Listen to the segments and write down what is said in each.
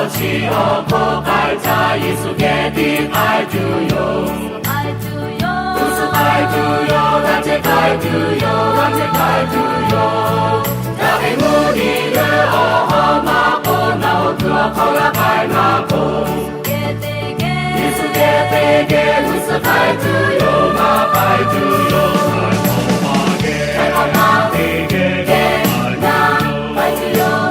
Chi awˬ hk'oˆ k'ai htaˇ Yeˍsuˆ geh teˇ k'ai tuˬ yoˬ. G'uˇ suhˍ k'ai tuˬ yoˬ, g'a ceh k'ai tuˬ yoˬ, g'a ceh k'ai tuˬ yoˬ. Yaꞈ hk'e mvuhˇ miˬ leh awˬ ha maˇ k'oˆ, nawˬ hui awˬ hk'aw g'a k'ai maˇ k'oˆ, Yeˍsuˆ geh teˇ geh g'uˇ suhˍ k'ai tuˬ yoˬ, maˇ k'ai tuˬ yoˬ. Hk'e k'o, maˇ teˇ geh geh naˇ k'ai tuˬ yoˬ.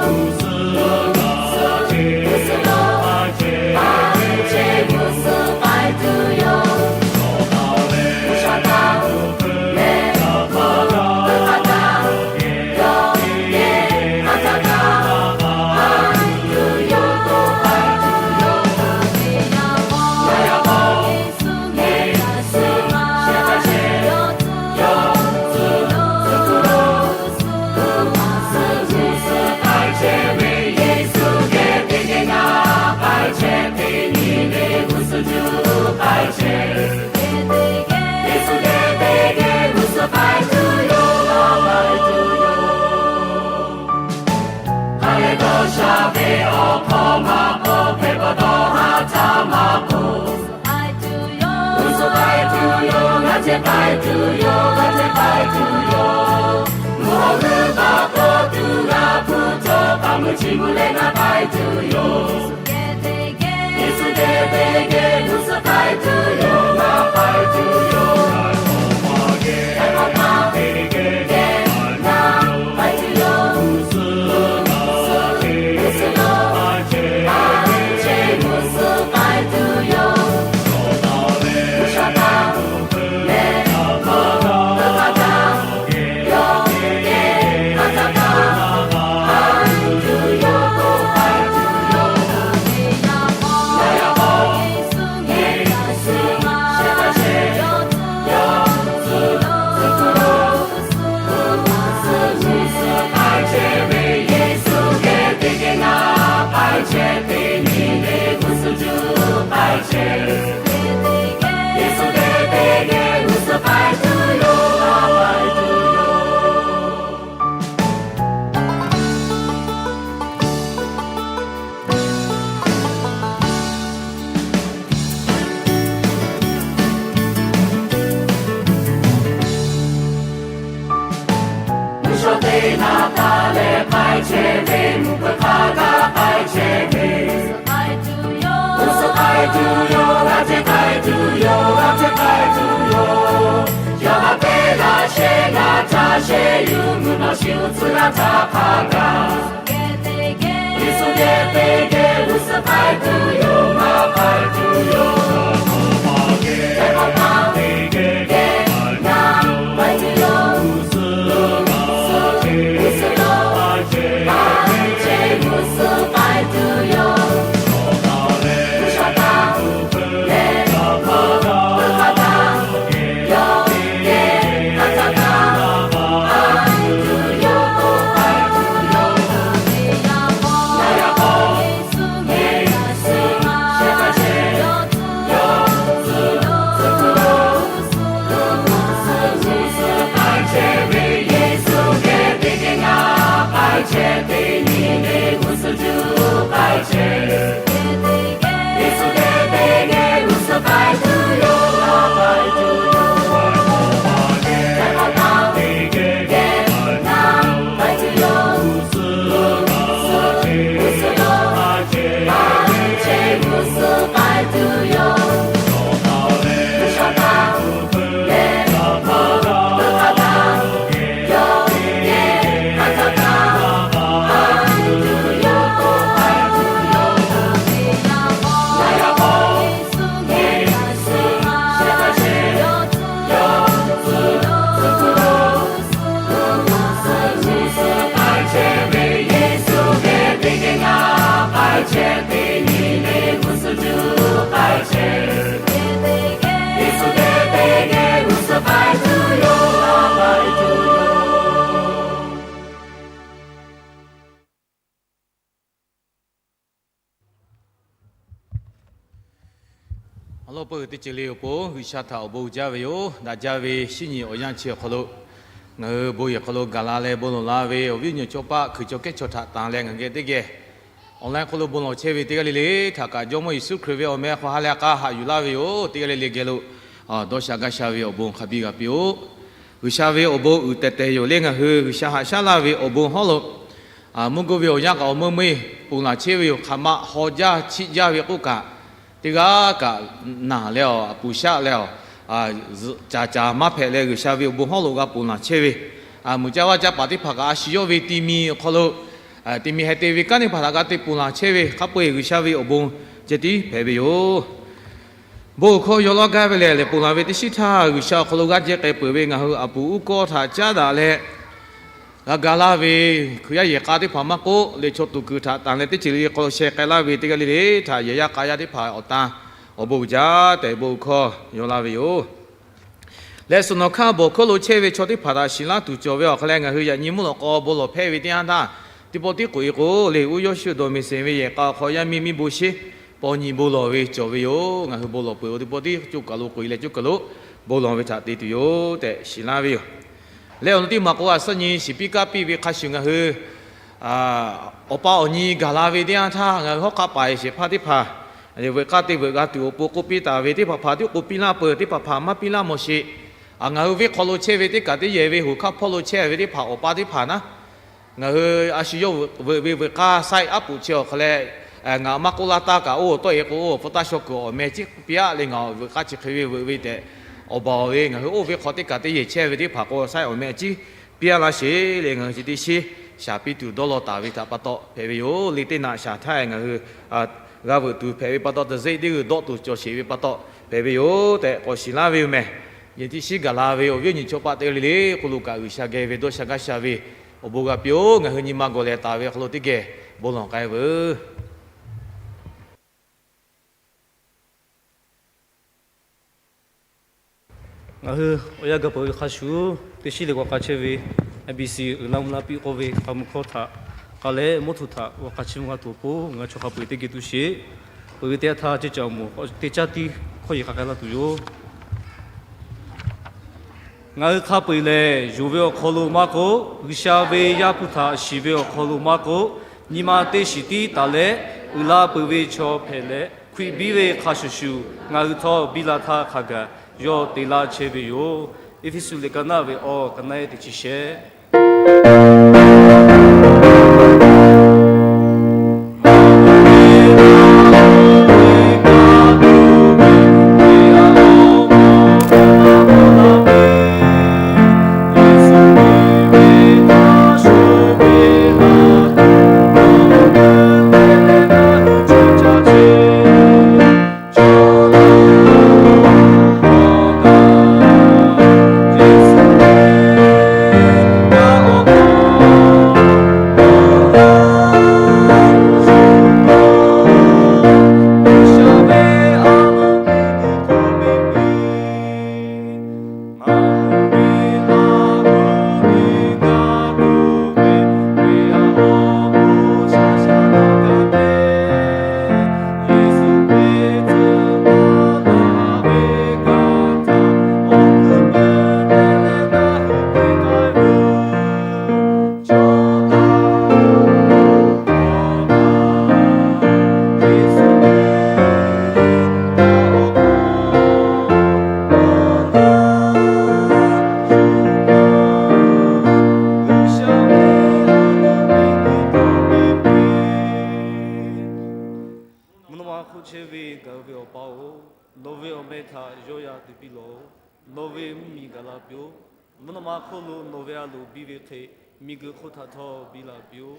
Hk'a leh dawˇ sha ve awˬ hk'aw maˇ k'oˆ, hpehꞈ pa dawˇ ha htaˇ maˇ k'oˆ, g'uˇ suhˍ k'ai tuˬ yoˬ, g'a ceh k'ai tuˬ yoˬ, g'a ceh k'ai tuˬ yoˬ. Mvuhˇ hawˉ g'uˇ baˆ k'awꞈ tuˬ g'a hpu cawˬ, hk'a mvuhˇ chi mvuhˇ leh g'a k'ai tuˬ yoˬ. Yeˍsuˆ geh teˇ geh g'uˇ suhˍ k'ai tuˬ yoˬ, maˇ k'ai tuˬ yoˬ. Hk'e k'o, maˇ teˇ geh geh naˇ k'ai tuˬ yoˬ. G'uˇ suhˍ yoˬ, g'uˇ suhˍ yoˬ, g'uˇ suhˍ k'ai tuˬ yoˬ. G'uˇ sha taˇ leh awˬ hk'aw lo hk'aˬ htaˇ yawˇ geh hk'aˬ htaˇ kaꞈ k'ai tuˬ yoˬ, k'ai tuˬ yoˬ. Yaꞈ hk'aˇ Yeˍsuˆ geh g'uˇ suhˍ shehˍ hpaˇ shehˍ yawˇ tcuh yawˇ tcuh tcuh tuˬ yoˬ. G'uˇ suhˍ k'ai chehˇ ve Yeˍsuˆ geh teˇ geh naˇ k'ai chehˇ, teˇ nyi le g'uˇ suhˍ juˆ k'ai chehˇ. Yeˍsuˆ geh teˇ geh g'uˇ suhˍ k'ai tuˬ yoˬ, k'ai tuˬ yoˬ. Mvuhˇ shawˉ teˇ naˍ taˍ leh k'ai chehˇ ve, mvuhˇ hpeuꞈ hk'a gaˬ k'ai chehˇ ve, g'uˇ suhˍ k'ai tuˬ yoˬ, g'a ceh k'ai tuˬ yoˬ, g'a ceh k'ai tuˬ yoˬ. Yawˇ ha peˉ laˇ shehˍ g'a htaˇ shehˍ yuˬ, mvuhˇ naw shinˉ uˉ tcuhˉ g'a htaˇ hk'a gaˬ. Yeˍsuˆ geh teˇ geh g'uˇ suhˍ k'ai tuˬ yoˬ, maˇ k'ai tuˬ yoˬ. Hk'e k'o, maˇ teˇ geh geh naˇ k'ai tuˬ yoˬ. G'uˇ suhˍ yoˬ, g'uˇ suhˍ k'ai chehˇ, g'uˇ suhˍ k'ai tuˬ yoˬ. G'uˇ sha taˇ leh awˬ hk'aw lo hk'aˬ htaˇ yawˇ geh hk'aˬ htaˇ kaꞈ k'ai tuˬ yoˬ, k'ai tuˬ yoˬ. Yaꞈ hk'aˇ Yeˍsuˆ geh g'uˇ suhˍ shehˍ hpaˇ shehˍ yawˇ tcuh yawˇ tcuh tuˬ yoˬ. G'uˇ suhˍ g'uˇ suhˍ k'ai chehˇ ve Yeˍsuˆ geh teˇ geh naˇ k'ai chehˇ, teˇ nyi le g'uˇ suhˍ juˆ k'ai chehˇ. Yeˍsuˆ geh teˇ geh g'uˇ suhˍ k'ai tuˬ yoˬ, k'ai tuˬ yoˬ. Hk'e k'o, maˇ teˇ geh geh naˇ k'ai tuˬ yoˬ. G'uˇ suhˍ yoˬ, g'uˇ suhˍ yoˬ, k'ai chehˇ, g'uˇ suhˍ k'ai tuˬ yoˬ. G'uˇ sha taˇ leh awˬ hk'aw lo hk'aˬ htaˇ yawˇ geh hk'aˬ htaˇ kaꞈ k'ai tuˬ yoˬ, k'ai tuˬ yoˬ. Yaꞈ hk'aˇ Yeˍsuˆ geh g'uˇ suhˍ shehˍ hpaˇ shehˍ yawˇ tcuh yawˇ tcuh tuˬ yoˬ. G'uˇ suhˍ g'uˇ suhˍ k'ai chehˇ ve Yeˍsuˆ geh teˇ geh naˇ k'ai chehˇ, teˇ nyi le g'uˇ suhˍ juˆ k'ai chehˇ. Yeˍsuˆ geh teˇ geh g'uˇ suhˍ k'ai tuˬ yoˬ, k'ai tuˬ yoˬ. Awˬ lawn peuˬ teˇ ceuˬ le awˬ pon G'uiˬsha htaꞈ awˬ bon jaˇ ve yoˬ. Daꞈ jaˇ ve shinˉ nyi awˬ yanˇ chi awˬ hk'aw lo ngaˬ hui bon yehˬ hk'aw lo gaˬ la leh bon lawˬ la ve awˬ viˉ awˬ nyi cawˇ paˆ hkui cawˇ kehˉ chaw htaꞈ tanˬ leh ngaˬ geh teˇ geh online hk'oˆ lo bon lawˬ chehˇ ve teˇ g'aˇ le le htaꞈ kaꞈ Jawˇmawˇ Yeˍsuˆ Hkriꞈ ve awˬ meh hk'aw ha leh k'a haꞈ yuˬ laˇ ve yoˬ. Teˇ g'aˇ le le geh lo dawˇ sha gaˇ sha ve awˬ bon hk'a biˇ g'a piˇ-oˆ. G'uiˬsha ve awˬ bon uiˍ tehˬ tehˬ yoˬ le. Ngaˬ hui G'uiˬsha haꞈ shaˉ laˇ ve awˬ bon hawˉ lo mvuhˇ guˇ ve awˬ yanˇ kaꞈ awˬ meuˇ meuˇ-e ponˬ laˬ chehˇ ve yoˬ. Hk'aˬ ma haw jaˇ chiˆ jaˇ ve k'oˆ kaꞈ, teˇ g'aˇ kaꞈ naˬ leh awˬ, a puˍ shaˆ leh awˬ, caˍ caˍ maˇ hpehꞈ leh G'uiˬsha ve awˬ bon hawˉ lo g'a ponˬ laˬ chehˇ ve, muiˬ caˇ vaˇ caˇ paˍ teˇ hpaˍ kaꞈ a shu yawˇ ve ti mi awˬ hk'aw lo ti mi heh te ve kanˉ teˇ hpaˍ htaꞈ g'a te ponˬ laˬ chehˇ ve hk'a peu-eˬ G'uiˬsha ve awˬ bon ceh tiˉ hpehꞈ ve yoˬ. Bon awˬ hkawˇ yaw laˇ gaˇ ve lehˬ, lehˬ ponˬ laˬ ve teˇ shiˉ htaˇ G'uiˬsha awˬ hk'aw lo g'aˇ jehˇ k'ai peuˬ ve ngaˬ hui a puˍ uˉ kawˇ htaꞈ caˉ daꞈ leh, g'a ga laˇ ve Hkriꞈ yaˇ yehˬ k'a teˇ hpaˍ maˇ k'oˆ, lehˬ chaw tuˍ kuiˬ htaꞈ tanˬ leh teˇ ceuˬ le le hk'aw lo sheh k'ai laˇ ve teˇ g'aˇ le le htaꞈ yehˬ yaˇ k'a yaˇ teˇ hpaˍ awˬ tan awˬ bon uiˍ jaˇ tehꞈ bon awˬ hkawˇ yaw laˇ ve yoˬ. Leh suhˍ nawˬ hkaˇ bawˬ hkawˇ lo chehˇ ve chaw teˇ hpaˍ htaꞈ shiˍ laˇ tuˬ cawˬ ve awˬ hk'a leh, ngaˬ hui yaꞈ nyi mvuhˇ lawꞈ k'aw bon lawˬ hpehˇ ve teˇ yanˇ htaˇ, teˇ pawˆ tiˉ k'oꞈ-e k'o, lehˬ uˉ yawˇ shuˍ dawˬ meˍ seˍ ve yehˬ k'a awˬ hk'aw yaˇ miˇ miˇ bon sheˉ paw nyi bon lawˬ ve cawˬ ve yoˬ. Ngaˬ hui bon lawˬ peuˬ-o, teˇ pawˆ tiˉ coˇ kaˬ lo k'oꞈ-e leh coˇ kaˬ lo bon lawˬ ve htaꞈ te tuˬ yoˬ tehꞈ shiˍ laˇ ve yoˬ. Leh awˬ lawn teˇ maˬ k'o, a suhˉ nyi shiˍ piˇ kaˇ piˇ ve hk'a shuˍ ngaˬ hui awˬ pa awˬ nyi gaˬ la ve teˇ yanˇ htaˇ, ngaˬ hui hawˉ hk'aˆ paˍ shehˍ hpaˇ teˇ hpaˍ veuꞈ k'aˇ te veuꞈ g'a tuˬ awˬ pon k'oˆ piˇ taˍ ve, teˇ hpaˍ hpaˍ tiˉ k'oˆ piˇ laˇ peuˬ, teˇ hpaˍ hpaˍ maˇ piˇ laˇ mawˬ sheˍ. Ngaˬ hui venˇ hk'aw lo chehˇ ve teˇ kaˬ teˇ yehˬ ve hoꞈ hk'aˇ hpawˇ lo chehˇ ve teˇ hpaˍ awˬ pa teˇ hpaˍ naˉ, ngaˬ hui a shu yawˇ veuꞈ ve veuꞈ k'aˇ saiˆ aˉ poꞈ chi awˬ hk'a leh, ngaˬ maˇ k'oˆ laˇ taˇ kaꞈ, oˇ tawˆ-e k'o, oˇ awˬ hpu taˇ shaw kuiˬ awˬ meh ciˉ piˇ-aˆ leh ngaˬ veuꞈ k'aˇ chi hk'e ve veuꞈ ve tehꞈ awˬ baˬ-oˬ ve, ngaˬ hui oˇ venˇ hk'aw teˇ kaˬ teˇ yehˬ chehˇ ve teˇ hpaˍ k'o saiˆ awˬ meh ciˉ piˇ-aˆ laˇ sheˍ leh, ngaˬ hui chi teˇ shiˉ shaˍ piˇ tuˬ dawˇ law taˍ ve htaꞈ pa taw hpehꞈ ve yoˬ. Leh teˇ naꞈ shaˍ htaˇ ngaˬ hui g'a veuꞈ tuˬ hpehꞈ ve pa taw, tcuh zeˆ teˇ g'uiˬ dawˆ tuˬ cawˬ sheˍ ve pa taw hpehꞈ ve yoˬ tehꞈ k'awꞈ shiˍ laˇ ve yoˬ meh. Yehˬ tiꞈ shiˉ gaˬ la ve awˬ viˉ awˬ nyi chaw paˆ teˇ g'aˇ le le hk'oˆ lo kaꞈ G'uiˬsha geh ve dawˇ sha gaˇ sha ve awˬ bon g'a piˇ-oˆ. Ngaˬ hui nyi ma gawˬ leh taˍ ve awˬ hk'aw lo teˇ geh bon lawˬ k'ai veuˬ. Ngaˬ hui awˬ yanˇ gaˬ peuˬ ve hk'a shuˍ, teˇ shiˉ leh g'aw k'a chehˇ ve M B C uiˍ la mvuh la piˇ k'oˆ ve k'a mvuh hkawˇ htaꞈ k'a leh mawˇ htoꞈ htaꞈ g'aw k'a chehˇ mvuh g'a tuˬ awˬ pon ngaˬ hui chaw hk'a peu-eˬ teˇ geh tuˬ sheˍ. Peuˬ ve teˇ yanˇ htaˇ ceˇ caꞈ awˬ moˍ teˇ caˇ tiˉ hkawˇ yehˬ k'a k'ai laˇ tuˬ yoˬ. Ngaˬ hui hk'a peu-eˬ lehˬ, yonˍ ve awˬ hk'aw lo maˇ k'oˆ, G'uiˬsha ve Yaˇ hpu htaꞈ shiˍ ve awˬ hk'aw lo maˇ k'oˆ, nyi ma teˇ shiˍ tiˉ taˍ leh uiˍ la peuˬ ve chaw hpehꞈ leh, Hkriꞈ biˇ ve hk'a shuˍ shuˍ ngaˬ hui htawˇ biˇ la htaˇ hk'a gaˬ yawˇ te laˇ chehˇ ve yoˬ. Eˇfeˇsuꞈ lehˬ ka naˆ ve awˬ ka naˆ ehˉ teˇ chi shehˆ. Mvuhˇ naw ma hk'oˆ chehˇ ve ngaˬ hui ve Awˬ pa-oˬ, nawˬ ve awˬ meh htaꞈ yawˇ yaˇ te piˇ lawˬ. Nawˬ ve mvuhˇ miˬ gaˬ la piˇ-oˆ. Mvuhˇ naw ma hk'oˆ lo nawˬ ve a loˍ biˇ ve hk'e, miˬguiˬ hk'oˆ htaꞈ htawˇ biˇ la piˇ-oˆ.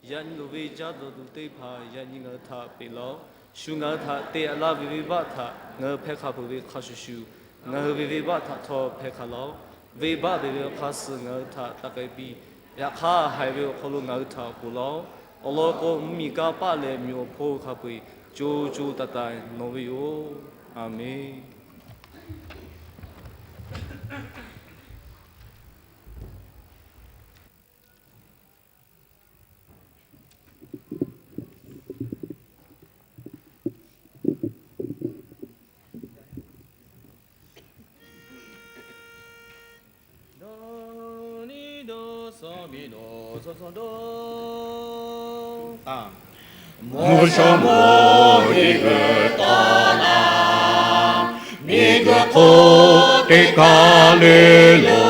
Yaꞈ nyi loˍ ve caˇ dawˬ tuˬ teˇ hpaˍ yaꞈ nyi ngaˬ hui htaꞈ peꞈ laˇ-oˆ. Shu ngaˬ hui htaꞈ te aꞈ laˇ ve venˇbaˆ htaꞈ ngaˬ hui hpehˇ hk'a peuˬ ve hk'a shuˍ shuˍ, ngaˬ hui ve venˇbaˆ htaꞈ htawˇ hpehˇ hk'a laˇ-oˆ. Venˇbaˆ beˬ ve awˬ hk'aˇ suh ngaˬ hui htaꞈ taˇ k'ai piˇ. Yaꞈ hk'aˇ, haiˬ ve awˬ hk'aw lo ngaˬ hui htaꞈ ponˬ laˇ-oˆ. Awˬ lawn k'o, mvuhˇ miˬ kanˇ paˆ leh miˬ awˬ hponˇ hk'a peu-eˬ co co taiˍ taiˍ nawˬ ve yoˬ. Aˬmenˍ. Mvuhˇ shawˉ mvuhˇ miˬ guiˬ tawˆ la, miˬ guiˬ hk'oˆ teˇ kaˬ le lo,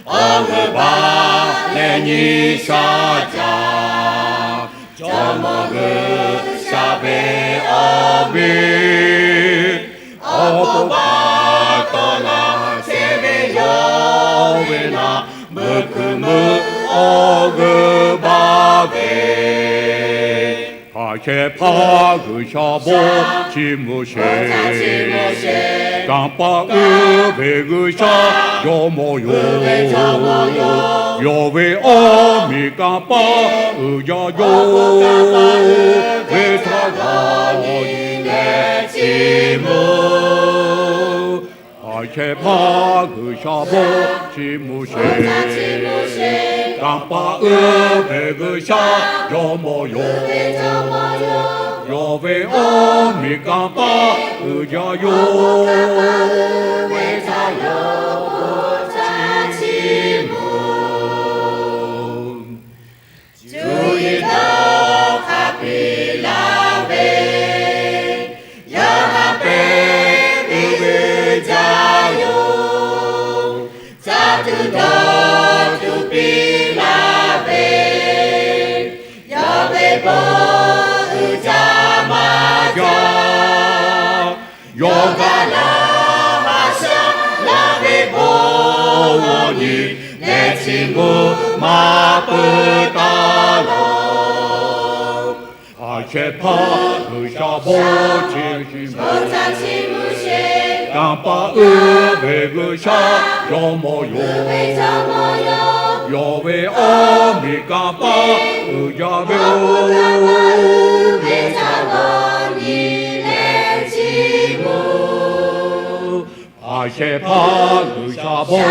awˬ g'euˆ baˆ leh nyi sha caꞈ, Jawˇmawˇ G'uiˬsha ve awˬ miˬ awˬ bon baˆ tawˆ la chehˇ ve yoˬ. Ve naˆ meuˇ kuiˬ meuˇ awˬ g'euˆ baˆ ve Haꞈ shehˍ hpaˇ G'uiˬsha bon chiˇ mvuh sheˍ. Kanˇ paˆ uiˍ ve G'uiˬsha Jawˇmawˇ yoˬ. Yawˇ ve awˬ miˬ kanˇ paˆ uiˍ jaˇ yoˬ. Ve htaꞈ g'a nyi leh chiˇ mvuh Haꞈ shehˍ hpaˇ G'uiˬsha bon chiˇ mvuh sheˍ. Kanˇ paˆ uiˍ ve G'uiˬsha Jawˇmawˇ yoˬ. Yawˇ ve awˬ miˬ kanˇ paˆ uiˍ jaˇ yoˬ. Ve htaꞈ g'a nyi leh chiˇ mvuh Cuˇ yiˍ dawˇ hk'a piˇ laˇ ve, yaˇ haꞈ pehnˇ ve jaˇ yoˬ. Caˇ tuˬ dawˇ tuˬ piˇ laˇ ve, yawˇ ve bon uiˍ jaˇ maˇ jaˇ. Yawˇ gaˬ la haꞈ shaˉ laˇ ve bon g'awˇ nyi leh chiˇ mvuh maˇ peuˬ taˍ laˬ. Haꞈ shehˍ hpaˇ G'uiˬsha bon chiˇ mvuh sheˍ. Kanˇ paˆ uiˍ ve G'uiˬsha Jawˇmawˇ yoˬ. Yawˇ ve awˬ miˬ kanˇ paˆ uiˍ jaˇ ve yoˬ. Ve htaꞈ g'a nyi leh chiˇ mvuh Haꞈ shehˍ hpaˇ G'uiˬsha bon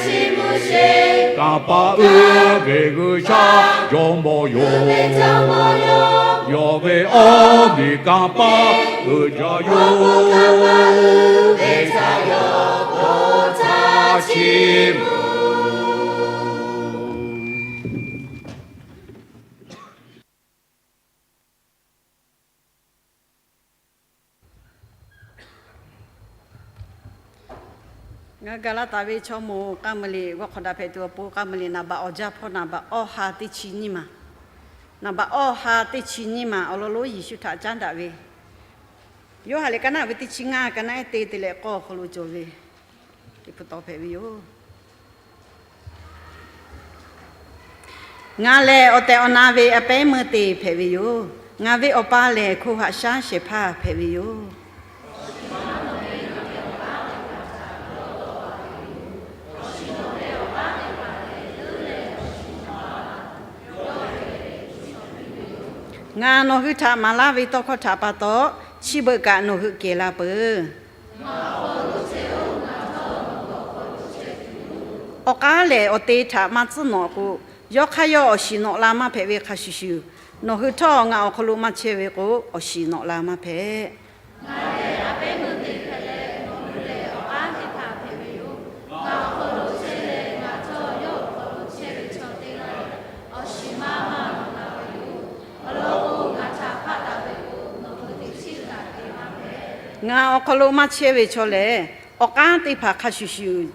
chiˇ mvuh sheˍ. Kanˇ paˆ uiˍ ve G'uiˬsha Jawˇmawˇ yoˬ. Yawˇ ve awˬ miˬ kanˇ paˆ uiˍ jaˇ yoˬ. Ve htaꞈ g'a nyi leh chiˇ mvuh Ngaˬ hui gaˬ la taˍ ve chaw mawˬ k'a muiˬ liꞈ g'awˇ hk'awꞈ daꞈ hpehꞈ tuˬ awˬ pon k'a muiˬ liꞈ naˍ baꞈ awˬ jaˇ hpawˇ naˍ baꞈ awˇ ha teˇ chi nyiˇ maˬ, naˍ baꞈ awˇ ha teˇ chi nyiˇ maˬ awˬ lawn lonˉ Yeˍsuˆ htaꞈ caˉ daꞈ ve Yoˇhanˬ liꞈ ka naˆ ve teˇ chi ngaˇ ka naˆ ehˉ te te leh k'awˇ awˬ hk'aw lo cawˬ ve, teˇ hpu taw hpehꞈ ve yoˬ. Ngaˬ lehˬ awˬ tehˬ awˬ na ve a pehˉ meuˇ te hpehꞈ ve yoˬ. Ngaˬ ve Awˬ pa lehˬ hko haꞈ shaˉ shehˍ hpaˇ hpehꞈ ve yoˬ. Ngaˬ nawˬ hui htaꞈ maˍ laˇ ve tawˇ hkawˇ htaꞈ pa taw, chi beuꞈ kaꞈ nawˬ hui kehˬ la peuˬ. Awˬ k'aˉ lehˬ awˬ te htaꞈ maˇ tcuhˉ nawꞈ k'o, yawˇ hk'aˇ yawˇ awˬ shiˍ nawꞈ la maˇ hpehꞈ ve hk'a shuˍ shuˍ, nawˬ hui htawˇ ngaˬ awˬ hk'aw lo maˇ chehˇ ve k'o, awˬ shiˍ nawꞈ la maˇ hpehꞈ. Ngaˬ awˬ hk'aw lo maˇ chehˇ ve chaw lehˬ, awˬ k'aˉ teˇ hpaˍ hk'a shuˍ shuˍ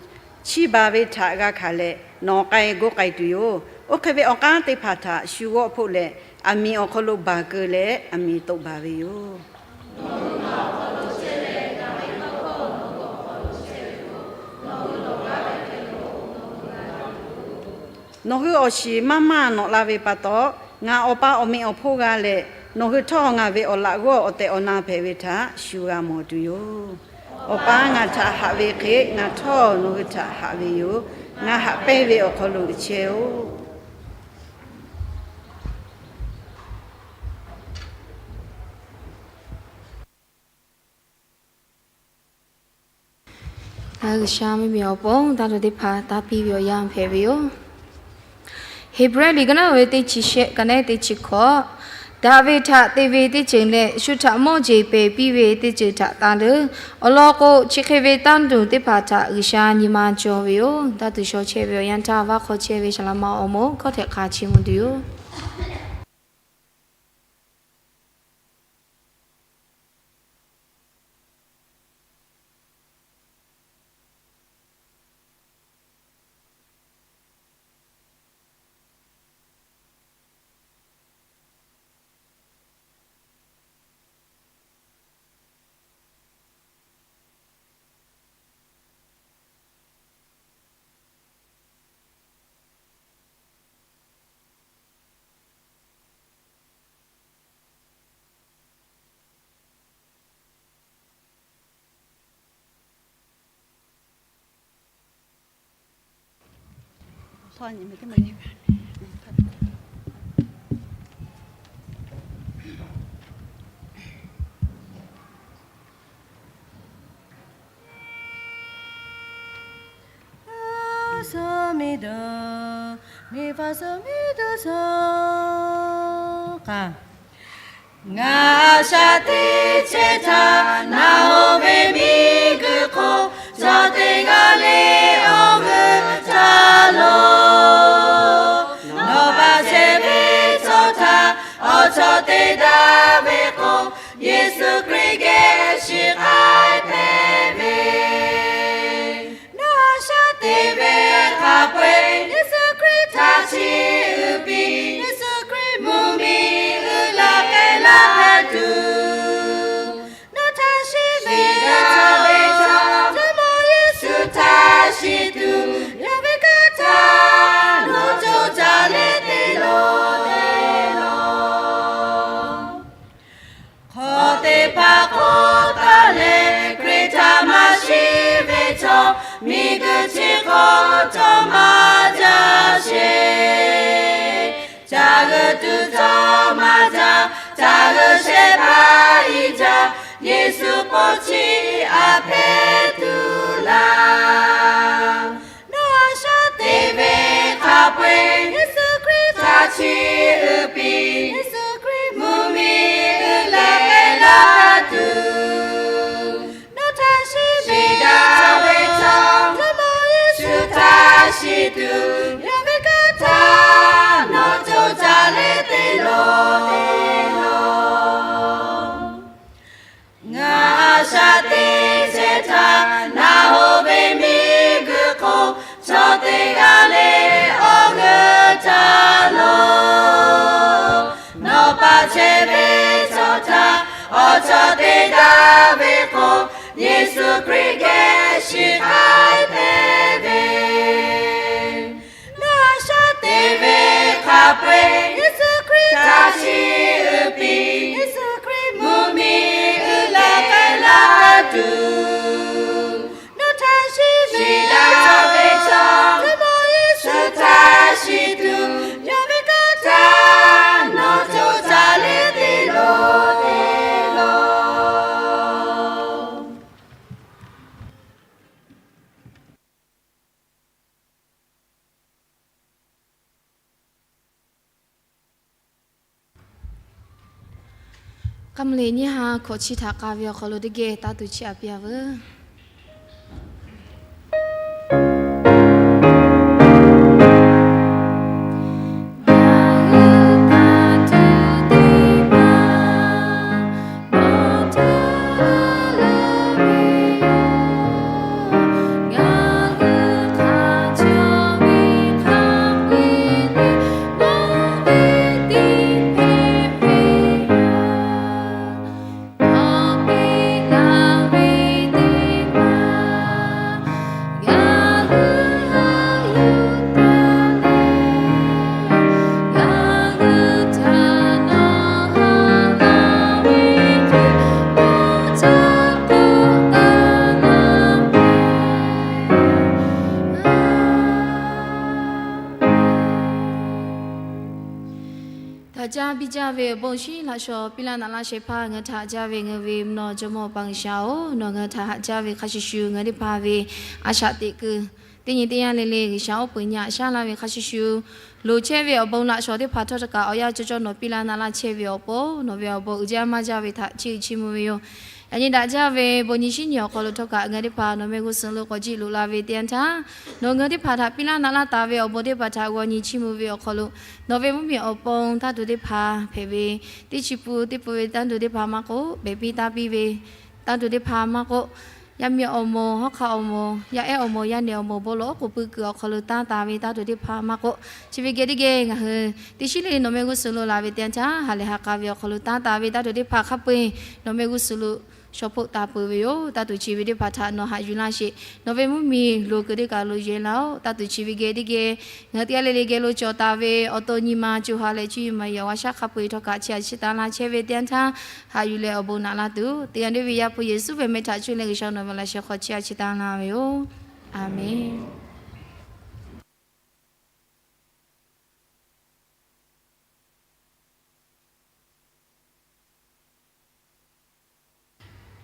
chiˇ baˬ ve htaꞈ g'a hkanˍ leh, nawˬ k'ai g'oˇ k'ai tuˬ yoˬ. Oˇ hk'e ve awˬ k'aˉ teˇ hpaˍ htaꞈ shu g'awˆ hpoˆ leh, aˬ miˍ awˬ hk'aw lo baˬ keu leh aˬ miˍ toꞈ baˬ ve yoˬ. Nawˬ hui awˬ shiˍ maˇ maˇ nawꞈ la ve pa taw, ngaˬ Awˬ pa awˬ meꞈ awˬ hponˇ g'a leh, nawˬ hui htawˇ ngaˬ ve awˬ laꞈ g'awˇ awˬ tehˬ awˬ na hpehꞈ ve htaꞈ shu g'a mawˬ tuˬ yoˬ. Awˬ pa ngaˬ htaꞈ haꞈ ve hk'e, ngaˬ htawˇ nawˬ hui htaꞈ haꞈ ve yoˬ. Ngaˬ haꞈ pehnˇ ve awˬ hk'aw lo chehˇ-oˆ. G'uiˬsha mvuhˇmiˬ awˬ pon taˇ lo teˇ hpaˍ taˇ piˇ ve awˬ yanˇ hpehꞈ ve yoˬ. Heˍbrehˇ liꞈ ka naˆ ve teˇ chi shehˆ ka naˆ ehˉ teˇ chi hkawꞈ, daꞈ ve htaꞈ te ve teˇ ceuˬ leh shu htaꞈ mawˇ jeˬ pehˬ piˇ ve teˇ ceuˬ htaꞈ tanˇ leuˉ. Awˬ lawn k'o, chi hk'e ve tanˇ tuˬ teˇ hpaˍ htaꞈ G'uiˬsha nyi ma cawˬ ve yoˬ. Daˇ tuˬ shaw chehˇ ve awˬ yanˇ htaˇ, vaˇ hk'aw chehˇ ve Saˍlaꞈ ma awˬ moˍ hkawˇ htehꞈ hk'a chiˇ mvuh tuˬ yoˬ. Htawˇ nyi meh teˇ maˬ nyi. Suh miˬ duˬ, miˬ faˍ suh miˬ duˬ suh kaꞈ, ngaˬ a shaꞈ teˇ chehˇ htaˇ naˬ hoꞈ ve miˬ guiˬ hk'oˆ, chaw teˇ g'aˇ le awˬ g'euˆ taˍ loˬ. Nawˬ baˬ chehˇ ve chaw htaꞈ awˬ chawˇ te daꞈ ve k'o, Yeˍsuˆ Hkriꞈ geh shiˍ k'ai hpehꞈ ve. Nawˬ a shaꞈ te ve hk'a peu-eˬ Yeˍsuˆ Hkriꞈ htaꞈ chiˇ uiˍ piˇ. Yeˍsuˆ Hkriꞈ mvuhˇ miˬ uiˍ la k'ai laˇ hpehꞈ tuˬ, nawˬ htaꞈ shiˍ ve chaw, Jawˇmawˇ Yeˍsuˆ htaꞈ shiˍ tuˬ, yawˇ ve kanˉ htaꞈ nawˬ co jaˇ leh te lawˬ te lawˬ. Hk'aw teˇ hpaˍ k'awꞈ taˍ leh, Hkriꞈ htaꞈ maˇ shiˍ ve chaw, miˬ guiˬ chi hk'aw cawˬ maˇ jaˇ sheˍ. Caˇ g'euˆ tuˬ cawˬ maˇ jaˇ, caˇ g'euˆ shehˍ hpaˇ iˉ jaˇ, Yeˍsuˆ po chi aꞈ hpehꞈ tuˬ laˇ. Nawˬ a shaꞈ te ve hk'a peu-eˬ Yeˍsuˆ Hkriꞈ htaꞈ chiˇ uiˍ piˇ. Yeˍsuˆ Hkriꞈ mvuhˇ miˬ uiˍ la k'ai laˇ tuˬ, nawˬ htaꞈ shiˍ daꞈ ve chaw, Jawˇmawˇ Yeˍsuˆ htaꞈ shiˍ tuˬ, yawˇ ve kanˉ htaꞈ nawˬ co jaˇ leh te lawˬ te lawˬ. Ngaˬ a shaꞈ teˇ chehˇ htaˇ naˬ hoꞈ ve miˬ guiˬ hk'oˆ, chaw teˇ g'aˇ le awˬ g'euˆ taˍ loˬ. Nawˬ baˬ chehˇ ve chaw htaꞈ awˬ chawˇ te daꞈ ve k'o, Yeˍsuˆ Hkriꞈ geh shiˍ k'ai hpehꞈ ve. Nawˬ a shaꞈ te ve hk'a peu-eˬ Yeˍsuˆ Hkriꞈ htaꞈ chiˇ uiˍ piˇ. Yeˍsuˆ Hkriꞈ mvuhˇ miˬ uiˍ la k'ai laˇ tuˬ, nawˬ htaꞈ shiˍ daꞈ ve chaw, Jawˇmawˇ Yeˍsuˆ htaꞈ shiˍ tuˬ, yawˇ ve kanˉ htaꞈ nawˬ co jaˇ leh te lawˬ te lawˬ. K'aˉ mvuh le nyiˇ ha hkawꞈ chi htaꞈ k'a ve awˬ hk'aw lo teˇ geh taˇ tuˬ chiˇ aꞈ piˇ a veuˬ. Htaꞈ caˇ piˇ jaˇ ve awˬ bon shinˉ laꞈ shawnˍ piˇ laˇ naꞈ laˇ shehˍ hpaˇ ngaˬ hui htaꞈ haꞈ jaˇ ve ngaˬ hui ve mvuhˇ naw Jawˇmawˇ Awˬ pa G'uiˬsha-oˬ, nawˬ ngaˬ hui htaꞈ haꞈ jaˇ ve hk'a shuˍ shuˍ ngaˬ hui teˇ hpaˍ ve a shaꞈ teꞈ kuiˬ teˇ nyi teˇ yanˇ le le G'uiˬsha oˉ peunˍ nyi aꞈ shaˉ laˇ ve hk'a shuˍ shuˍ, loˍ chehˇ ve awˬ bon laꞈ shawnˍ teˇ hpaˍ htawˇ htaˇ kaꞈ awˬ yanˇ cawˇ cawˇ nawˬ piˇ laˇ naꞈ laˇ chehˇ ve awˬ pon, nawˬ ve awˬ bon uiˍ jaˇ maˇ jaˇ ve htaꞈ chiˇ uiˍ chiˇ mvuh ve yoˬ. Yaꞈ nyi daꞈ jaˇ ve bon nyi shinˉ nyi awˬ hk'aw lo htawˇ kaꞈ ngaˬ hui teˇ hpaˍ nawˬ meh g'uˇ suhˍ lo k'awꞈ jiˆ loꞈ la ve teˇ yanˇ htaˇ, nawˬ ngaˬ hui teˇ hpaˍ htaꞈ piˇ laˇ naꞈ laˇ taˍ ve awˬ bon teˇ hpaˍ htaꞈ g'aw nyi chiˇ mvuh ve awˬ hk'aw lo, nawˬ ve mvuhˇmiˬ awˬ pon taˇ tuˬ teˇ hpaˍ hpehꞈ ve, teˇ chi pun teˇ pun ve taˇ tuˬ teˇ hpaˍ maˇ k'oˆ, pehˬ piˇ taˇ piˇ ve taˇ tuˬ teˇ hpaˍ maˇ k'oˆ, yaˇ miˇ awˬ moˍ, hawˉ hk'aˆ awˬ moˍ, yaˇ ehˉ awˬ moˍ, yaˇ nehˬ awˬ moˍ, bon lawˬ oˉ k'oˍ pui kuiˬ awˬ hk'aw lo tanˇ taˍ ve taˇ tuˬ teˇ hpaˍ maˇ k'oˆ, chi ve geh teˇ geh ngaˬ hui teˇ shiˉ le nawˬ meh g'uˇ suhˍ lo laˬ ve teˇ yanˇ htaˇ ha lehˬ ha k'a ve awˬ hk'aw lo tanˇ taˍ ve taˇ tuˬ teˇ hpaˍ hk'a peu-eˬ nawˬ meh g'uˇ suhˍ lo shaw hpoˆ taˍ peuˬ ve yoˬ. Taˇ tuˬ chi ve teˇ hpaˍ htaꞈ nawˬ haꞈ yuˬ laˇ sheˍ. Nawˬ ve mvuhˇmiˬ loˍ kuiˬ teˇ kaˬ lo yehˬ laˇ-oˆ. Taˇ tuˬ chi ve geh teˇ geh ngaˬ hui teˇ g'aˇ le le geh lo cawˬ taˍ ve awˬ to nyi ma co ha leh cuˇ yiˍ maˍ yiˍ awˬ g'a shaˉ hk'a peu-eˬ htawˇ kaꞈ chi aꞈ chi tanˇ laˇ chehˇ ve teˇ yanˇ htaˇ, haꞈ yuˬ leh awˬ bon naꞈ laˇ tuˬ, teˇ g'aˇ deˇ ve Yaˇ hpu Yeˍsuˆ ve meh htaꞈ cuˇ leh G'uiˬsha nawˬ ve laꞈ sheh hk'aw chi aꞈ chi tanˇ laˇ ve yoˬ. Aˍmenˍ.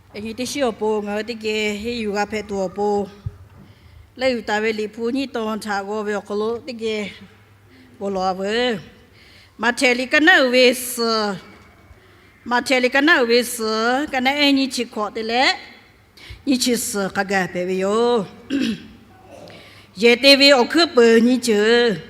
Yaꞈ nyi teˇ shiˉ awˬ pon ngaˬ hui teˇ geh henˇ yuˬ g'a hpehꞈ tuˬ awˬ pon, leuˆ yuˬ taˍ ve Liꞈ hpu nyiˇ tawn htaꞈ g'aw ve awˬ hk'aw lo teˇ geh bon lawˬ-a veuˬ. Maꞈhtehˍ liꞈ ka naˉ uiˍ ve suhˍ, Maꞈhtehˍ liꞈ ka naˉ uiˍ ve suhˍ, ka naˉ ehˉ nyiˇ chi hkawꞈ te leh nyiˇ chi suhˍ hk'a gaˬ hpehꞈ ve yoˬ. Yehˬ te ve awˬ hkuiˉ peuˬ nyiˇ ceuˬ.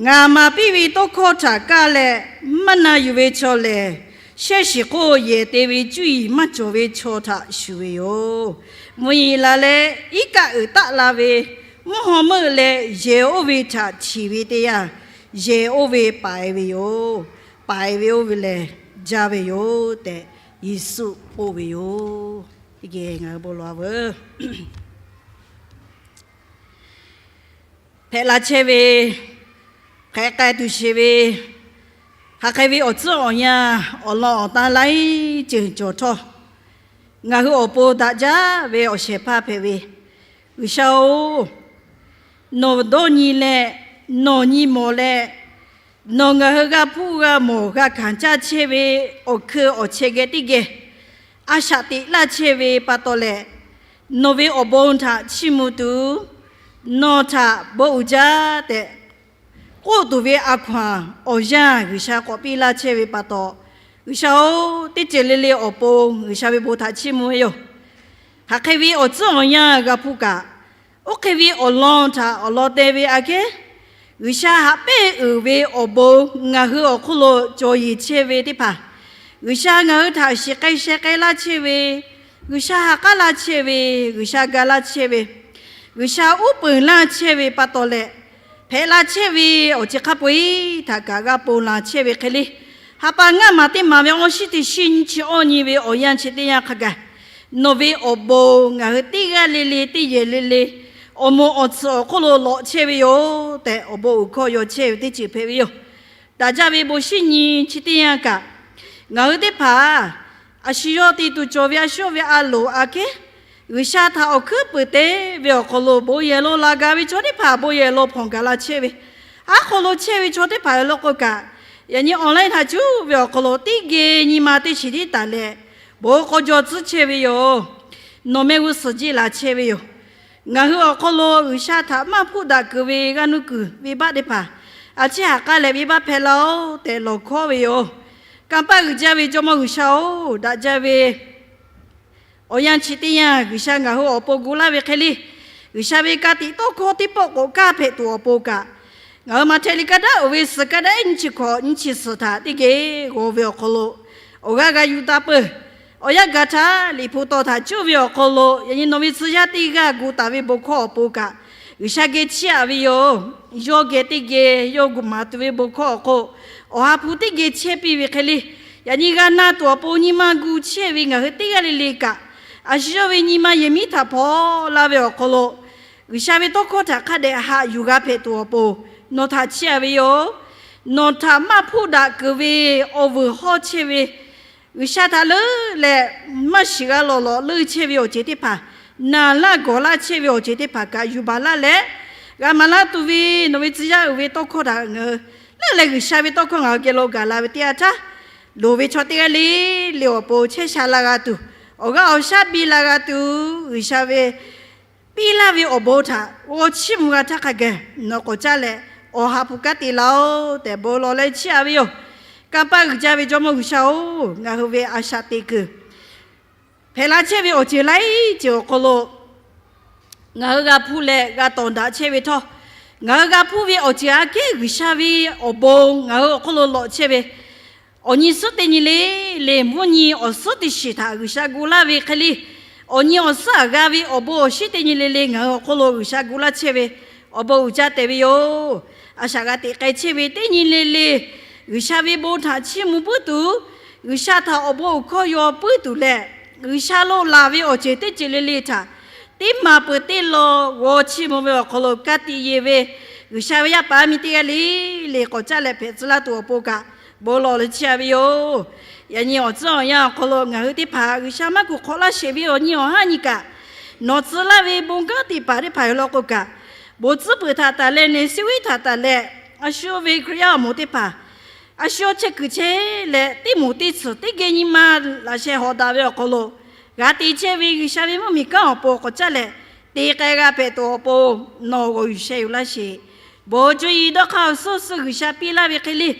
Ngaˬ maˍ piˇ ve tawˇ hkawˇ htaꞈ kaˇ leh maˇ na yuˬ ve chaw lehˬ, shehˇ shiˍ hk'oˆ yehˬ te ve cuˇ yiˍ maˇ cawˬ ve chaw htaꞈ shuˍ ve yoˬ. Mvuhˇ yeˬ la leh iˉ kaˆ uiˍ taˆ la ve, mvuhˇ haw meuˆ leh yehˬ oˇ ve htaꞈ htinˍ ve teˇ yanˇ, yehˬ oˇ ve paiˍ ve yoˬ. Paiˍ ve oˇ ve lehˬ, jaˇ ve yoˬ tehꞈ Yeˍsuˆ k'oˆ ve yoˬ. Teˇ geh ngaˬ hui bon lawˬ-a veuˬ. Hpehꞈ la chehˇ ve, hk'aˬ k'ai tuˬ sheˍ ve, hk'aˬ hk'e ve awˬ tcuhˉ awˬ yanˇ awˬ lawn awˬ tanˇ laiˉ ceuˬ cawˬ htawˇ, ngaˬ hui awˬ pon daꞈ jaˇ ve awˬ shehˍ hpaˇ hpehꞈ ve, G'uiˬsha-oˬ, nawˬ dawˇ nyi leh, nawˬ nyi mawˬ leh, nawˬ ngaˬ hui g'a hpuˇ g'a mawˬ g'a hkanˍ caˇ chehˇ ve awˬ hkui awˬ chehˇ geh teˇ geh a shaꞈ teꞈ laˇ chehˇ ve pa taw leh, nawˬ ve awˬ bon htaꞈ chiˇ mvuh tuˬ, nawˬ htaꞈ bon uiˍ jaˇ tehꞈ k'oˆ tuˬ ve a hkaw-anˬ awˬ yanˇ G'uiˬsha k'awꞈ piˇ laˇ chehˇ ve pa taw, G'uiˬsha-oˬ, teˇ ceuˬ le le awˬ pon G'uiˬsha ve bon htaꞈ chiˇ mvuh ve yoˬ. Hk'aˬ hk'e ve awˬ tcuhˉ awˬ yanˇ g'a hpuˇ kaꞈ, oˇ hk'e ve awˬ lawn htaꞈ awˬ lawn te ve aꞈ kehˉ, G'uiˬsha haꞈ pehnˇ uiˍ ve awˬ bon ngaˬ hui awˬ hk'oˆ lo cawˬ yeˬ chehˇ ve teˇ hpaˍ, G'uiˬsha ngaˬ hui htaꞈ shiˍ k'ai sheh k'ai laˇ chehˇ ve, G'uiˬsha ha k'aˉ laˇ chehˇ ve, G'uiˬsha ga laˇ chehˇ ve, G'uiˬsha uˉ peunˍ laˇ chehˇ ve pa taw leh, hpehꞈ la chehˇ ve awˬ ceuˬ hk'a peu-eˬ htaꞈ kaꞈ g'a ponˬ laˬ chehˇ ve hk'e le, ha pa ngaˇ maˬ teˇ maˬ ve awˇ shiˉ teˇ shiˉ nyiˇ chi awˇ nyi ve awˬ yanˇ chi teˇ yanˇ hk'a gaˬ, nawˬ ve awˬ bon ngaˬ hui teˇ g'aˇ le le teˇ yehˬ le le awˬ moˍ awˬ tsuhꞈ awˬ hk'oˆ lo lawꞈ chehˇ ve yoˬ tehꞈ, awˬ bon uiˍ hkawˇ yaw chehˇ ve teˇ ceuˬ hpehꞈ ve yoˬ. Daꞈ jaˇ ve bon shinˉ nyi chi teˇ yanˇ kaꞈ, ngaˬ hui teˇ hpaˍ a shu yawˇ te tuˬ cawˬ ve a shu yawˇ ve a loˍ aꞈ kehˉ, G'uiˬsha htaꞈ awˬ hkuiˉ peuˍ te ve awˬ hk'aw lo bon yehˬ lo laˬ gaˬ ve chaw teˇ hpaˍ bon yehˬ lo hpawnˬ gaˬ la chehˇ ve, aˉ hk'aw lo chehˇ ve chaw teˇ hpaˍ awˬ lawn k'o kaꞈ, yaꞈ nyi online htaꞈ cuˉ ve awˬ hk'aw lo teˇ geh nyi ma teˇ shiˍ tiˉ taˍ leh, bon k'aw jaw tcuhˉ chehˇ ve yoˬ. Nawˬ mehˆ g'uˇ suhˍ jiˇ laˬ chehˇ ve yoˬ. Ngaˬ hui awˬ hk'aw lo G'uiˬsha htaꞈ maˇ hpuˇ daꞈ kuiˬ ve g'aˇ nuˇ kuiˬ venˇbaˆ teˇ hpaˍ a ciˉ ha k'aˉ leh venˇbaˆ hpehꞈ laˇ-oˆ tehꞈ lawˬ hkawˉ ve yoˬ. Kanˇ paˆ uiˍ jaˇ ve Jawˇmawˇ G'uiˬsha-oˬ, daꞈ jaˇ ve awˬ yanˇ chi teˇ yanˇ G'uiˬsha ngaˬ hui awˬ pon gu laˇ ve hk'e le, G'uiˬsha ve ka tiꞈ tawˇ hkawˇ teˇ pawˆ k'awꞈ kaˇ hpehꞈ tuˬ awˬ pon kaꞈ, ngaˬ hui Maꞈhtehˍ liꞈ ka daˉ uiˍ ve suhˍ ka daˉ ehˉ nyiˇ chi hkawꞈ nyiˇ chi suhˍ htaꞈ teˇ geh g'aw ve awˬ hk'aw lo awˬ g'aˇ g'a yuˬ taˍ peuˬ. Awˬ yanˇ gaˬ htaˇ Liꞈ hpu tawˇ htaꞈ cuˇ ve awˬ hk'aw lo yaꞈ nyi nawˬ ve tcuh yaˇ teˇ g'aˇ gu taˍ ve bon hkawˇ awˬ pon kaꞈ, G'uiˬsha geh chiˇ aꞈ ve yoˬ. Yawˇ geh teˇ geh yawˇ gu maˍ tuˬ ve bon hkawˇ awˬ hk'oˆ, Awˬ ha hpu teˇ geh chehˇ piˇ ve hk'e le, yaꞈ nyi g'a na tuˬ awˬ pon nyi ma gu chehˇ ve ngaˬ hui teˇ g'aˇ le le kaꞈ, a shu yawˇ ve nyi ma yehˬ miˉ htaꞈ hpaw la ve awˬ hk'aw lo, G'uiˬsha ve tawˇ hkawˇ htaꞈ hk'a dehꞈ haꞈ yuˬ g'a hpehꞈ tuˬ awˬ pon nawˬ htaꞈ chiˇ aꞈ ve yoˬ. Nawˬ htaꞈ maˇ hpuˇ daꞈ kuiˬ ve awˬ vuiˬ hawˇ chehˇ ve, G'uiˬsha htaꞈ leuˉ leh maˇ shiˍ g'a lawˬ lawˬ leuˆ chehˇ ve awˬ ceuˬ teˇ hpaˍ, naˬ laˇ gawˬ laˇ chehˇ ve awˬ ceuˬ teˇ hpaˍ kaꞈ yuˬ baˬ laˇ leh, g'a maˍ laˇ tuˬ ve nawˬ ve tcuh yaˇ uiˍ ve tawˇ hkawˇ htaꞈ ngaˬ hui leuˉ leh G'uiˬsha ve tawˇ hkawˇ ngaˬ hui geh lo gaˬ la ve teˇ yanˇ htaˇ, loˍ ve chaw teˇ g'aˇ le le awˬ pon chehˇ sha la g'a tuˬ, awˬ g'aˇ awˬ shaˉ biˇ la g'a tuˬ, G'uiˬsha ve piˇ laˇ ve awˬ bon htaꞈ g'aw chiˇ mvuh g'a htaˇ hk'a gaˬ nawˬ k'awꞈ caˇ leh, Awˬ ha hpu kanˉ te laˇ-oˆ tehꞈ bon lawˬ leh chiˇ aꞈ ve yoˬ. Kanˇ paˆ uiˍ jaˇ ve Jawˇmawˇ G'uiˬsha-oˬ, ngaˬ hui ve a shaꞈ teꞈ kuiˬ hpehꞈ la chehˇ ve awˬ ceuˬ laiˉ ceuˬ awˬ hk'aw lo ngaˬ hui g'a hpuˇ leh g'a tawˍ daꞈ chehˇ ve htawˇ, ngaˬ hui g'a hpuˇ ve awˬ ceuˬ aꞈ kehˉ G'uiˬsha ve awˬ bon ngaˬ hui awˬ hk'oˆ lo lawꞈ chehˇ ve, awˬ nyi suhˉ teˇ nyi le le, mvuhˇ nyi awˬ suhˉ teˇ shiˍ htaꞈ G'uiˬsha gu laˇ ve hk'e le, awˬ nyi awˬ suhˉ aꞈ g'a ve awˬ bon awˬ shinˉ teˇ nyi le le ngaˬ hui awˬ hk'oˆ lo G'uiˬsha gu laˇ chehˇ ve awˬ bon uiˍ jaˇ tehꞈ ve yoˬ. A shaꞈ g'a teꞈ k'ai chehˇ ve teˇ nyi le le, G'uiˬsha ve bon htaꞈ chiˇ mvuh puiˉ tuˬ, G'uiˬsha htaꞈ awˬ bon awˬ hkawˇ yaw puiˉ tuˬ leh, G'uiˬsha lo laˬ ve awˬ ceuˬ teˇ ceuˬ le le htaꞈ teˇ maˍ peuˬ teˇ law g'aw chiˇ mvuh ve awˬ hk'aw lo ka tiꞈ yeˬ ve G'uiˬsha ve yaˇ paˍ yaˇ miˇ teˇ g'aˇ le le k'awꞈ caˇ leh hpehꞈ tcuh laˇ tuˬ awˬ pon kaꞈ bon lawˬ leh chiˇ aꞈ ve yoˬ. Yaꞈ nyi awˬ tcuhˉ awˬ yanˇ awˬ hk'aw lo ngaˬ hui teˇ hpaˍ G'uiˬsha maˇ kuˬ hk'awꞈ laˇ sheˍ ve awˬ nyi awˬ haˉ nyi kaꞈ, nawˬ tcuh laˇ ve bon kanˉ teˇ hpaˍ teˇ hpaˍ awˬ lawn k'o kaꞈ, bon tcuhˉ peuˬ htaꞈ taˍ leh, neˬ siˉ viˉ htaꞈ taˍ leh, a shu ve Hkriꞈ yaˇ awˬ moˍ teˇ hpaˍ a shu yawˇ chehˇ kuiˬ chehˇ leh teˇ moˍ teˇ tsuhˍ teˇ geh nyi ma laꞈ sheh hawꞈ daꞈ ve awˬ hk'aw lo, g'a te chehˇ ve G'uiˬsha ve mvuhˇmiˬ kanˉ awˬ pon k'awꞈ caˉ leh te k'ai g'a hpehꞈ tuˬ awˬ pon nawˬ g'awˬ yuˬ sheh yuˬ laˇ sheˍ. Bon cuˇ yiˍ dawˇ hk'aˇ awˬ suhˉ suhˉ G'uiˬsha piˇ laˇ ve hk'e le,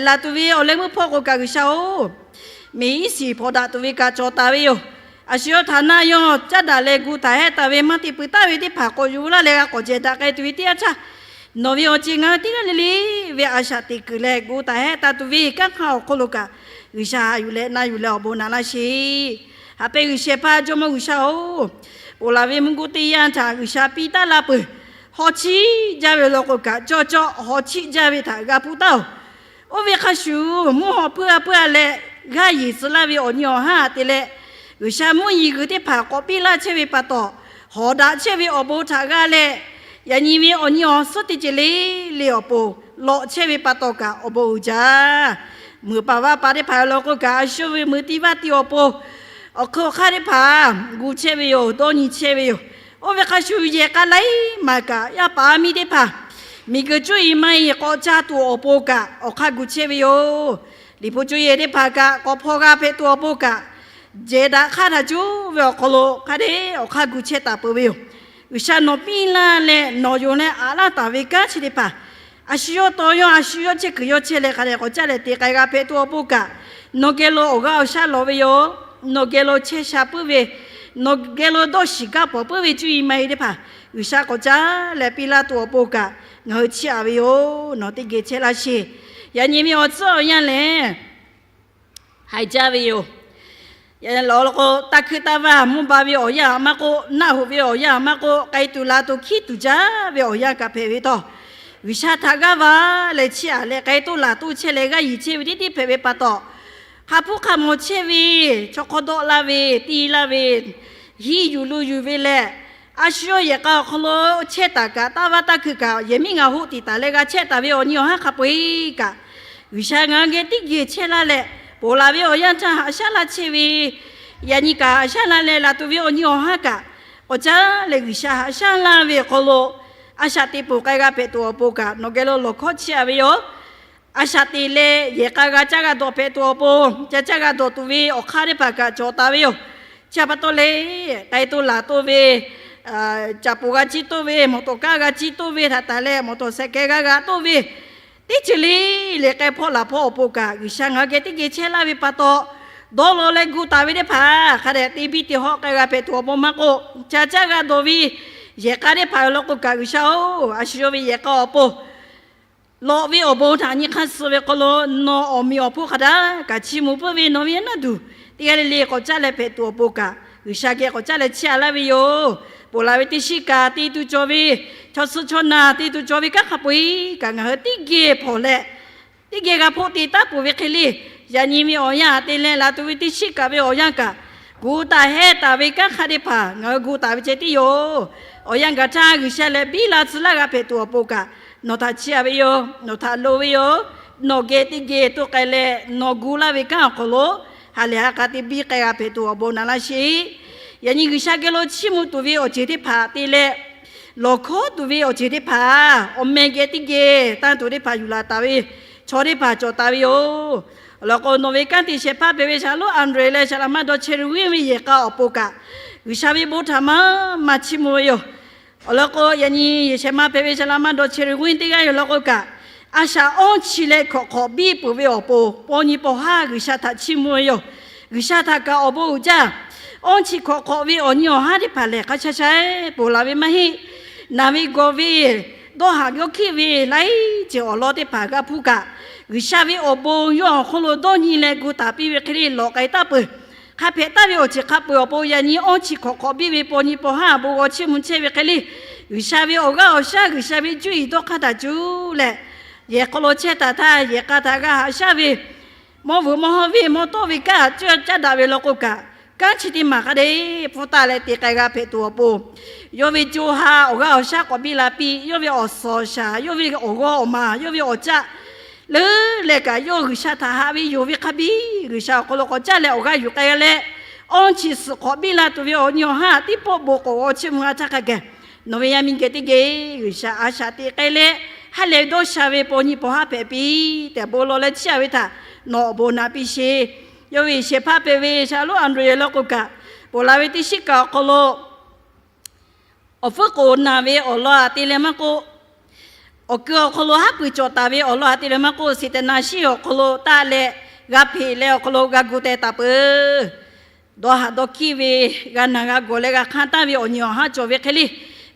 laˬ tuˬ ve awˬ leh meuˇ hpawˇ k'o kaꞈ G'uiˬsha-oˬ, miˬ iˉ shiˍ hpawnˬ daꞈ tuˬ ve kaꞈ cawˬ taˍ ve yoˬ. A shu yawˇ htaꞈ na yawˇ caˉ daꞈ leh gu taˍ hehˆ taˍ ve maˇ te pui taˍ ve teˇ hpaˍ k'awꞈ yuˬ laˇ leh g'a k'awꞈ jehˬ daꞈ k'ai tuˬ ve teˇ yanˇ htaˇ, nawˬ ve awˬ ceˬ ngaˬ hui teˇ g'aˇ le le ve a shaꞈ teꞈ kuiˬ leh gu taˍ hehˆ taˍ tuˬ ve kanˉ hk'aˇ awˬ hk'aw lo kaꞈ, G'uiˬsha haꞈ yuˬ leh na yuˬ leh awˬ bon naꞈ laˇ sheˍ. Haꞈ pehˇ G'uiˬsha hpa Jawˇmawˇ G'uiˬsha-oˬ, ponˬ laˬ ve mvuhˇ guˇ teˇ yanˇ htaꞈ G'uiˬsha piˇ taˉ la peuˬ. Hawˉ chiˆ jaˇ ve law k'o kaꞈ, cawˇ cawˇ hawˉ chiˆ jaˇ ve htaꞈ g'a hpuˇ taˉ-oˬ. Oˇ ve hk'a shuˍ, mvuhˇ hawˬ hpuiˇ a hpuiˇ a leh g'aˇ yeˬ tcuh laˇ ve awˬ nyi awˬ haˉ te leh, G'uiˬsha mvuhˇ yeˬ g'uiˬ teˇ hpaˍ k'awꞈ piˇ laˇ chehˇ ve pa taw, hawˍ daꞈ chehˇ ve awˬ bon htaꞈ g'a leh, yaꞈ nyi ve awˬ nyi awˬ suhˉ teˇ ceuˬ le le awˬ pon lawꞈ chehˇ ve pa taw kaꞈ awˬ bon uiˍ jaˇ. Meuˍ paˍ vaˇ paˍ teˇ hpaˍ law k'o kaꞈ, a shu ve meuˍ tiˇ vaˇ tiˇ awˬ pon awˬ hk'eun awˬ hk'aˇ teˇ hpaˍ gu chehˇ ve yoˬ, dawˇ nyi chehˇ ve yoˬ. Oˇ ve hk'a shuˍ yehˬ k'a laiˉ maˬ kaꞈ yaˇ paˍ miˇ teˇ hpaˍ miˬguiˬ cuˇ yiˍ ma yiˍ k'awꞈ ca tuˬ awˬ pon kaꞈ awˬ hk'aˇ gu chehˇ ve yoˬ. Liꞈ hpu cuˇ yiˍ teˇ hpaˍ kaꞈ k'awꞈ hpaw g'a hpehꞈ tuˬ awˬ pon kaꞈ, jehˬ daꞈ hk'aˇ htaꞈ cuˇ ve awˬ hk'aw lo hk'a dehꞈ awˬ hk'aˇ gu chehˇ taˍ peuˬ ve yoˬ. G'uiˬsha nawˬ piˇ laˇ leh nawˬ yonˍ leh aꞈ laˇ taˍ ve kanˉ chi teˇ hpaˍ, a shu yawˇ taw yawˇ a shu yawˇ chehˇ kuiˬ yawˇ chehˇ leh hk'a dehꞈ k'awꞈ caˉ leh te k'ai g'a hpehꞈ tuˬ awˬ pon kaꞈ, nawˬ geh lo awˬ g'aˇ awˬ shaˉ lawˬ ve yoˬ. Nawˬ geh lo chehˇ sha puiˉ ve, nawˬ geh lo dawˇ shiˍ gaˇ pawˍ puiˉ ve cuˇ yiˍ ma yiˍ teˇ hpaˍ G'uiˬsha k'awꞈ caˉ leh piˇ laˇ tuˬ awˬ pon kaꞈ ngaˬ hui chiˇ aꞈ ve yoˬ. Nawˬ teˇ geh chehˇ laˇ sheˍ. Yaꞈ nyi ve awˬ tcuhˉ awˬ yanˇ lehˬ, haiˬ jaˇ ve yoˬ. Lawˬ law k'o, taˇ hkuiˇ taˇ vaˇ mvuhˇ ba ve awˬ yanˇ maˇ k'oˆ, naˆ hoꞈ ve awˬ yanˇ maˇ k'oˆ, k'ai tuˬ la tuˬ hkiˉ tuˬ jaˇ ve awˬ yanˇ kaꞈ hpehꞈ ve htawˇ, G'uiˬsha htaꞈ g'aˇ va leh chiˇ aꞈ leh k'ai toˇ laˬ toˇ chehˇ leh g'aˇ yiˍ chehˇ ve teˇ tiˉ hpehꞈ ve pa taw, hk'a hpuˉ hk'a mawˬ chehˇ ve, chaw hk'aw dawˆ laˇ ve, ti laˇ ve, hiˇ yuˬ lu yuˬ ve leh, a shu yawˇ yehˬ k'a awˬ hk'aw lo chehˇ taˍ kaꞈ, taˇ vaˇ taˇ hkuiˇ kaꞈ, yehˬ miˉ ngaˬ hoˆ tiˍ taˍ leh g'a chehˇ taˍ ve awˬ nyi awˬ haˉ hk'a peu-eˬ kaꞈ, G'uiˬsha ngaˬ hui geh teˇ geh chehˇ laˇ leh, ponˬ laˬ ve awˬ yanˇ htaˇ haꞈ shaˉ laˇ chehˇ ve, yaꞈ nyi kaꞈ haꞈ shaˉ laˇ leh laˬ tuˬ ve awˬ nyi awˬ haˉ kaꞈ, k'awꞈ caˉ leh G'uiˬsha haꞈ shaˉ laˇ ve awˬ hk'aw lo, a shaꞈ teꞈ peuˬ k'ai g'a hpehꞈ tuˬ awˬ pon kaꞈ nawˬ geh lo lawˬ hkawˇ chiˇ aꞈ ve yoˬ. A shaꞈ teꞈ leh yehˬ k'a g'a caˇ g'a dawˬ hpehꞈ tuˬ awˬ pon, ca caˇ g'a dawˬ tuˬ ve awˬ hk'aˇ teˇ hpaˍ kaꞈ cawˬ taˍ ve yoˬ. Chi pa taw leh, k'ai toˇ laˬ toˇ ve, caꞈ poˍ g'a ciˇ toˇ ve, mawˬ tawˍ kaˇ g'a ciˇ toˇ ve htaꞈ taˍ leh, mawˬ tawˍ sehˍ kehˬ g'a g'a toˇ ve, teˇ ceuˬ le le k'ai hpawˆ laˬ hpawˆ awˬ pon kaꞈ, G'uiˬsha ngaˬ hui geh teˇ geh chehˇ laˇ ve pa taw, dawˇ law leh gu taˍ ve teˇ hpaˍ hk'a dehꞈ te biˇ te hawˆ k'ai g'a hpehꞈ tuˬ awˬ pon maˇ k'oˆ, ca caˇ g'a dawˬ ve yehˬ k'a teˇ hpaˍ awˬ lawn k'o kaꞈ, G'uiˬsha-oˬ, a shu yawˇ ve yehˬ k'a awˬ pon lawꞈ ve awˬ bon htaꞈ nyi hk'aˇ suh ve hk'aw lo, nawˬ awˬ meꞈ awˬ hponˇ hk'a daꞈ kaꞈ chiˇ mvuh puiˉ ve, nawˬ ve yaˇ naˇ duˬ teˇ g'aˇ le le k'awꞈ caˉ leh hpehꞈ tuˬ awˬ pon kaꞈ, G'uiˬsha geh k'awꞈ caˉ leh chiˇ aꞈ laˇ ve yoˬ. Ponˬ laˬ ve teˇ shiˉ kaꞈ te tuˬ cawˬ ve, chaw suh chaw naˬ te tuˬ cawˬ ve kanˉ hk'a peu-eˬ kaꞈ ngaˬ hui teˇ geh hpawˍ leh, teˇ geh g'a hpoˆ te taˉ peuˬ ve hk'e le, yaꞈ nyi ve awˬ yanˇ te leh laˬ tuˬ ve teˇ shiˉ kaꞈ ve awˬ yanˇ kaꞈ, gu taˍ hehˆ taˍ ve kanˉ hk'a teˇ hpaˍ ngaˬ hui gu taˍ ve ceh tiˉ yoˬ. Awˬ yanˇ gaˬ htaˇ G'uiˬsha leh biˇ la tcuh laˇ g'a hpehꞈ tuˬ awˬ pon kaꞈ, nawˬ htaꞈ chiˇ aꞈ ve yoˬ. Nawˬ htaꞈ loˍ ve yoˬ. Nawˬ geh teˇ geh toˇ k'ai leh nawˬ gu laˇ ve kanˉ awˬ hk'aw lo, ha lehˬ ha k'a te biˇ k'ai g'a hpehꞈ tuˬ awˬ bon naꞈ laˇ sheˍ. Yaꞈ nyi G'uiˬsha geh lo chiˇ mvuh tuˬ ve awˬ ceuˬ teˇ hpaˍ te leh, lawˬ hkawˉ tuˬ ve awˬ ceuˬ teˇ hpaˍ, awˬ meh geh teˇ geh tanˇ tuˬ teˇ hpaˍ yuˬ laˬ taˍ ve chaw teˇ hpaˍ cawˬ taˍ ve yoˬ. Awˬ lawn k'o, nawˬ ve kanˉ te shehˍ hpaˇ hpehꞈ ve Shaˍlonˉ Andrew leh Shaˍlaꞈ maˇ dawˇ Cherry Win ve yehˬ k'a awˬ pon kaꞈ, G'uiˬsha ve bon htaꞈ maˇ maˇ chiˇ mvuh ve yoˬ. Awˬ lawn k'o, yaꞈ nyi yehˬ shehˍ ma hpehꞈ ve Shaˍlaꞈ maˇ dawˇ Cherry Win teˇ g'aˇ yoˬ lawn k'o kaꞈ, a shaꞈ awˇ chi leh hkawꞈ hk'awꞈ biˇ peuˬ ve awˬ pon paw nyi paw haˉ G'uiˬsha htaꞈ chiˇ mvuh ve yoˬ. G'uiˬsha htaꞈ kaꞈ awˬ bon uiˍ jaˇ. Awˇ chi hkawꞈ hk'awꞈ ve awˬ nyi awˬ haˉ teˇ hpaˍ lehˬ, hk'a sha sha ponˬ laˬ ve maˇ heˆ. Naˬ ve gawˬ ve, dawˇ haꞈ yawˇ hkiˆ ve laiˉ ceuˬ awˬ lawn teˇ hpaˍ g'a hpuˇ kaꞈ, G'uiˬsha ve awˬ bon yawˇ awˬ hk'oˆ lo dawˇ nyi leh gu taˍ piˇ ve hk'e le lawꞈ k'ai taˍ peuˬ. Hk'a hpehꞈ taˍ ve awˬ ceuˬ hk'a peu-eˬ awˬ pon yaꞈ nyi awˇ chi hkawꞈ hk'awꞈ biˇ ve paw nyi paw haˉ awˬ bon g'aw chiˇ mvuh chehˇ ve hk'e le, G'uiˬsha ve awˬ g'aˇ awˬ shaˉ G'uiˬsha ve juˇ iˍ dawˇ hk'aˇ htaꞈ cuˇ leh, yehˬ hk'aw lo chehˇ taˍ htaˇ yehˬ k'a htaꞈ g'a haꞈ shaˉ ve, mawˇ vuiˬ mawˇ hawˇ ve mawˇ tawˆ ve kaꞈ caˇ daꞈ ve lawn k'o kaꞈ, kanˉ chi teˇ maˬ hk'a dehꞈ hpfuhˇ taˍ leh te k'ai g'a hpehꞈ tuˬ awˬ pon, yawˇ ve co ha awˬ g'aˇ awˬ shaˉ k'awꞈ biˇ la piˇ, yawˇ ve awˬ suhˍ awˬ shaˍ, yawˇ ve awˬ g'awˇ awˬ maˬ, yawˇ ve awˬ caˆ leuˉ leh kaꞈ, yawˇ G'uiˬsha htaꞈ haꞈ ve yonˍ ve hk'a biˇ G'uiˬsha awˬ hk'aw lo k'awꞈ caˇ leh awˬ g'aˇ yuˬ k'ai leh, awˇ chi suhˍ hk'awꞈ biˇ la tuˬ ve awˬ nyi awˬ haˉ tiˉ pawˆ bon k'awꞈ g'aw chiˇ mvuh g'a htaˇ hk'a gaˬ, nawˬ ve yaˇ miˇ geh teˇ geh G'uiˬsha a shaꞈ teꞈ k'ai leh, ha lehˬ dawˇ sha ve paw nyi paw haˉ hpehꞈ piˇ tehꞈ bon lawˬ leh chiˇ aꞈ ve htaꞈ nawˬ awˬ bon naꞈ piˇ sheˍ. Yawˇ ve shehˍ hpaˇ hpehꞈ ve Shaˍlonˉ Andrew lawn k'o kaꞈ, Ponˬ la ve teˇ shiˉ kaꞈ awˬ hk'aw lo, awˬ fuiˉ k'oˍ naˬ ve awˬ lawn aꞈ te leh maˇ k'oˆ, awˬ ku awˬ hk'aw lo haˉ pui cawˬ taˍ ve awˬ lawn aꞈ te leh maˇ k'oˆ, Saˍtanˍ shiˉ awˬ hk'aw lo taˆ leh g'a hpeꞈ leh awˬ hk'aw lo g'a gu teh taˍ peuˬ. Dawˇ haꞈ dawˇ hkiˇ ve, g'a naˬ g'a gawˬ leh g'a hk'anˇ taˍ ve awˬ nyi awˬ haˉ cawˬ ve hk'e le,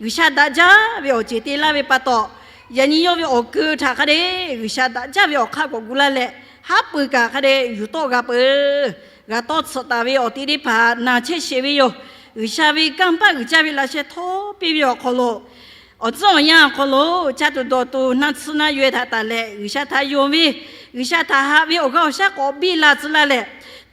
G'uiˬsha daꞈ jaˇ ve awˬ ceuˬ te laˇ ve pa taw, yaꞈ nyi yawˇ ve awˬ ku htaꞈ hk'a dehꞈ G'uiˬsha daꞈ jaˇ ve awˬ hk'aˇ k'awꞈ gu laˇ leh, haˉ pui kaꞈ hk'a dehꞈ yuˬ tawˆ g'a peuˬ. G'a tawˇ tsuhꞈ taˍ ve awˬ te teˇ hpaˍ naˬ chehˇ sheˍ ve yoˬ. G'uiˬsha ve kanˇ paˆ uiˍ jaˇ ve laꞈ sheh htawˇ piˇ ve awˬ hk'aw lo, awˬ tcuhˉ awˬ yanˇ awˬ hk'aw lo caˇ tuˬ dawˬ tuˬ naˆ tsuhˇ naˆ yaweh htaꞈ taˍ leh, G'uiˬsha htaꞈ yonˍ ve, G'uiˬsha htaꞈ haꞈ ve awˬ g'aˇ awˬ shaˉ k'awꞈ biˇ la tcuh laˇ leh,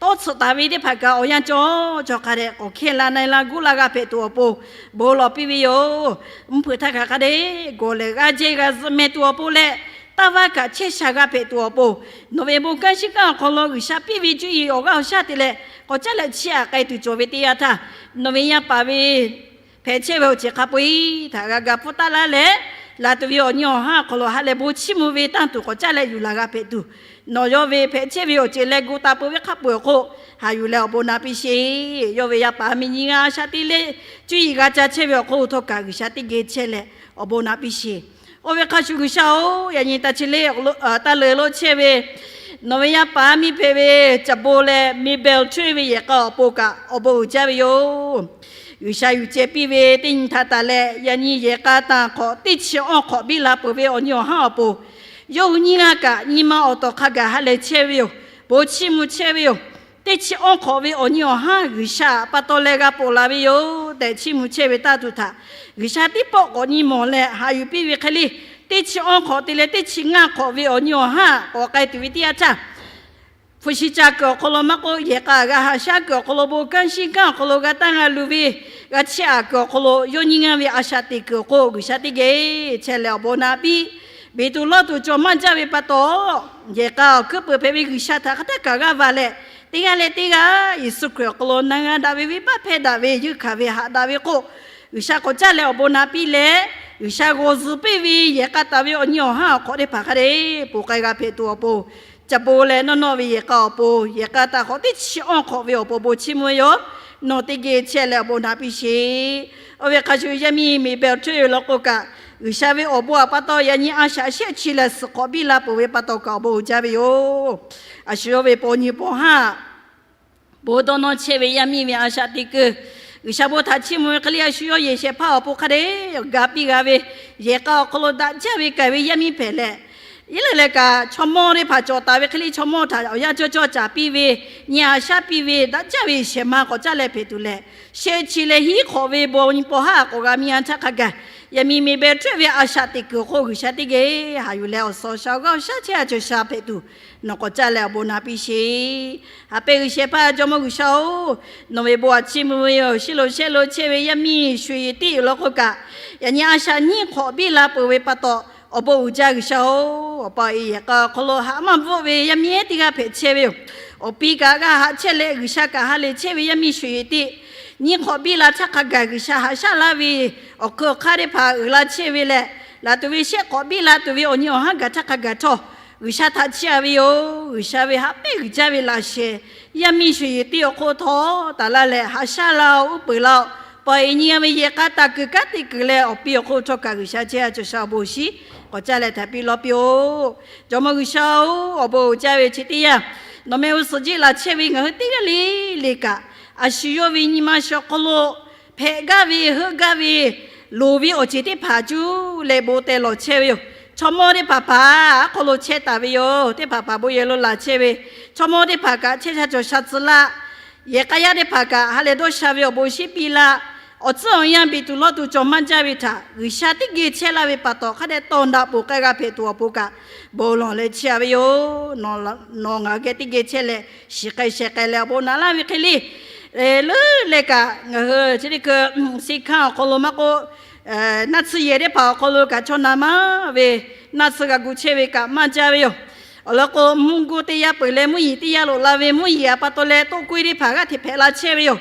tawˇ tsuhꞈ taˍ ve teˇ hpaˍ kaꞈ awˬ yanˇ cawˬ cawˬ hk'a dehꞈ k'awꞈ hkehˇ la na e la guˆ la g'a hpehꞈ tuˬ awˬ pon bon lawˬ piˇ ve yoˬ. Mvuhˇ hpeuꞈ htaˇ hk'aˬ hk'a dehꞈ gawˬ lehˬ g'a jehˇ g'a zuhꞈ meh tuˬ awˬ pon leh, taˇ vaˇ kaꞈ chehˇ sha g'a hpehꞈ tuˬ awˬ pon, nawˬ ve bon kanˉ shiˉ kanˉ awˬ hk'aw lo G'uiˬsha piˇ ve cuˇ yiˍ awˬ g'aˇ awˬ shaˉ te leh k'awꞈ caˉ leh chiˇ aꞈ k'ai tuˬ cawˬ ve teˇ yanˇ htaˇ, nawˬ ve yaˇ paˍ ve hpehꞈ chehˇ ve awˬ ceuˬ hk'a peu-eˬ htaꞈ g'a ga pfuhˇ taˆ laˇ leh, laˬ tuˬ ve awˬ nyi awˬ haˉ awˬ hk'aw lo ha leh bon chiˇ mvuh ve tanˇ tuˬ k'awꞈ caˉ leh yuˬ laˬ g'a hpehꞈ tuˬ, nawˬ yawˇ ve hpehꞈ chehˇ ve awˬ ceuˬ leh gu taˍ peuˬ ve hk'a peu-eˬ awˬ hk'oˆ, haꞈ yuˬ leh awˬ bon naꞈ piˇ sheˍ. Yawˇ ve yaˇ paˍ miˬ nyi g'a a shaꞈ te leh, cuˇ yiˍ g'a ca chehˇ ve awˬ hk'oˆ htawˇ kaꞈ G'uiˬsha teˇ geh chehˇ leh awˬ bon naꞈ piˇ sheˍ. Oˇ ve hk'a shuˍ G'uiˬsha-oˬ, yaꞈ nyi taˇ chi le, taˇ leuˬ lo chehˇ ve nawˬ ve yaˇ paˍ miˇ hpehꞈ ve Caˬ bon leh Miˬ Beˍ Hteuˆ ve yehˬ k'a awˬ pon kaꞈ awˬ bon uiˍ jaˇ ve yoˬ. G'uiˬsha yuˬ ceh piˇ ve teˇ nyi htaꞈ taˍ leh, yaꞈ nyi yehˬ k'a tanˇ hk'awꞈ teˇ chi awˇ hk'awꞈ biˇ la peuˬ ve awˬ nyi awˬ haˉ awˬ pon, yawˇ hui nyiˇ g'aˇ kaꞈ nyi ma awˬ tawˍ hk'a gaˬ ha lehˬ chehˇ ve yoˬ. Bon chiˇ mvuh chehˇ ve yoˬ. Teˇ chi awˇ hk'awꞈ ve awˬ nyi awˬ haˉ G'uiˬsha pa taw leh g'a ponˬ la ve yoˬ tehꞈ chiˇ mvuh chehˇ ve tanˇ tuˬ htaꞈ, G'uiˬsha teˇ pawˆ k'awꞈ nyi mawˬ leh haꞈ yuˬ piˇ ve hk'e le, teˇ chi awˇ hk'awꞈ te leh teˇ chi ngaˇ hk'awꞈ ve awˬ nyi awˬ haˉ k'awꞈ k'ai tuˬ ve teˇ yanˇ htaˇ, hpu shi ca kuiˬ awˬ hk'aw lo maˇ k'oˆ, yehˬ k'a g'a haꞈ shaˉ kuiˬ awˬ hk'aw lo, bon kanˉ shiˉ kanˉ awˬ hk'aw lo g'a tanˇ g'a luˬ ve, g'a chehˇ aꞈ kuiˬ awˬ hk'aw lo yawˇ nyiˇ g'aˇ ve a shaꞈ teꞈ kuiˬ awˬ hk'oˆ G'uiˬsha teˇ geh chehˇ leh awˬ bon naꞈ piˇ. Beˬ tuˬ lawˇ tuˬ cawˬ maˇ jaˇ ve pa taw, yehˬ k'a awˬ hkuiˉ peuˬ hpehꞈ ve G'uiˬsha htaꞈ hk'a htaˇ kaꞈ g'a va leh, teˇ g'aˇ leh teˇ g'aˇ Yeˍsuˆ Hkriꞈ awˬ hk'aw lo na g'a daꞈ ve, venˇbaˆ hpehˇ daꞈ ve, yeunˇ hkanˍ ve, haꞈ daꞈ ve k'o, G'uiˬsha k'awꞈ caˇ leh awˬ bon naꞈ piˇ leh, G'uiˬsha g'awˬ zuhˬ piˇ ve yehˬ k'a taˍ ve awˬ nyi awˬ haˉ awˬ hk'awꞈ teˇ hpaˍ hk'a dehꞈ ponˬ k'ai g'a hpehꞈ tuˬ awˬ pon, Caˬ bon leh nawˇ nawˇ ve yehˬ k'a awˬ pon, yehˬ k'a taˍ hk'awꞈ teˇ chi awˇ hk'awꞈ ve awˬ pon bon chiˇ mvuh yoˬ. Nawˬ teˇ geh chehˇ leh awˬ bon naꞈ piˇ sheˍ. Oˇ ve hk'a shuˍ yaˇ miˇ Miˬ Beˍ Hteuˆ ve law k'o kaꞈ, G'uiˬsha ve awˬ bon awˬ pa taw yaꞈ nyi a shaꞈ shehˆ chi lehˬ suhˍ hk'awꞈ biˇ la peuˬ ve pa taw kaꞈ awˬ bon uiˍ jaˇ ve yoˬ. A shu yawˇ ve paw nyi paw haˉ bon dawˇ nawˇ chehˇ ve yaˇ miˇ ve a shaꞈ teꞈ kuiˬ, G'uiˬsha bon htaꞈ chiˇ mvuh ve hk'e le, a shu yawˇ yehˬ shehˍ hpaˇ awˬ pon hk'a dehꞈ ga piˇ g'a ve, yehˬ k'a awˬ hk'aw lo daꞈ jaˇ ve k'ai ve yaˇ miˇ hpehꞈ leh, yehˬ leh leh kaꞈ chaw mawˇ teˇ hpaˍ cawˬ taˍ ve hk'e le, chaw mawˇ htaꞈ awˬ yanˇ cawˇ cawˇ caˍ piˇ ve, nyi a shaˉ piˇ ve, daꞈ jaˇ ve shehˍ ma k'awꞈ caˇ leh hpehꞈ tuˬ leh, shehˆ chi leh hiˉ hk'awꞈ ve bon nyi paw haˉ k'awꞈ g'a miˇ a htaˇ hk'a gaˬ, yaˇ miˇ Miˬ Beˍ Hteuˆ ve a shaꞈ teꞈ kuiˬ awˬ hk'oˆ G'uiˬsha teˇ geh haꞈ yuˬ leh awˬ suhˍ awˬ shaˍ awˬ g'aˇ awˬ shaˉ chehˇ a cawˬ sha hpehꞈ tuˬ, nawˬ k'awꞈ caˇ leh awˬ bon naꞈ piˇ sheˍ. Haꞈ pehnˇ G'uiˬsha hpehꞈ, Jawˇmawˇ G'uiˬsha-oˬ, nawˬ ve bon htaꞈ chiˇ mvuh ve yoˬ. Shiˉ lo shehˆ lo chehˇ ve yaˇ miˇ Shu Yeˍ tiˉ awˬ lawn k'o kaꞈ, yaꞈ nyi a shaꞈ nyiˇ hk'awꞈ biˇ la peuˬ ve pa taw, awˬ bon uiˍ jaˇ G'uiˬsha-oˬ. Awˬ pa e yehˬ k'a awˬ hk'aw lo haꞈ maˇ bvuhˆ ve yaˇ miˇ ehˉ teˇ g'aˇ hpehꞈ chehˇ ve yoˬ. Awˬ pi kaꞈ g'a haꞈ chehˇ leh G'uiˬsha kaꞈ ha lehˬ chehˇ ve yaˇ miˇ Shu Yeˍ tiˉ nyiˇ hk'awꞈ biˇ la htaˇ hk'a gaˬ G'uiˬsha haꞈ shaˉ laˇ ve awˬ hkui awˬ hk'aˇ teˇ hpaˍ uiˍ la chehˇ ve leh, laˬ tuˬ ve shehˆ hk'awꞈ biˇ la tuˬ ve awˬ nyi awˬ haˉ gaˬ htaˇ hk'a gaˬ htawˇ, G'uiˬsha htaꞈ chiˇ a ve yoˬ. G'uiˬsha ve haꞈ pehnˇ uiˍ jaˇ ve laꞈ sheh, yaˇ miˇ Shu Yeˍ tiˉ awˬ hk'oˆ htawˇ taˍ laˇ leh haꞈ shaˉ laˇ-oˬ, uˉ peunˍ laˇ-oˬ. Paw e nyi a ve yehˬ k'a taˍ kuiˬ kanˉ te kuiˬ leh awˬ pi awˬ hk'oˆ htawˇ kaꞈ G'uiˬsha chehˇ a cawˬ sha awˬ bon awˬ shiˉ k'awꞈ caˇ leh htaꞈ piˇ lawˇ piˇ-oˆ. Jawˇmawˇ G'uiˬsha-oˬ, awˬ bon uiˍ jaˇ ve chi teˇ yanˇ, nawˬ meh g'uˇ suhˍ jiˆ laˬ chehˇ ve ngaˬ hui teˇ g'aˇ le le kaꞈ, a shu yawˇ ve nyi ma shu awˬ hk'aw lo hpehꞈ gaˇ ve, heuˆ gaˇ ve, loˍ ve awˬ ceuˬ teˇ hpaˍ cuˇ leh bon teh lawˬ chehˇ ve yoˬ. Chaw mawˇ teˇ hpaˍ hpaˍ awˬ hk'aw lo chehˇ taˍ ve yoˬ. Teˇ hpaˍ hpaˍ bon yehˬ lo laˬ chehˇ ve, chaw mawˇ teˇ hpaˍ kaꞈ chehˇ sha cawˬ sha tcuh laˇ. Yehˬ k'a yaˇ teˇ hpaˍ kaꞈ ha lehˬ dawˇ sha ve awˬ bon shiˉ piˇ laˇ. Awˬ tcuhˉ awˬ yanˇ beˬ tuˬ lawˇ tuˬ cawˬ maˇ jaˇ ve htaꞈ G'uiˬsha teˇ geh chehˇ laˇ ve pa taw, hk'a dehꞈ tawˇ daꞈ poˬ k'ai g'a hpehꞈ tuˬ awˬ pon kaꞈ bon lawˬ leh chehˇ a ve yoˬ. Nawˬ ngaˬ hui geh teˇ geh chehˇ leh shiˍ k'ai sheh k'ai leh awˬ bon naꞈ laˇ ve hk'e le, leuˉ leh kaꞈ ngaˬ hui chi teˇ hkui siˉ hkanˇ awˬ hk'aw lo maˇ k'oˆ, naˆ tsuhˇ yehˬ teˇ hpaˍ awˬ hk'aw lo kaꞈ chaw na maˇ ve naˆ tsuhˇ g'a gu chehˇ ve kaꞈ maˇ jaˇ ve yoˬ. Awˬ lawn k'o, mvuhˇ goˇ teˇ yanˇ peuˬ leh mvuhˇ yeˬ teˇ yanˇ loꞈ la ve mvuhˇ yeˬ a pa taw leh toˆ koˇ teˇ hpaˍ g'aˇ hteꞈ hpehꞈ la chehˇ ve yoˬ.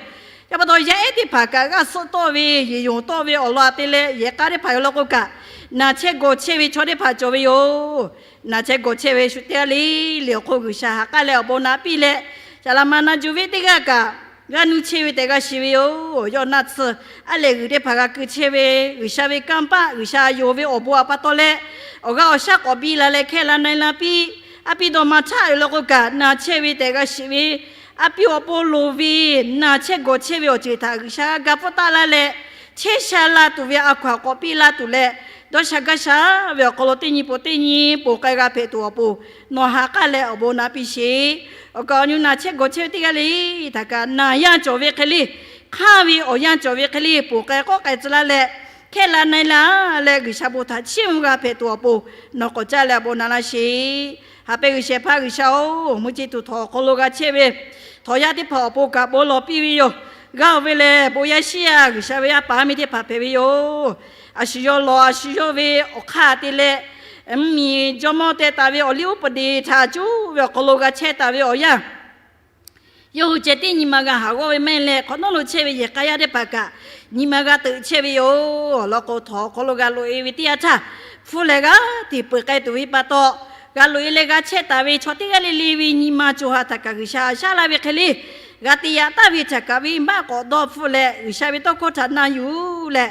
Yaˇ pa taw yaˇ ehˉ teˇ hpaˍ kaꞈ g'aˇ suhˆ tawˆ ve, yeˬ yonˍ tawˆ ve awˬ lawn a te leh yehˬ k'a teˇ hpaˍ awˬ lawn k'o kaꞈ, naˬ chehˇ gawˬ chehˇ ve chaw teˇ hpaˍ cawˬ ve yoˬ. Naˬ chehˇ gawˬ chehˇ ve shu teˇ g'aˇ le le awˬ hk'oˆ G'uiˬsha ha k'aˉ leh awˬ bon naꞈ piˇ leh, saˍ laꞈ ma na juˬ ve teˇ g'aˇ kaꞈ g'aˇ nuˇ chehˇ ve tehꞈ g'a shiˍ ve yoˬ. Yawˇ naˆ tsuhˇ aˉ lehˬ g'uiˬ teˇ hpaˍ g'a keu chehˇ ve, G'uiˬsha ve kanˇ paˆ, G'uiˬsha yonˍ ve awˬ bon a pa taw leh, awˬ g'aˇ awˬ shaˉ k'awꞈ biˇ la leh hkehˇ la na e la piˇ. A piˇ dawˇ ma htaˇ yoˬ law k'o kaꞈ, na chehˇ ve tehꞈ g'a shiˍ ve, a piˇ awˬ pon loˍ ve, na chehˇ gawˬ chehˇ ve awˬ ceuˬ htaꞈ G'uiˬsha g'a ga pfuhˇ taˆ laˇ leh, chehˇ sha la tuˬ ve a hkaw anˬ k'awꞈ piˇ la tuˬ leh, dawˇ sha gaˇ sha ve awˬ hk'aw lo teˇ nyi pon teˇ nyi ponˬ k'ai g'a hpehꞈ tuˬ awˬ pon, nawˬ ha k'aˉ leh awˬ bon naꞈ piˇ sheˍ. Awˬ kaꞈ awˬ nyi na chehˇ gawˬ chehˇ ve teˇ g'aˇ le le htaꞈ kaꞈ, na yanˇ cawˬ ve hk'e le, hk'anˇ ve awˬ yanˇ cawˬ ve hk'e le, ponˬ k'ai k'awˆ k'ai tcuh laˇ leh, hkehˇ la na e la leh, G'uiˬsha bon htaꞈ chiˇ mvuh g'a hpehꞈ tuˬ awˬ pon, nawˬ k'awꞈ caˇ leh awˬ bon naꞈ laˇ sheˍ. Haꞈ pehnˇ G'uiˬsha hpaˇ G'uiˬsha-oˬ, mvuhˇ ceˇ tuˬ htawnˍ awˬ hk'aw lo g'a chehˇ ve htawnˍ yaˇ teˇ hpaˍ awˬ pon kaꞈ bon lawˬ piˇ ve yoˬ. G'a oˬ ve lehˬ, bon yaˇ shiˉ yaˇ G'uiˬsha ve yaˇ paˍ yaˇ miˇ teˇ hpaˍ hpehꞈ ve yoˬ. A shu yawˇ lawˬ, a shu yawˇ ve awˬ hk'aˇ te leh, mvuhˇmiˬ jawˇmawˇ teh taˍ ve awˬ liˇ uˉ peˍ deˬ htaꞈ cuˉ ve awˬ hk'aw lo g'a chehˇ taˍ ve awˬ yanˇ, yawˇ hui ceh tiˉ nyi ma g'a haˍ g'awˇ ve maˇ heˆ leh, hk'awꞈ nawˉ lo chehˇ ve yehˬ k'a yaˇ teˇ hpaˍ kaꞈ nyi ma g'a teuꞈ chehˇ ve yoˬ. Awˬ lawn k'o, htawnˍ awˬ hk'aw lo g'a loꞈ e ve teˇ yanˇ htaˇ, hpfuhˇ leh g'aˇ hteꞈ peuˬ k'ai tuˬ ve pa taw, g'a loꞈ e leh g'a chehˇ taˍ ve chaw teˇ g'aˇ le le ve nyi ma co ha htaꞈ kaꞈ G'uiˬsha a shaˉ laˇ ve hk'e le, g'a te yaꞈ taˍ ve htaꞈ kaꞈ venˇbaˆ k'awꞈ dawˇ hpfuhˆ leh, G'uiˬsha ve tawˇ hkawˇ htaꞈ na yuˬ leh,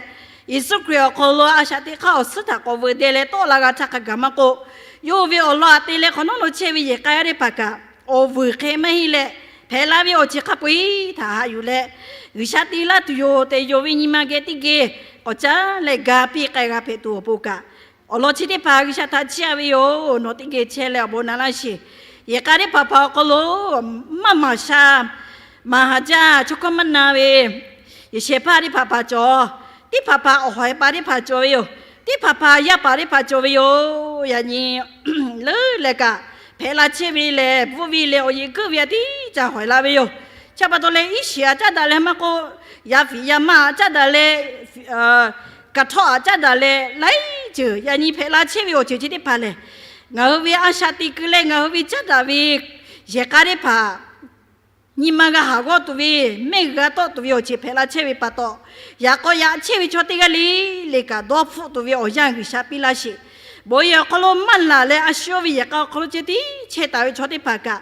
Yeˍsuˆ Hkriꞈ awˬ hk'aw lo a shaꞈ teꞈ hk'aˇ awˬ suhˉ htaꞈ k'awꞈ veuꞈ deh leh tawˆ la g'a htaˇ hk'a gaˬ maˇ k'oˆ, yawˇ ve awˬ lawn aꞈ te leh hk'awꞈ nawˉ lo chehˇ ve yehˬ k'a yaˇ teˇ hpaˍ kaꞈ, awˬ vuiˬ hk'e maˇ heˆ leh, hpehꞈ la ve awˬ ceuˬ hk'a peu-eˬ htaꞈ haꞈ yuˬ leh, G'uiˬsha te laˇ tuˬ yoˬ tehꞈ yonˍ ve nyi ma geh teˇ geh k'awꞈ caˉ leh ga piˇ k'ai g'a hpehꞈ tuˬ awˬ pon kaꞈ, awˬ lawn chi teˇ hpaˍ G'uiˬsha htaꞈ chiˇ aꞈ ve yoˬ. Nawˬ teˇ geh chehˇ leh awˬ bon naꞈ laˇ sheˍ. Yehˬ k'a teˇ hpaˍ hpaˍ awˬ hk'aw lo maˇ maˍ sha, maˍ haˍ jaˇ, chaw hkawˇ maˇ na ve yehˬ shehˍ hpaˇ teˇ hpaˍ hpaˍ cawˬ, teˇ hpaˍ hpaˍ awˬ hawˍ paˍ teˇ hpaˍ cawˬ ve yoˬ. Teˇ hpaˍ hpaˍ yaˇ paˍ teˇ hpaˍ cawˬ ve yoˬ. Yaꞈ nyi leuˉ leh kaꞈ, hpehꞈ la chehˇ ve lehˬ, bvuhˆ ve leh awˬ yeꞈ keuˆ ve a tiˉ ca hawˍ la ve yoˬ. Chi pa taw leh, iˉ shiˍ aꞈ caˉ daꞈ leh maˇ k'oˆ, yaˇ fiˍ yaˇ maˇ aꞈ caˉ daꞈ leh, kaꞈ htawˇ aꞈ caˉ daꞈ leh laiˉ ceuˬ, yaꞈ nyi hpehꞈ la chehˇ ve awˬ ceuˬ chi teˇ hpaˍ lehˬ, ngaˬ hui ve a shaꞈ teꞈ kuiˬ leh ngaˬ hui ve caˉ daꞈ ve yehˬ k'a teˇ hpaˍ nyi ma g'a haˍ g'awˇ tuˬ ve, mehˆ g'a tawˆ tuˬ ve awˬ ceuˬ hpehꞈ la chehˇ ve pa taw, yaꞈ k'aw yaꞈ chehˇ ve chaw teˇ g'aˇ le le kaꞈ dawˇ hpfuhˆ tuˬ ve awˬ yanˇ G'uiˬsha piˇ laˇ sheˍ. Bon yehˬ awˬ hk'aw lo maˇ laˬ leh, a shu yawˇ ve yehˬ k'a awˬ hk'aw lo ceh tiˉ chehˇ taˍ ve chaw teˇ hpaˍ kaꞈ,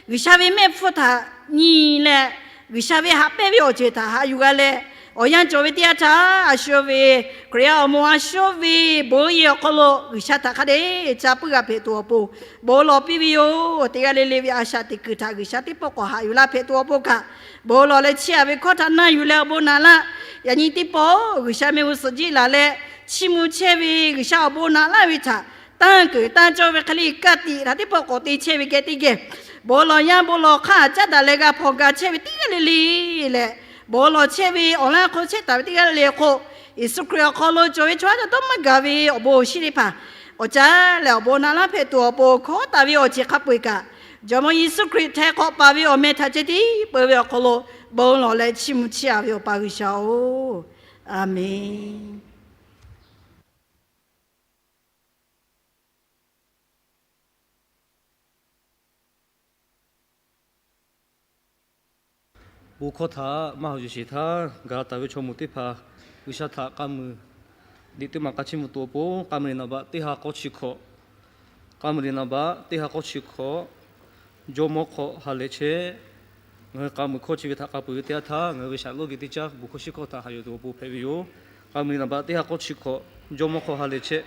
G'uiˬsha ve mehˆ hpfuhˇ htaꞈ nyi leh, G'uiˬsha ve haꞈ pehnˇ ve awˬ ceuˬ htaꞈ haꞈ yuˬ g'a leh, awˬ yanˇ cawˬ ve teˇ yanˇ htaˇ, a shu yawˇ ve Hkriꞈ yaˇ awˬ moˍ a shu yawˇ ve bon yehˬ awˬ hk'aw lo G'uiˬsha htaꞈ hk'a dehꞈ ca puiˉ g'a hpehꞈ tuˬ awˬ pon, bon lawˬ piˇ ve yoˬ. Teˇ g'aˇ le le ve a shaꞈ teꞈ kuiˬ htaꞈ G'uiˬsha teˇ pawˆ k'awꞈ haꞈ yuˬ laˇ hpehꞈ tuˬ awˬ pon kaꞈ, bon lawˬ leh chiˇ aꞈ ve hkawˇ htaꞈ na yuˬ leh awˬ bon naꞈ laˇ. Yaꞈ nyi teˇ pawˆ G'uiˬsha mehˆ g'uˇ suhˍ jiˆ laˬ leh, chiˇ mvuh chehˇ ve G'uiˬsha awˬ bon naꞈ laˇ ve htaꞈ tanˇ keunˍ tanˇ cawˇ ve hk'e le, ka tiꞈ htaꞈ teˇ pawˆ k'awꞈ te chehˇ ve geh teˇ geh, bon lawˬ yanˇ bon lawˬ hk'aˇ caˉ daꞈ leh g'a hpawnˬ ga chehˇ ve teˇ g'aˇ le le leh, bon lawˬ chehˇ ve awˬ lawn hk'aw chehˇ taˍ ve teˇ g'aˇ le le hk'oˆ, Yeˍsuˆ Hkriꞈ awˬ hk'aw lo cawˬ ve chaw haˉ ca dawˇ maˇ gaˬ ve awˬ bon awˬ shinˉ teˇ hpaˍ, awˬ caˉ leh awˬ bon naꞈ laˇ hpehꞈ tuˬ awˬ pon hkawˉ taˍ ve awˬ ceuˬ hk'a peu-eˬ kaꞈ, Jawˇmawˇ Yeˍsuˆ Hkriꞈ htaiˍ hk'awꞈ paˍ ve awˬ meh htaꞈ ceh tiˉ peu ve awˬ hk'aw lo bon lawˬ leh chiˇ mvuh chiˇ aꞈ ve Awˬ pa G'uiˬsha-oˬ, Aˍmenˬ. Bon hkawˇ htaꞈ maˇ haꞈ yuˬ sheˍ htaˇ, gaˬ la taˍ ve chaw mawˇ teˇ hpaˍ G'uiˬsha htaꞈ k'a muiˬ liꞈ teˇ maˬ k'a chiˇ mvuh tuˬ awˬ pon, k'a muiˬ liꞈ naˍ baꞈ teˇ ha k'awˇ chi hkawꞈ, k'a muiˬ liꞈ naˍ baꞈ teˇ ha k'awˇ chi hkawꞈ, Jawˇmawˇ hk'aw ha lehˬ chehˇ. Ngaˬ hui k'a muiˬ hkawˇ chi ve htaꞈ k'a peuˬ ve teˇ yanˇ htaˇ, ngaˬ hui ve shaˍ lawˇ geh teˇ caˉ bon hkawˇ shiˉ hkawˇ htaꞈ haꞈ yuˬ tuˬ awˬ pon hpehꞈ ve yoˬ. K'a muiˬ liꞈ naˍ baꞈ teˇ ha k'awˇ chi hkawꞈ, Jawˇmawˇ hk'aw ha lehˬ chehˇ.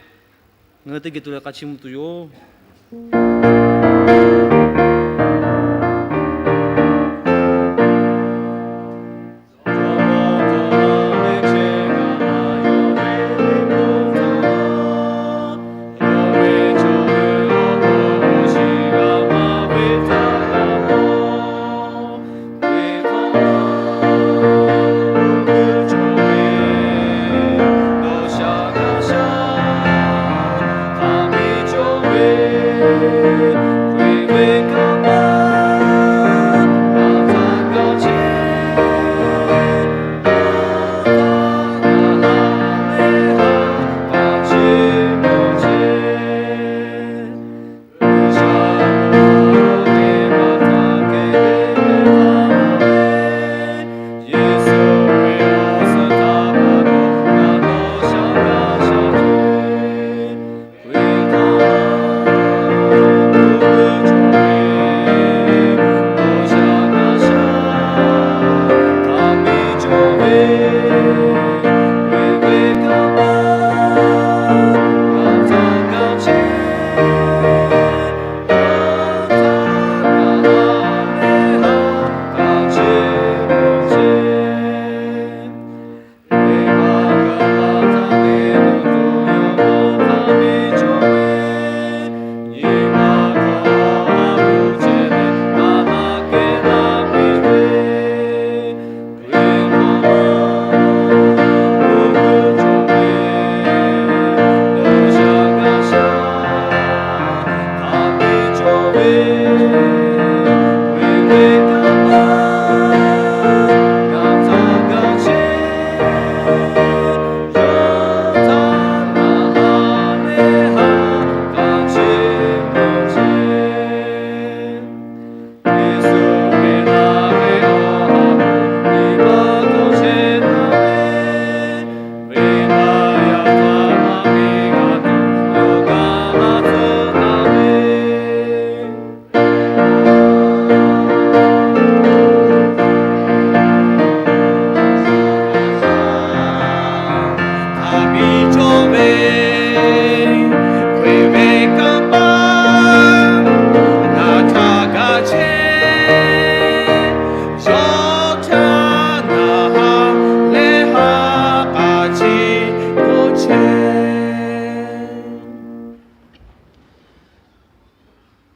Ngaˬ hui teˇ geh tuˬ leh k'a chiˇ mvuh tuˬ yoˬ.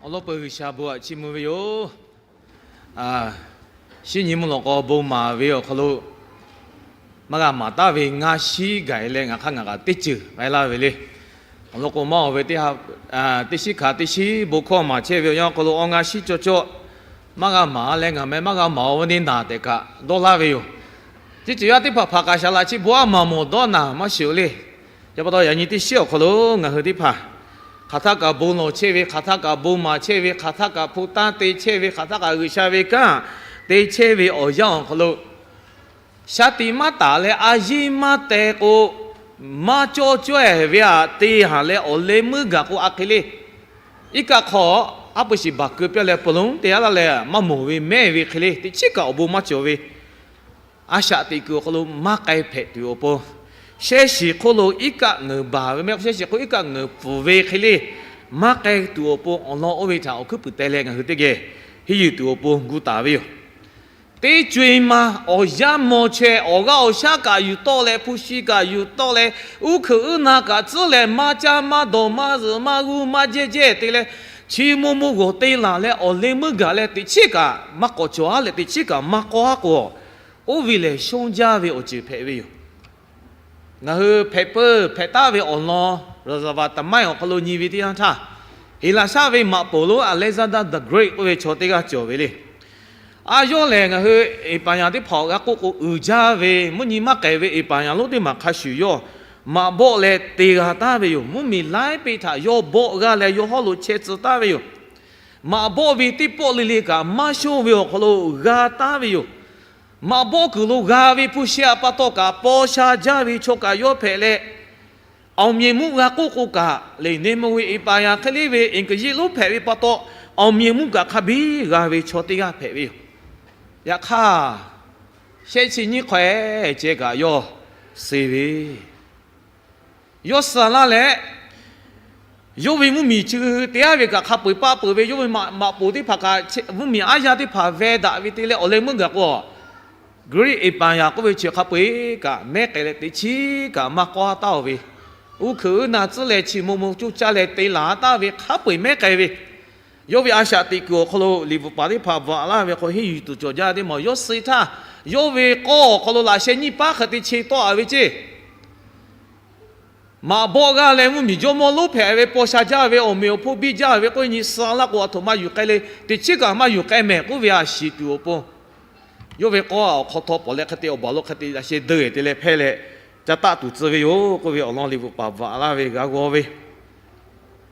Awˬ lawn peuˬ G'uiˬsha bon aꞈ chiˇ mvuh ve yoˬ. Shinˉ nyi mvuhˇ lawꞈ k'aw bon maˍ ve awˬ hk'aw lo maˇ g'a maˍ taˉ ve ngaˇ shiˉ gaˬ leh ngaˬ hk'aˇ ngaˬ kaꞈ teˇ ceuˬ k'ai laˇ ve le. Awˬ lawn k'o maˇ oˬ ve teˇ shiˉ hkanˍ teˇ shiˉ bon hkawˇ maˍ chehˇ ve awˬ yanˇ awˬ hk'aw lo awˬ ngaˇ shiˉ cawˇ cawˇ maˇ g'a maˍ leh ngaˬ meh maˇ g'a maˍ ve naˉ tehꞈ kaꞈ dawˇ laˇ ve yoˬ. Teˇ ceuˬ yaˇ teˇ hpaˍ hpaˍ kaꞈ shaˍ laꞈ chi bon aˉ maˍ mawˬ dawˇ naˍ maˇ shiˍ oˬ le. Chi pa taw yaꞈ nyi teˇ shiˉ awˬ hk'aw lo ngaˬ hui teˇ hpaˍ hk'aˬ htaˆ kaꞈ bon lawˬ chehˇ ve, hk'aˬ htaˆ kaꞈ bon maˍ chehˇ ve, hk'aˬ htaˆ kaꞈ hpu tanˇ te chehˇ ve, hk'aˬ htaˆ kaꞈ G'uiˬsha ve kanˉ te chehˇ ve awˬ yanˇ awˬ hk'aw lo shaˍ tiꞈ maˇ taˍ leh a yiˇ maˇ teh k'o, maˇ cawˇ cawehˬ ve aꞈ te haˍ leh awˬ leh meuˇ gaˬ k'o a hk'e le. Iˉ kaˆ hk'aw aˉ pu shiˍ baˬ keu piˇ leh pon lonˉ te aˉ laˇ leh maˇ mawˬ ve mehˇ ve hk'e le, teˇ chiˉ kaꞈ awˬ bon maˇ cawˬ ve, a shaꞈ teꞈ kuiˬ awˬ hk'aw lo maˇ k'ai hpehꞈ tuˬ awˬ pon, shehˇ shiˍ hk'oˆ lo iˉ kaˆ ngeuˍ baˬ ve mehˆ k'o shehˇ shiˍ hk'oˆ iˉ kaˆ ngeuˍ pfuhˍ ve hk'e le, maˇ k'ai tuˬ awˬ pon awˬ lawn oˇ ve htaꞈ awˬ hkuiˉ puiˍ teh leh ngaˬ hui teˇ geh henˇ yuˬ tuˬ awˬ pon gu taˍ ve yoˬ. Teˇ co-e ma awˬ yanˇ maw chaweh awˬ g'aˇ awˬ shaˉ kaꞈ yuˬ tawˆ leh, hpu shi kaꞈ yuˬ tawˆ leh, uˉ hkeuꞈ uˉ na kaꞈ tcuhˉ leh maˇ caˇ maˇ dawˬ maˇ zuhꞈ maˇ g'uˇ maˇ jehˇ jehˇ te leh, chi mo mo g'awˬ te laˬ leh awˬ leh meuˇ gaˬ leh teˇ chiˉ kaꞈ maˇ k'awꞈ cawˬ aˉ leh teˇ chiˉ kaꞈ maˇ k'awˇ aˉ k'o, oˇ ve lehˬ shonˇ jaˇ ve awˬ ceuˬ hpehꞈ ve yoˬ. Ngaˬ hui hpehꞈ peuˬ hpehꞈ taˉ ve awˬ lawn, Raˍzaˍvaˍ taˍ maiˇ awˬ hk'aw lo nyi ve teˇ yanˇ htaˇ, Heˍlaˍsaˆ ve maꞈ poˍ lonˉ Alexander the Great k'oˆ ve chaw teˇ g'aˇ cawˬ ve le. A yawˇ lehˬ ngaˬ hui Eˍpaˍyaˍ teˇ hpaˍ awˬ g'a k'oˆ k'o uiˍ jaˇ ve, mvuhˇ nyi maˇ k'ai ve Eˍpaˍyaˍ lonˉ teˇ maˬ hk'a shuˍ yawˇ maꞈ bawˆ leh te g'a taˉ ve yoˬ. Mvuhˇmiˬ laiˉ peˆ htaꞈ yawˇ bawˆ g'aˇ leh yawˇ hawˉ lo chehˇ tcuh taˉ ve yoˬ. Maꞈ bawˆ ve teˇ pawˆ le le kaꞈ maˇ shonˇ ve awˬ hk'aw lo g'a taˉ ve yoˬ. Maꞈ bawˆ kuiˬ lo g'a ve hpu shi aꞈ pa taw kaꞈ paw sha jaˇ ve chaw kaꞈ yawˇ hpehꞈ leh, awˬ meꞈ meuˇ g'a k'oˆ k'o kaꞈ le, neˇ meuˇ ve Eˍpaˍyaˍ hk'e le ve Eˍkeˍyiˆ lonˉ hpehꞈ ve pa taw, awˬ meꞈ meuˇ kaꞈ hk'a biˇ g'a ve chaw teˇ g'aˇ hpehꞈ ve yoˬ. Yaꞈ hk'aˇ, shehˆ chi nyiˇ hk'aweh ceh kaꞈ yawˇ suh ve yawˇ suh laˇ leh, yawˇ ve mvuhˇmiˬ chi te aˉ ve kaꞈ hk'a peu-eˬ paˆ peuˬ ve, yawˇ ve maꞈ poˍ teˇ hpaˍ kaꞈ mvuhˇmiˬ aˉ yaˇ teˇ hpaˍ veh daꞈ ve te leh awˬ leh meuˇ gaˬ k'o, Great Empire k'oˆ ve chi hk'a peu-eˬ kaꞈ mehˉ k'ai leh teꞈ chiˉ kaꞈ maˇ k'awˇ taˉ-oˬ ve, uˉ hkeuꞈ uˉ na tcuhˉ leh chi mo mo coˇ caˇ leh te laˬ taˍ ve hk'a peu-eˬ mehˉ k'ai ve, yawˇ ve a shaꞈ teꞈ kuiˬ awˬ hk'aw lo liꞈ bvuhꞈ paˍ teˇ hpaˍ bvuhꞈ laˇ ve hk'aw henˇ yuˬ tuˬ cawˬ jaˇ teˇ maˬ yawˇ suh htaˇ, yawˇ ve k'awˇ awˬ hk'aw lo laꞈ sheh nyiˇ paˉ hk'e te che tawˆ-a ve ceˇ. Maꞈ bawˆ g'aˇ leh mvuhˇmiˬ jawˇmawˇ lonˉ hpehꞈ ve paw sha jaˇ ve awˬ meꞈ awˬ hponˇ biˇ jaˇ ve k'oˆ ve nyi suh laˇ k'o, aˬ htoꞈ ma yuˬ k'ai le, teꞈ chiˉ kaꞈ maˇ yuˬ k'ai mehˍ k'oˆ ve a shiˍ tuˬ awˬ pon, yawˇ ve k'awˇ awˬ hk'aw htawˇ pawˍ leh hk'e te awˬ baˬ lo hk'e te laꞈ sheh deuˇ-e te leh hpehˇ leh ca taˆ tuˬ tcuh ve yoˬ k'oˆ ve awˬ lawn liꞈ bvuhꞈ paˍ bvuhꞈ laˇ ve g'a g'aw ve.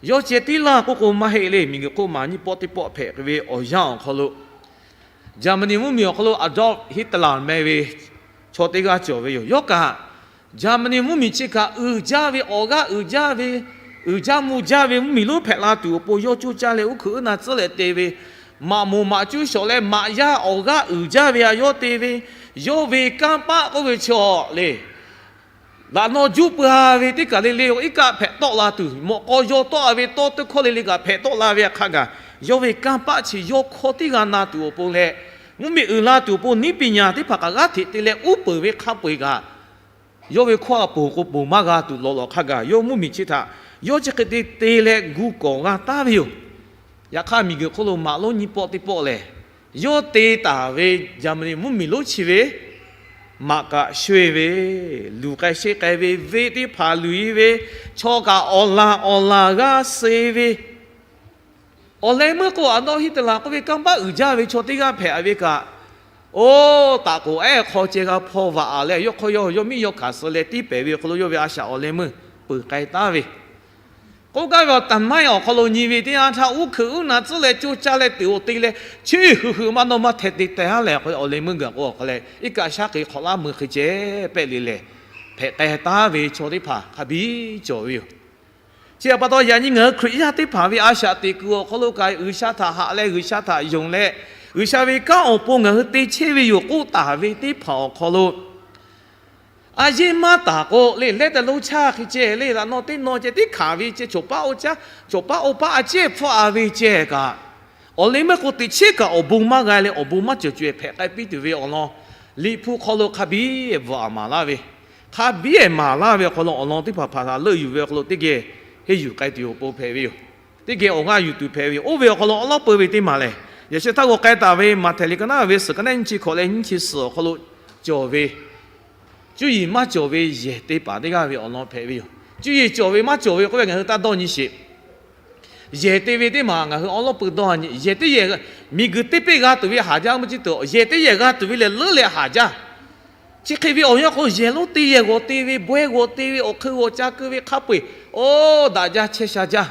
Yawˇ ceh tiˉ laˇ k'oˆ k'o maˇ heˆ le. Miˬguiˬ hk'oˆ maˬ nyiˇ pawˆ teˇ pawˆ hpehꞈ ve awˬ yanˇ awˬ hk'aw lo, Jaˍmaˍniˆ mvuhˇmiˬ awˬ hk'aw lo Adolf Hitler meh ve chaw teˇ g'aˇ cawˬ ve yoˬ. Yawˇ kaꞈ Jaˍmaˍniˆ mvuhˇmiˬ chi kaꞈ uiˍ jaˇ ve, awˬ g'aˇ uiˍ jaˇ ve, uiˍ jaˇ mvuh jaˇ ve mvuhˇmiˬ lonˉ hpehꞈ la tuˬ awˬ pon yawˇ coˇ caˇ leh uˉ hkeuꞈ uˉ na tcuhˉ leh te ve, maꞈ moˍ maꞈ cuˇ shawˍ leh maꞈ yaˇ awˬ g'aˇ uiˍ jaˇ ve aꞈ yawˇ te ve, yawˇ ve kanˇ paˆ k'oˆ ve chaw le, laꞈ naw juˇ pui-a ve teˇ kaˬ le le iˉ kaˆ hpehꞈ tawˆ la tuˬ, mawꞈ k'aw yaw tawˆ-a ve tawˇ teˇ hkawˇ le le kaꞈ hpehꞈ tawˆ la ve aꞈ hk'a gaˬ, yawˇ ve kanˇ paˆ chi yawˇ hkawˇ teˇ g'aˇ na tuˬ awˬ pon leh, mvuhˇmiˬ uiˍ la tuˬ awˬ pon niˉ piˍ nyaˍ teˇ hpaˍ kaꞈ g'aˇ hteꞈ te leh uˉ peunˍ ve hk'a peu-eˬ kaꞈ, yawˇ ve hkawˇ a poˬ k'o poˬ maˇ g'a tuˬ lawꞈ lawꞈ hk'a gaˬ yawˇ mvuhˇmiˬ chi htaꞈ yawˇ chi hk'e te te leh gu kawˍ g'a taˍ ve yoˬ. Yaꞈ hk'aˇ miˬguiˬ hk'oˆ lo maꞈ lonˉ nyiˇ pawˆ teˇ pawˆ lehˬ, yawˇ te taˍ ve Jaˍmaˍniˆ mvuhˇmiˬ lonˉ chi ve maꞈ kaꞈ shoˆ-e ve, luˬ k'ai sheˆ k'ai ve, venˇ teˇ hpaˍ luˬ-e ve, chaw kaꞈ awˬ laˬ awˬ laˬ g'aˇ suh ve, awˬ leh meuˇ k'o Adolf Hitler k'oˆ ve kanˇ paˆ uiˍ jaˇ ve chaw teˇ g'aˇ hpehꞈ ve kaꞈ, oˇ taꞈ k'oˍ ehˉ hk'aw ceh g'a hpaw vaꞈ-a leh yawˇ hk'aw yawˇ yawˇ miˇ yawˇ hkanˍ suh leh tiˉ pehˍ ve awˬ hk'aw lo yawˇ ve a shaꞈ awˬ leh meuˇ peuˬ k'ai taˍ ve, k'oˆ gaˇ ve awˬ taˍ maiˇ awˬ hk'aw lo nyi ve teˇ yanˇ htaˇ uˉ hkeuꞈ uˉ na tcuhˉ leh coˇ caˇ leh teꞈ-oˬ te leh, chi hui hui maˇ nawˇ maˇ hteh te teh-a lehˬ k'o awˬ leh meuˇ gaˬ k'o awˬ hk'a leh iˉ kaˆ shaˉ hk'e hk'awꞈ laˇ meuˇ hk'e ceh pehˆ le lehˬ, hpehꞈ k'ai taˍ ve chaw teˇ hpaˍ hk'a biˇ cawˬ ve yoˬ. Chi aꞈ pa taw yaꞈ nyi ngaˬ hui Hkriꞈ yaˇ teˇ hpaˍ ve a shaꞈ teꞈ kuiˬ awˬ hk'aw lo kaꞈ G'uiˬsha htaꞈ haꞈ leh G'uiˬsha htaꞈ yonˍ leh, G'uiˬsha ve kanˉ awˬ pon ngaˬ hui te chehˇ ve yoˬ k'oˆ taˍ ve teˇ hpaˍ awˬ hk'aw lo, a yeˇ maˇ taˍ k'o le, leh te lo chaˇ hk'e ceh le, laꞈ naw teˇ naw ceh tiˉ hkanˍ ve ceh, cawˬ paˉ oˇ caˉ cawˬ paˉ oˇ paˉ a cehˇ hpfuhˆ-a ve ceh kaꞈ, awˬ leh meuˇ k'o teꞈ chiˉ kaꞈ awˬ bon maˇ g'a leh awˬ bon maˇ cawˬ caweh hpehꞈ k'ai piˇ tuˬ ve awˬ lawn, Liꞈ hpu hk'aw lo hk'a biˇ bvuhꞈ-a maˍ laˇ ve, hk'a biˇ-ehˍ maˍ laˇ ve awˬ hk'aw lo awˬ lawn teˇ hpaˍ hpaˍ htaꞈ leuˆ yuˬ ve awˬ hk'aw lo teˇ geh henˇ yuˬ k'ai tuˬ awˬ pon hpehꞈ ve yoˬ. teˇ geh awˬ g'aˇ yuˬ tuˬ hpehꞈ ve yoˬ. Oˇ ve awˬ hk'aw lo awˉ lawˉ peu ve teˇ maˬ lehˬ, yaꞈ sheh htaˇ g'aw k'ai taˍ ve Maꞈhtehˍ liꞈ ka naˉ ve suhˍ ka naˉ nyiˇ chi hkawꞈ leh nyiˇ chi suhˍ awˬ hk'aw lo cawˬ ve, cuˇ yiˍ maˇ cawˬ ve yehˬ te paˍ teˇ g'aˇ ve awˬ lawn hpehꞈ ve yoˬ. Cuˇ yiˍ cawˬ ve maˇ cawˬ ve k'oˆ ve ngaˬ hui taˇ dawˇ nyi sheˍ. Yehˬ te ve teˇ maˬ ngaˬ hui awˉ lawˉ peu dawˇ nyi. Yehˬ teˇ yehˬ, miˬguiˬ teˇ peˆ g'a tuˬ ve haˍ jaˇ maˇ ciˇ tuˬ, yehˬ teˇ yehˬ g'a tuˬ ve lehˬ leuˉ leh haˍ jaˇ. Chi hk'e ve awˬ yanˇ k'o, yehˬ lonˉ teˇ yehˬ g'awˬ te ve, bawehˇ g'awˬ te ve, awˬ hk'eun g'awˬ ca keu ve hk'a peu-eˬ, oˇ daꞈ jaˇ chehˇ sha jaˇ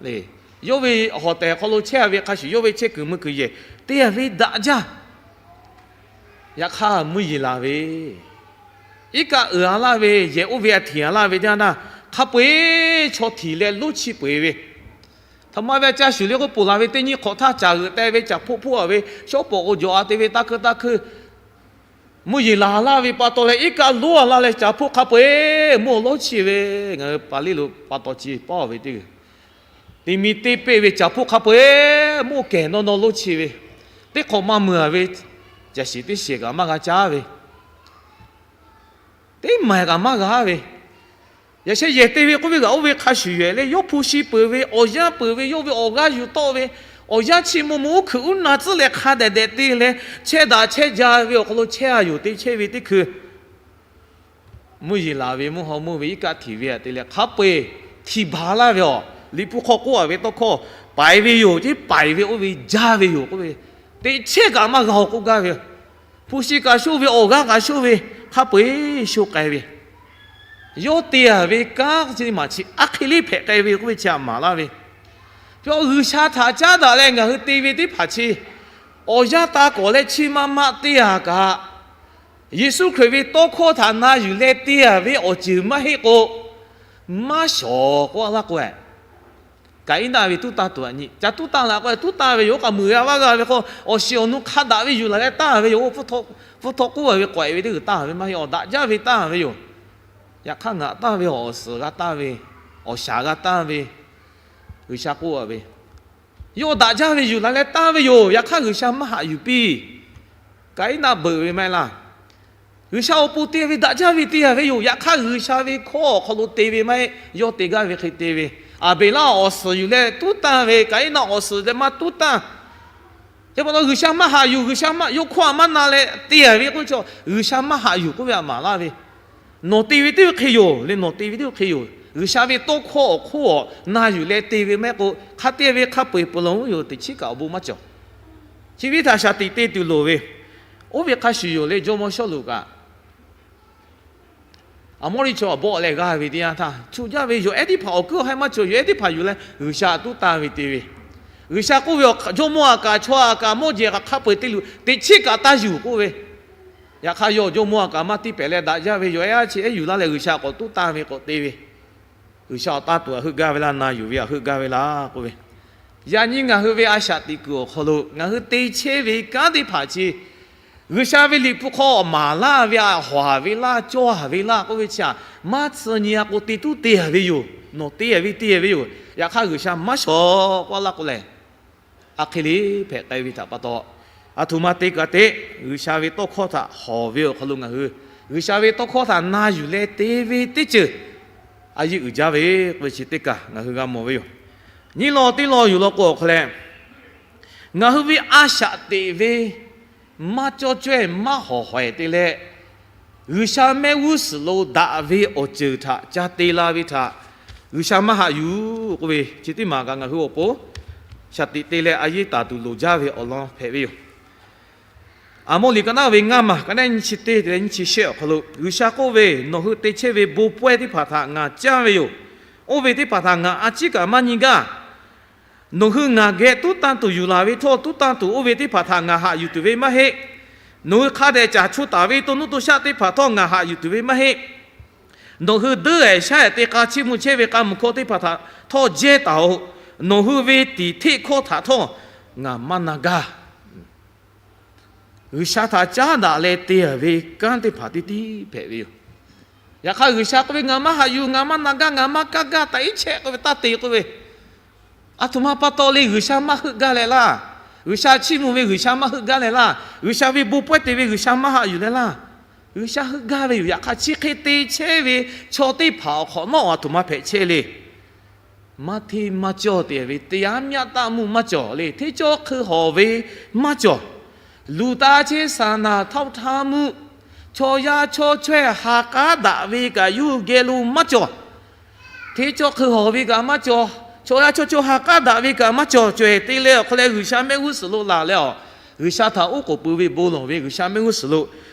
le. Yawˇ ve hawˍ tehˬ hk'aw lo chehˇ a ve hk'a shuˍ, yawˇ ve chehˇ kuiˬ mui kuiˬ yehˬ te a ve daꞈ jaˇ. Yaꞈ hk'aˇ mvuhˇ yeˬ laˬ ve, iˉ kaˆ uiˍ a laˇ ve, yehˬ oˇ ve a htiꞈ a laˇ ve teˇ yanˇ htaˇ, hk'a peu-eˬ chaw htiꞈ leh lonˉ chi peu-eˬ ve, htaꞈ ma ve a ca shuˍ le k'oˆ, ponˬ laˬ ve teˇ nyiˇ hk'awꞈ htaˇ caˬ g'euꞈ teh ve, caˬ hpoˆ hpoˆ a ve, shawˉ pawˍ k'o jawˬ a te ve, taˇ hkeu taˇ hkeu mvuhˇ yeˬ laˬ laˇ ve pa taw leh, iˉ kaˆ lonˉ a laˇ leh caˬ hpoˆ hk'a peu-eˬ mvuhˇ awˬ lonˉ chi ve, ngaˬ hui pa liˇ lo pa taw chi pawˇ ve teˇ g'uiˬ, teˇ miˇ teˇ peˆ ve caˬ hpoˆ hk'a peu-eˬ mvuhˇ kehˬ nawˇ nawˇ lonˉ chi ve, teˇ hk'awꞈ maˇ mui a ve, caˬ shiˍ teˇ shiˍ kaꞈ maˇ g'a caˉ ve, teˇ maˬ kaꞈ maˇ g'a ve, yaꞈ sheh yehˬ te ve k'oˆ ve kaꞈ oˇ ve hk'a shuˍ yehˬ leh, yawˇ hpu shi peuˬ ve, awˬ yanˇ peuˬ ve, yawˇ ve awˬ g'aˇ yuˬ tawˆ ve, awˬ yanˇ chi mvuh mvuh uˉ hkuiꞈ uˉ na tcuhˉ leh hk'a dehꞈ dehꞈ te leh, chehˇ daꞈ chehˇ ja ve awˬ hk'aw lo chehˇ a yoˬ. Te chehˇ ve teˇ hkui mvuhˇ yeˬ laˬ ve, mvuhˇ haw meuˇ ve, iˉ kaˆ htiꞈ ve a te leh, hk'a peu-eˬ htiꞈ baˬ laˇ ve awˬ, Liꞈ hpu hk'aw k'oˆ a ve tawˇ hkawˇ paiˍ ve yoˬ. Teˇ paiˍ ve oˇ ve jaˇ ve yoˬ k'oˆ ve, teꞈ chehˇ kaꞈ maˇ g'a-oˬ k'oˆ gaˇ ve, hpu shi kaꞈ shoˇ ve, awˬ g'aˇ kaꞈ shoˇ ve, hk'a peu-eˬ shoˇ k'ai ve, yawˇ te a ve kanˉ chi maˬ chi aˉ hk'e le hpehꞈ k'ai ve k'oˆ ve chi htaꞈ maˍ laˇ ve, yawˇ G'uiˬsha htaꞈ caˉ daꞈ leh ngaˬ hui te ve teˇ hpaˍ chi, awˬ yanˇ taˇ kawˍ leh chi ma ma te a kaꞈ, Yeˍsuˆ Hkriꞈ ve tawˇ hkawˇ htaꞈ na yuˬ leh te a ve awˬ ceuˬ maˇ heˆ k'o, maˇ shawˍ k'oˆ laˇ k'o, Kaˍiˉnaˆ ve tuˉ tanˇ tuˬ a nyi ca tuˉ tanˇ la k'o, tuˉ tanˇ ve yoˬ. K'aꞈ muiˬ g'a vaˇ g'a ve k'o, awˬ shiˍ awˬ nu hk'a daꞈ ve yuˬ laˬ leh tanˇ ve yoˬ. Hpu htawˇ k'oˆ a ve k'awehꞈ ve teˇ g'uiˬ tanˇ ve maˇ heˆ, awˬ daꞈ jaˇ ve tanˇ ve yoˬ. Yaꞈ hk'aˇ ngaˬ tanˇ ve awˬ suhˍ g'a tanˇ ve, awˬ shaˍ g'a tanˇ ve, G'uiˬsha k'oˆ a ve, yawˇ daꞈ jaˇ ve yuˬ laˬ leh tanˇ ve yoˬ. Yaꞈ hk'aˇ G'uiˬsha maˇ haꞈ yuˬ piˇ. Kaˍiˉnaˆ beuꞈ ve maˇ heˆ laˇ. G'uiˬsha awˬ pon te ve daꞈ jaˇ ve te a ve yoˬ. Yaꞈ hk'aˇ G'uiˬsha ve hkawˇ awˬ hk'aw lo te ve maˇ heˆ. Yawˇ te gaˇ ve hk'e te ve, Aˍbeˍlaˆ awˬ suhˍ yuˬ leh tuˉ tanˇ ve, Kaˍiˉnaˆ awˬ suhˍ leh maˇ tuˉ tanˇ. Chi pa taw G'uiˬsha maˇ haꞈ yuˬ, G'uiˬsha maˇ yawˇ hkawˇ a maˇ na leh te a ve k'oˆ ve chaw, G'uiˬsha maˇ haꞈ yuˬ k'oˆ ve a maˍ laˇ ve, nawˬ te ve teˇ hk'e yoˬ le, nawˬ te ve teˇ hk'e yoˬ. G'uiˬsha ve tawˇ hkawˇ awˬ hk'oˆ awˬ na yuˬ leh te ve maˇ heˆ k'o, hk'a te ve hk'a peu-eˬ peuˬ lawˬ yoˬ. Teꞈ chiˉ kaꞈ awˬ bon maˇ cawˬ. Chi ve htaꞈ shaˍ tiꞈ te tuˬ loˍ ve, oˇ ve hk'a shuˍ yoˬ le. Jawˇmawˇ Sawˉluꞈ kaꞈ Aˍmawˇliˆ chaw awˬ bawˆ leh g'aˇ ve teˇ yanˇ htaˇ, chu jaˇ ve yawˬ ehˉ teˇ hpaˍ awˬ kuiˉ awˬ haiˉ maˇ cawˬ. Yawˬ ehˉ teˇ hpaˍ yuˬ leh G'uiˬsha tuˉ tanˇ ve te ve, G'uiˬsha k'oˆ ve, Jawˇmawˇ Aˍkaˍ, chaw Aˍkaˍ, mawˇ jehˬ kaꞈ hk'a peu-eˬ te luˬ, teꞈ chiˉ kaꞈ taˇ yuˬ k'oˆ ve. Yaꞈ hk'aˇ yawˇ Jawˇmawˇ Aˍkaˍ maˇ tiˇ pehˍ leh daꞈ jaˇ ve yawˬ ehˉ a chi ehˉ yuˬ laˇ leh G'uiˬsha k'awꞈ tuˉ tanˇ ve k'awꞈ te ve, G'uiˬsha awˬ tanˇ tuˬ a heuˆ gaˇ ve laˇ, na yuˬ ve a heuˆ gaˇ ve laˇ k'oˆ ve, yaꞈ nyi ngaˬ hui ve a shaꞈ teꞈ kuiˬ awˬ hk'aw lo ngaˬ hui te chehˇ ve kanˉ teˇ hpaˍ chi, G'uiˬsha ve Liꞈ hpu hk'aw maˍ laˇ ve a, hawˍ ve laˇ, cawˇ ve laˇ k'oˆ ve chi a, maˇ tsuh nyi a k'o te tuˉ te a ve yoˬ. Nawˬ te a ve te a ve yoˬ. Yaꞈ hk'aˇ G'uiˬsha maˇ shawˍ k'oˆ laˇ k'o lehˬ, a hk'e le hpehꞈ k'ai ve htaꞈ pa taw, aˬ htoꞈ ma te kaꞈ te, G'uiˬsha ve tawˇ hkawˇ htaꞈ hawˍ ve awˬ hk'aw lo ngaˬ hui, G'uiˬsha ve tawˇ hkawˇ htaꞈ na yuˬ leh te ve teˇ ceuˬ a yeˇ uiˍ jaˇ ve k'oˆ ve chi teˇ kaˬ ngaˬ hui g'a mawˬ ve yoˬ. Nyiˇ law teˇ law yuˬ law k'o awˬ hk'aw leh, ngaˬ hui ve a shaꞈ teꞈ ve maˇ cawˇ cawehˇ maˇ hawˍ hawehˍ te leh, G'uiˬsha mehˆ g'uˇ suhˍ lo daꞈ ve awˬ ceuˬ htaꞈ ca te la ve htaꞈ G'uiˬsha maˇ haꞈ yuˬ k'oˆ ve chi teˇ maˬ kaꞈ ngaˬ hui awˬ pon shaˍ tiꞈ te leh a yeˇ taˍ tuˬ loˍ jaˇ ve awˬ lawn hpehꞈ ve yoˬ. Aˍmawˇliꞈ ka naˉ ve ngaˇ maˬ ka naˉ nyiˇ chi teˇ te leh nyiˇ chi shehˆ awˬ hk'aw lo G'uiˬsha k'oˆ ve, Nawˬ hui te chehˇ ve bon pawehˇ teˇ hpaˍ htaꞈ ngaˬ canˇ ve yoˬ. Oˇ ve teˇ hpaˍ htaꞈ ngaˬ a ciˉ kaꞈ maˇ nyi gaˇ. Nawˬ hui ngaˬ geh tuˉ tanˇ tuˬ yuˬ laˬ ve htawˇ, tuˉ tanˇ tuˬ oˇ ve teˇ hpaˍ htaꞈ ngaˬ haꞈ yuˬ tuˬ ve maˇ heˆ. Nawˬ hui hk'a dehꞈ caˬ cho taˍ ve to nuˇ to shaˆ teˇ hpaˍ htawˇ ngaˬ haꞈ yuˬ tuˬ ve maˇ heˆ. Nawˬ hui duiˉ ehˍ shaˉ ehˍ te k'a chiˇ mvuh chehˇ ve k'a muiˬ hkawˇ teˇ hpaˍ htaꞈ htawˇ jehˇ taˍ-oꞈ. Nawˬ hui ve tiˍ hteˆ hkawˇ htaꞈ htawˇ ngaˬ maˇ na gaˇ. G'uiˬsha htaꞈ caˉ daꞈ leh te a ve kanˉ teˇ hpaˍ teˇ tiˉ hpehꞈ ve yoˬ. Yaꞈ hk'aˇ G'uiˬsha k'oˆ ve, Ngaˬ maˇ haꞈ yuˬ, ngaˬ maˇ na gaˇ, ngaˬ maˇ kaˇ gaˇ, taꞈ iˉ chehˆ k'oˆ ve taˇ te k'oˆ ve, aˬ htoꞈ ma pa taw le G'uiˬsha maˇ heuˆ gaˇ leh laˇ. G'uiˬsha chiˇ mvuh ve G'uiˬsha maˇ heuˆ gaˇ leh laˇ. G'uiˬsha ve bon pawehˇ te ve G'uiˬsha maˇ haꞈ yuˬ leh laˇ. G'uiˬsha heuˆ gaˇ ve yoˬ. Yaꞈ hk'aˇ chi hk'e te chehˇ ve chaw teˇ hpaˍ awˬ hk'awꞈ nawˉ aˬ htoꞈ ma hpehꞈ chehˇ le. Maˇ hteˇ maˇ cawˇ te ve, တရားမျှတမှု maˇ cawˬ le. Hteˇ cawˇ hk'eun hawˬ ve maˇ cawˬ. Luˬ taˍ chehˇ saˍ naˍ ထောက်ထားမှု, chaw yaˇ chaw chaweh ha k'aˉ daꞈ ve kaꞈ yawˇ hui geh lo maˇ cawˬ. Hteˇ cawˇ hk'eun hawˬ ve kaꞈ maˇ cawˬ. Chaw yaˇ chaw chaweh ha k'aˉ daꞈ ve kaꞈ maˇ cawˬ. Caweh te leh awˬ hk'aw leh G'uiˬsha mehˆ g'uˇ suhˍ lo laˬ leh awˬ, G'uiˬsha htaꞈ oˉ k'oˍ pui ve bon lawˬ ve G'uiˬsha mehˆ g'uˇ suhˍ lo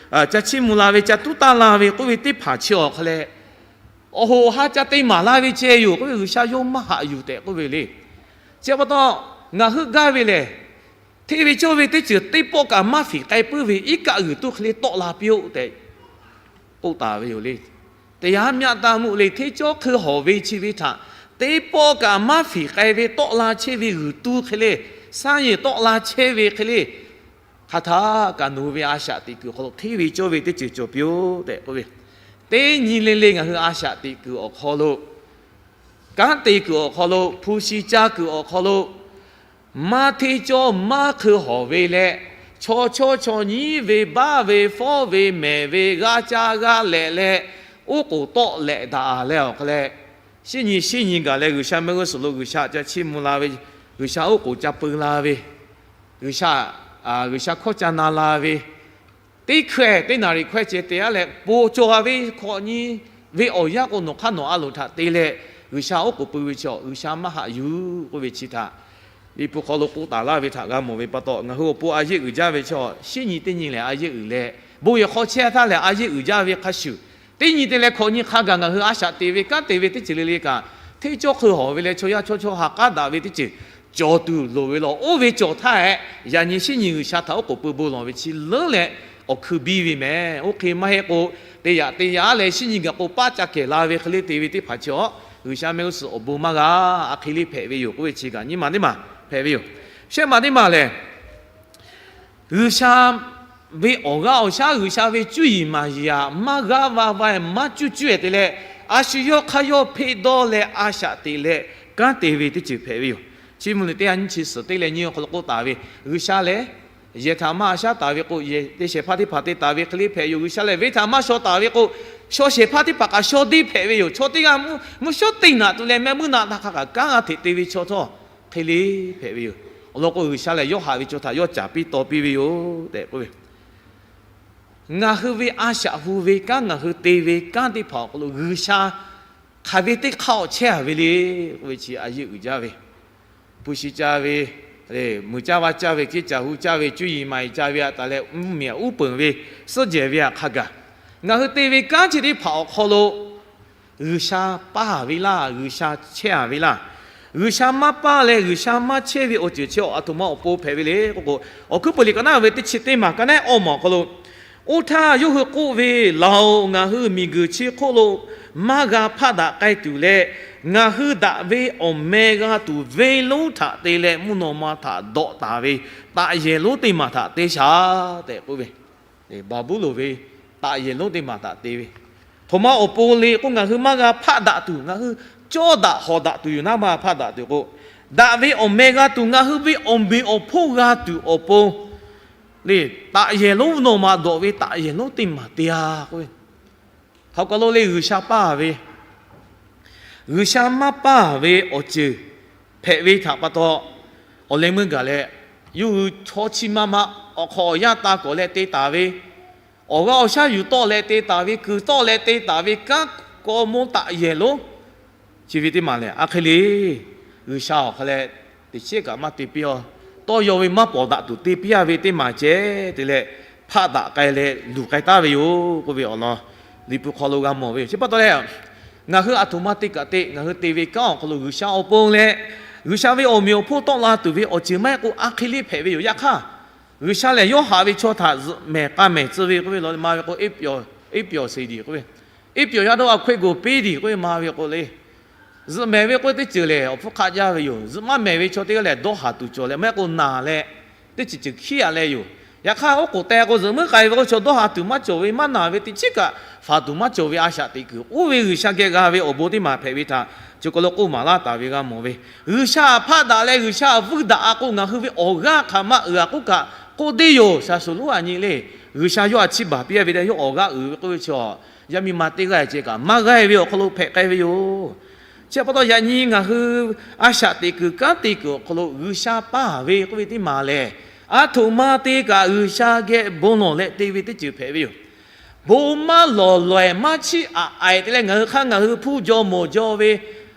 ca chiˇ mvuh la ve, ca tuˉ taˇ la ve k'oˆ ve teˇ hpaˍ chi awˬ hk'aw leh, awˬ hoꞈ awˬ ha ca te maˍ laˇ ve ceh yoˬ k'oˆ ve G'uiˬsha yawˇ maˇ haꞈ yuˬ tehꞈ k'oˆ ve le. Chi pa taw, ngaˬ hui gaˇ ve lehˬ, hteˇ ve cawˇ ve teˇ ceuˬ teˇ pawˆ kaꞈ maˇ fiˍ k'ai puiˉ ve iˉ kaˆ g'uiˬ tuˇ hk'e le tawˆ la piˇ-oˆ tehꞈ k'oˆ taˍ ve yoˬ le. တရားမျှတမှု le, hteˇ cawˇ hk'eun hawˬ ve chi ve htaꞈ teˇ pawˆ kaꞈ maˇ fiˍ k'ai ve tawˆ la chehˇ ve g'uiˬ tuˇ hk'e le, saˉ yehˬ tawˆ la chehˇ ve hk'e le, hk'aˬ htaˇ kaꞈ nawˬ hui ve a shaꞈ teꞈ kuiˬ awˬ hk'aw lo hteˇ ve cawˇ ve teˇ ceuˬ cawˬ piˇ-oˆ tehꞈ k'oˆ ve. Teˇ nyi le le ngaˬ hui a shaꞈ teꞈ kuiˬ awˬ hk'aw lo, kanˉ te kuiˬ awˬ hk'aw lo, hpu shi caˇ kuiˬ awˬ hk'aw lo, maˇ hteˇ cawˇ maˇ hk'eun hawˬ ve leh, chaw chawˇ chaw nyiˉ ve, baˆ ve, fawˉ ve, mehˬ ve, g'aˇ caˇ g'aˇ lehꞈ leh, oˉ k'oˍ tawˆ lehꞈ daꞈ leh awˬ hk'aw leh, shinˉ nyi shinˉ nyi gaˬ leh G'uiˬsha mehˆ g'uˇ suhˍ lo G'uiˬsha ca chiˇ mvuh la ve, G'uiˬsha oˉ k'oˍ ca peu la ve, G'uiˬsha, G'uiˬsha hkawˇ ca na la ve, teˇ hkawehˇ teˇ naˍriˍ hkawehˇ ceh te-a leh, po cawˬ-a ve hkawꞈ nyi ve awˬ yanˇ k'o, nawˬ hk'aˇ nawˬ a loˍ htaꞈ te leh G'uiˬsha oˉ k'oˍ pui ve chaw G'uiˬsha maˇ haꞈ yuˬ k'oˆ ve chi htaꞈ Liꞈ hpu hk'aw lo k'oˆ taˍ laˇ ve htaꞈ g'a mawˬ ve pa taw, ngaˬ hui awˬ pon a yeˆ uiˍ jaˇ ve chaw shinˉ nyi teˇ nyi lehˬ a yeˆ uiˍ leh, bon yehˬ hk'aw chehˇ htaˇ lehˬ a yeˆ uiˍ jaˇ ve hk'a shuˍ, teˇ nyi te leh hkawꞈ nyi hk'a gaˬ ngaˬ hui a shaꞈ teꞈ ve kanˉ te ve teˇ ceuˬ le le kaꞈ, hteˇ cawˇ hk'eun hawˬ ve leh chaw yaˇ chaw chaweh ha k'aˉ daꞈ ve teˇ ceuˬ cawˬ tuˬ loˍ ve law. Oˇ ve cawˬ htaˇ hehꞈ, yaꞈ nyi shinˉ nyi G'uiˬsha htaꞈ oˉ k'oˍ pui bon lawˬ ve chi leuˉ leh awˬ hkui biˇ ve mehˍ. Oˇ hk'e maˇ heˆ k'o, te yaꞈ te yaꞈ leh shinˉ nyi gaˬ k'o paˉ ca kehˬ la ve hk'e le te ve teˇ hpaˍ chi awˬ, G'uiˬsha mehˆ g'uˇ suhˍ awˬ bon maˇ g'a, a hk'e le hpehꞈ ve yoˬ k'oˆ ve chi kaꞈ nyiˇ maˬ teˇ maˬ hpehꞈ ve yoˬ. Shehˆ maˬ teˇ maˬ lehˬ, G'uiˬsha ve awˬ g'aˇ awˬ shaˉ, G'uiˬsha ve cuˇ yiˍ maˍ yiˍ aꞈ maˇ g'aˇ va va-e maˇ cuˇ cuˇ-e te leh, a shu yawˇ hk'aˇ yawˇ hpeˆ dawˇ leh a shaꞈ teꞈ leh kanˉ te ve teˇ ceuˬ hpehꞈ ve yoˬ. Chi mvuh liꞈ teˇ ha nyiˇ chi suhˍ teˇ leh nyiˇ awˬ hk'aw lo k'oˆ taˍ ve, G'uiˬsha lehˬ yehˬ htaꞈ maˇ a shaˉ taˍ ve k'o, yehˬ te shehˍ hpaˇ teˇ hpaˍ te taˍ ve hk'e le hpehꞈ yoˬ. G'uiˬsha lehˬ venˇ htaꞈ maˇ shaw taˍ ve k'o, shaw shehˍ hpaˇ teˇ hpaˍ kaꞈ shaw deˇ hpehꞈ ve yoˬ. Chaw teˇ g'aˇ mvuhˇ shawˉ teˇ naꞈ tuˬ leh mehˆ muiˉ naꞈ htaꞈ hk'a kaꞈ kanˉ g'a hteꞈ te ve chaw htawˇ hk'e le hpehꞈ ve yoˬ. Awˬ lawn k'o, G'uiˬsha lehˬ yawˇ haꞈ ve chaw htaꞈ yawˇ caˍ piˇ taw piˇ ve yoˬ tehꞈ k'oˆ ve, ngaˬ hui ve a shaꞈ hu ve kanˉ, ngaˬ hui te ve kanˉ teˇ hpaˍ awˬ hk'aw lo G'uiˬsha hk'aˬ ve teˇ hk'aˇ awˬ chehˇ-a ve le k'oˆ ve chi a yeˆ uiˍ jaˇ ve, hpu shi caˇ ve, muiˬ caˇ va caˇ ve, ceˇ caˬ hu caˇ ve, cuˇ yiˍ maˍ yiˍ ca ve aꞈ taˍ leh mvuhˇmiˬ uˉ peunˍ ve, suhˉ jehˬ ve aꞈ hk'a gaˬ, ngaˬ hui te ve kanˉ chi teˇ hpaˍ awˬ hk'aw lo G'uiˬsha paˇ ve laˇ, G'uiˬsha chehˇ-a ve laˇ. G'uiˬsha maˇ paˇ leh G'uiˬsha maˇ chehˇ ve awˬ ceuˬ chi awˬ aˬ htoꞈ ma awˬ pon hpehꞈ ve le k'oˆ k'o, Awˬ hkuiˉ peuˬ liꞈ ka naˉ ve teˇ chi teˇ maˬ ka naˉ awˇ maˬ awˬ hk'aw lo, oˇ htaˇ yawˇ hui k'oˆ ve, Laˬ-oꞈ, ngaˬ hui miˬguiˬ chi hk'oˆ lo maˇ g'a hpaˆ daꞈ k'ai tuˬ leh, ngaˬ hui daꞈ ve awˬ meh g'a tuˬ venˇ lonˉ htaꞈ te leh mvuhˇ naw ma htaꞈ dawꞈ taˍ ve taꞈ yehˬ lonˉ teˇ maˬ htaꞈ te shaˍ tehꞈ k'oˆ ve, Baˍbuˍlonˍ ve taꞈ yehˬ lonˉ teˇ maˬ htaꞈ te ve, htoꞈ ma awˬ pon le k'o, ngaˬ hui maˇ g'a hpaˆ daꞈ tuˬ, ngaˬ hui cawˇ daꞈ hawˍ daꞈ tuˬ yoˬ naˉ maˇ hpaˆ daꞈ tuˬ k'o, daꞈ ve awˬ meh g'a tuˬ, ngaˬ hui ve awˬ meꞈ awˬ hponˇ g'a tuˬ awˬ pon le, taꞈ yehˬ lonˉ mvuhˇ naw ma dawꞈ ve taꞈ yehˬ lonˉ teˇ maˬ te-a k'oˆ ve, hk'aˬ kaˬ lo le G'uiˬsha paˇ ve, G'uiˬsha maˇ paˇ ve awˬ ceuˬ hpehꞈ ve htaꞈ pa taw, awˬ leh meuˇ gaˬ leh, yawˇ hui chaw chi ma ma awˬ hk'awꞈ awˬ yanˇ taˇ kawꞈ leh te taˍ ve, awˬ g'aˇ awˬ shaˉ yuˬ tawˆ leh te taˍ ve, kuiˬ tawˆ leh te taˍ ve kanˉ kaw mawˇ taꞈ yehˬ lonˉ chi ve teˇ maˬ lehˬ, a hk'e le G'uiˬsha awˬ hk'a leh teꞈ chiˉ kaꞈ maˇ te piˇ-a. Tawˇ yaw ve maˇ pawˍ daꞈ tuˬ te piˇ-a ve teˇ maˬ ceh te leh, hpaˆ daꞈ k'ai leh luˬ k'ai taˍ ve yoˬ k'oˆ ve awˬ lawn Liꞈ hpu hk'aw lo g'a mawˬ ve yoˬ. Chi pa taw leh, ngaˬ hui aˬ htoꞈ ma te kaꞈ te, ngaˬ hui te ve kanˉ awˬ hk'aw lo G'uiˬsha awˬ pon leh G'uiˬsha ve awˬ meꞈ awˬ hponˇ tawˆ la tuˬ ve awˬ ceuˬ maˇ heˆ k'o, a hk'e le hpehꞈ ve yoˬ. Yaꞈ hk'aˇ, G'uiˬsha lehˬ yawˇ haꞈ ve chaw htaꞈ zuhꞈ mehˍ k'a mehˍ tcuh ve k'oˆ ve law, maˇ ve k'o, iˉ pyawˬ se diˬ k'oˆ ve, iˉ pyawˬ yaˇ dawˇ a hk'oˆ e goˬ piˇ diˬ k'oˆ ve, maˇ ve k'o le, zuhꞈ mehˍ ve k'oˆ ve teˇ ceuˬ lehˬ, awˬ hpfuhˇ hk'aˆ jaˇ ve yoˬ. Zuhꞈ maˇ mehˍ ve chaw teˇ g'aˇ lehˬ, dawˇ haˍ tuˬ cawˬ leh, maˇ heˆ k'o naˬ leh, teˇ ceuˬ ceuˬ hkiˉ-a leh yoˬ. Yaꞈ hk'aˇ, oˉ k'oˍ teh k'o, zuhꞈ muiˉ k'ai ve k'o, chaw dawˇ haˍ tuˬ maˇ cawˬ ve, maˇ naˬ ve teꞈ chiˉ kaꞈ faˍ tuˬ maˇ cawˬ ve a shaꞈ teꞈ kuiˬ, oˇ ve G'uiˬsha geh g'a ve awˬ bon teˇ maˬ hpehꞈ ve htaꞈ chi hk'aw lo k'oˆ maˍ laˇ taˍ ve g'a mawˬ ve, G'uiˬsha htaꞈ hpaˆ daꞈ leh G'uiˬsha htaꞈ vuiˇ daꞈ-a k'o, ngaˬ hui ve awˬ g'aˇ hk'aˬ ma uiˍ-a k'oˆ kaꞈ k'oˆ deˇ yoˬ. Shaˍ shuˍ lonˉ a nyi le, G'uiˬsha yawˇ a chiˇ baˬ piˇ-a ve leh, yawˇ awˬ g'aˇ uiˍ ve k'oˆ ve chi, yaˇ miˇ ma teˇ g'aˇ ceh kaꞈ maˇ g'aˇ ve awˬ hk'aw lo hpehꞈ k'ai ve yoˬ. Chi pa taw yaꞈ nyi ngaˬ hui a shaꞈ teꞈ kuiˬ kanˉ te kuiˬ awˬ hk'aw lo G'uiˬsha paˇ ve k'oˆ ve teˇ maˬ lehˬ, aˬ htoꞈ ma te kaꞈ G'uiˬsha geh bon lawˬ leh te ve teˇ ceuˬ hpehꞈ ve yoˬ. Bon maˇ lawˬ lawehˬ maˇ chiˇ aꞈ aiˍ te leh ngaˬ hui hk'aˇ ngaˬ hui hpuˇ jaw mawˬ jaw ve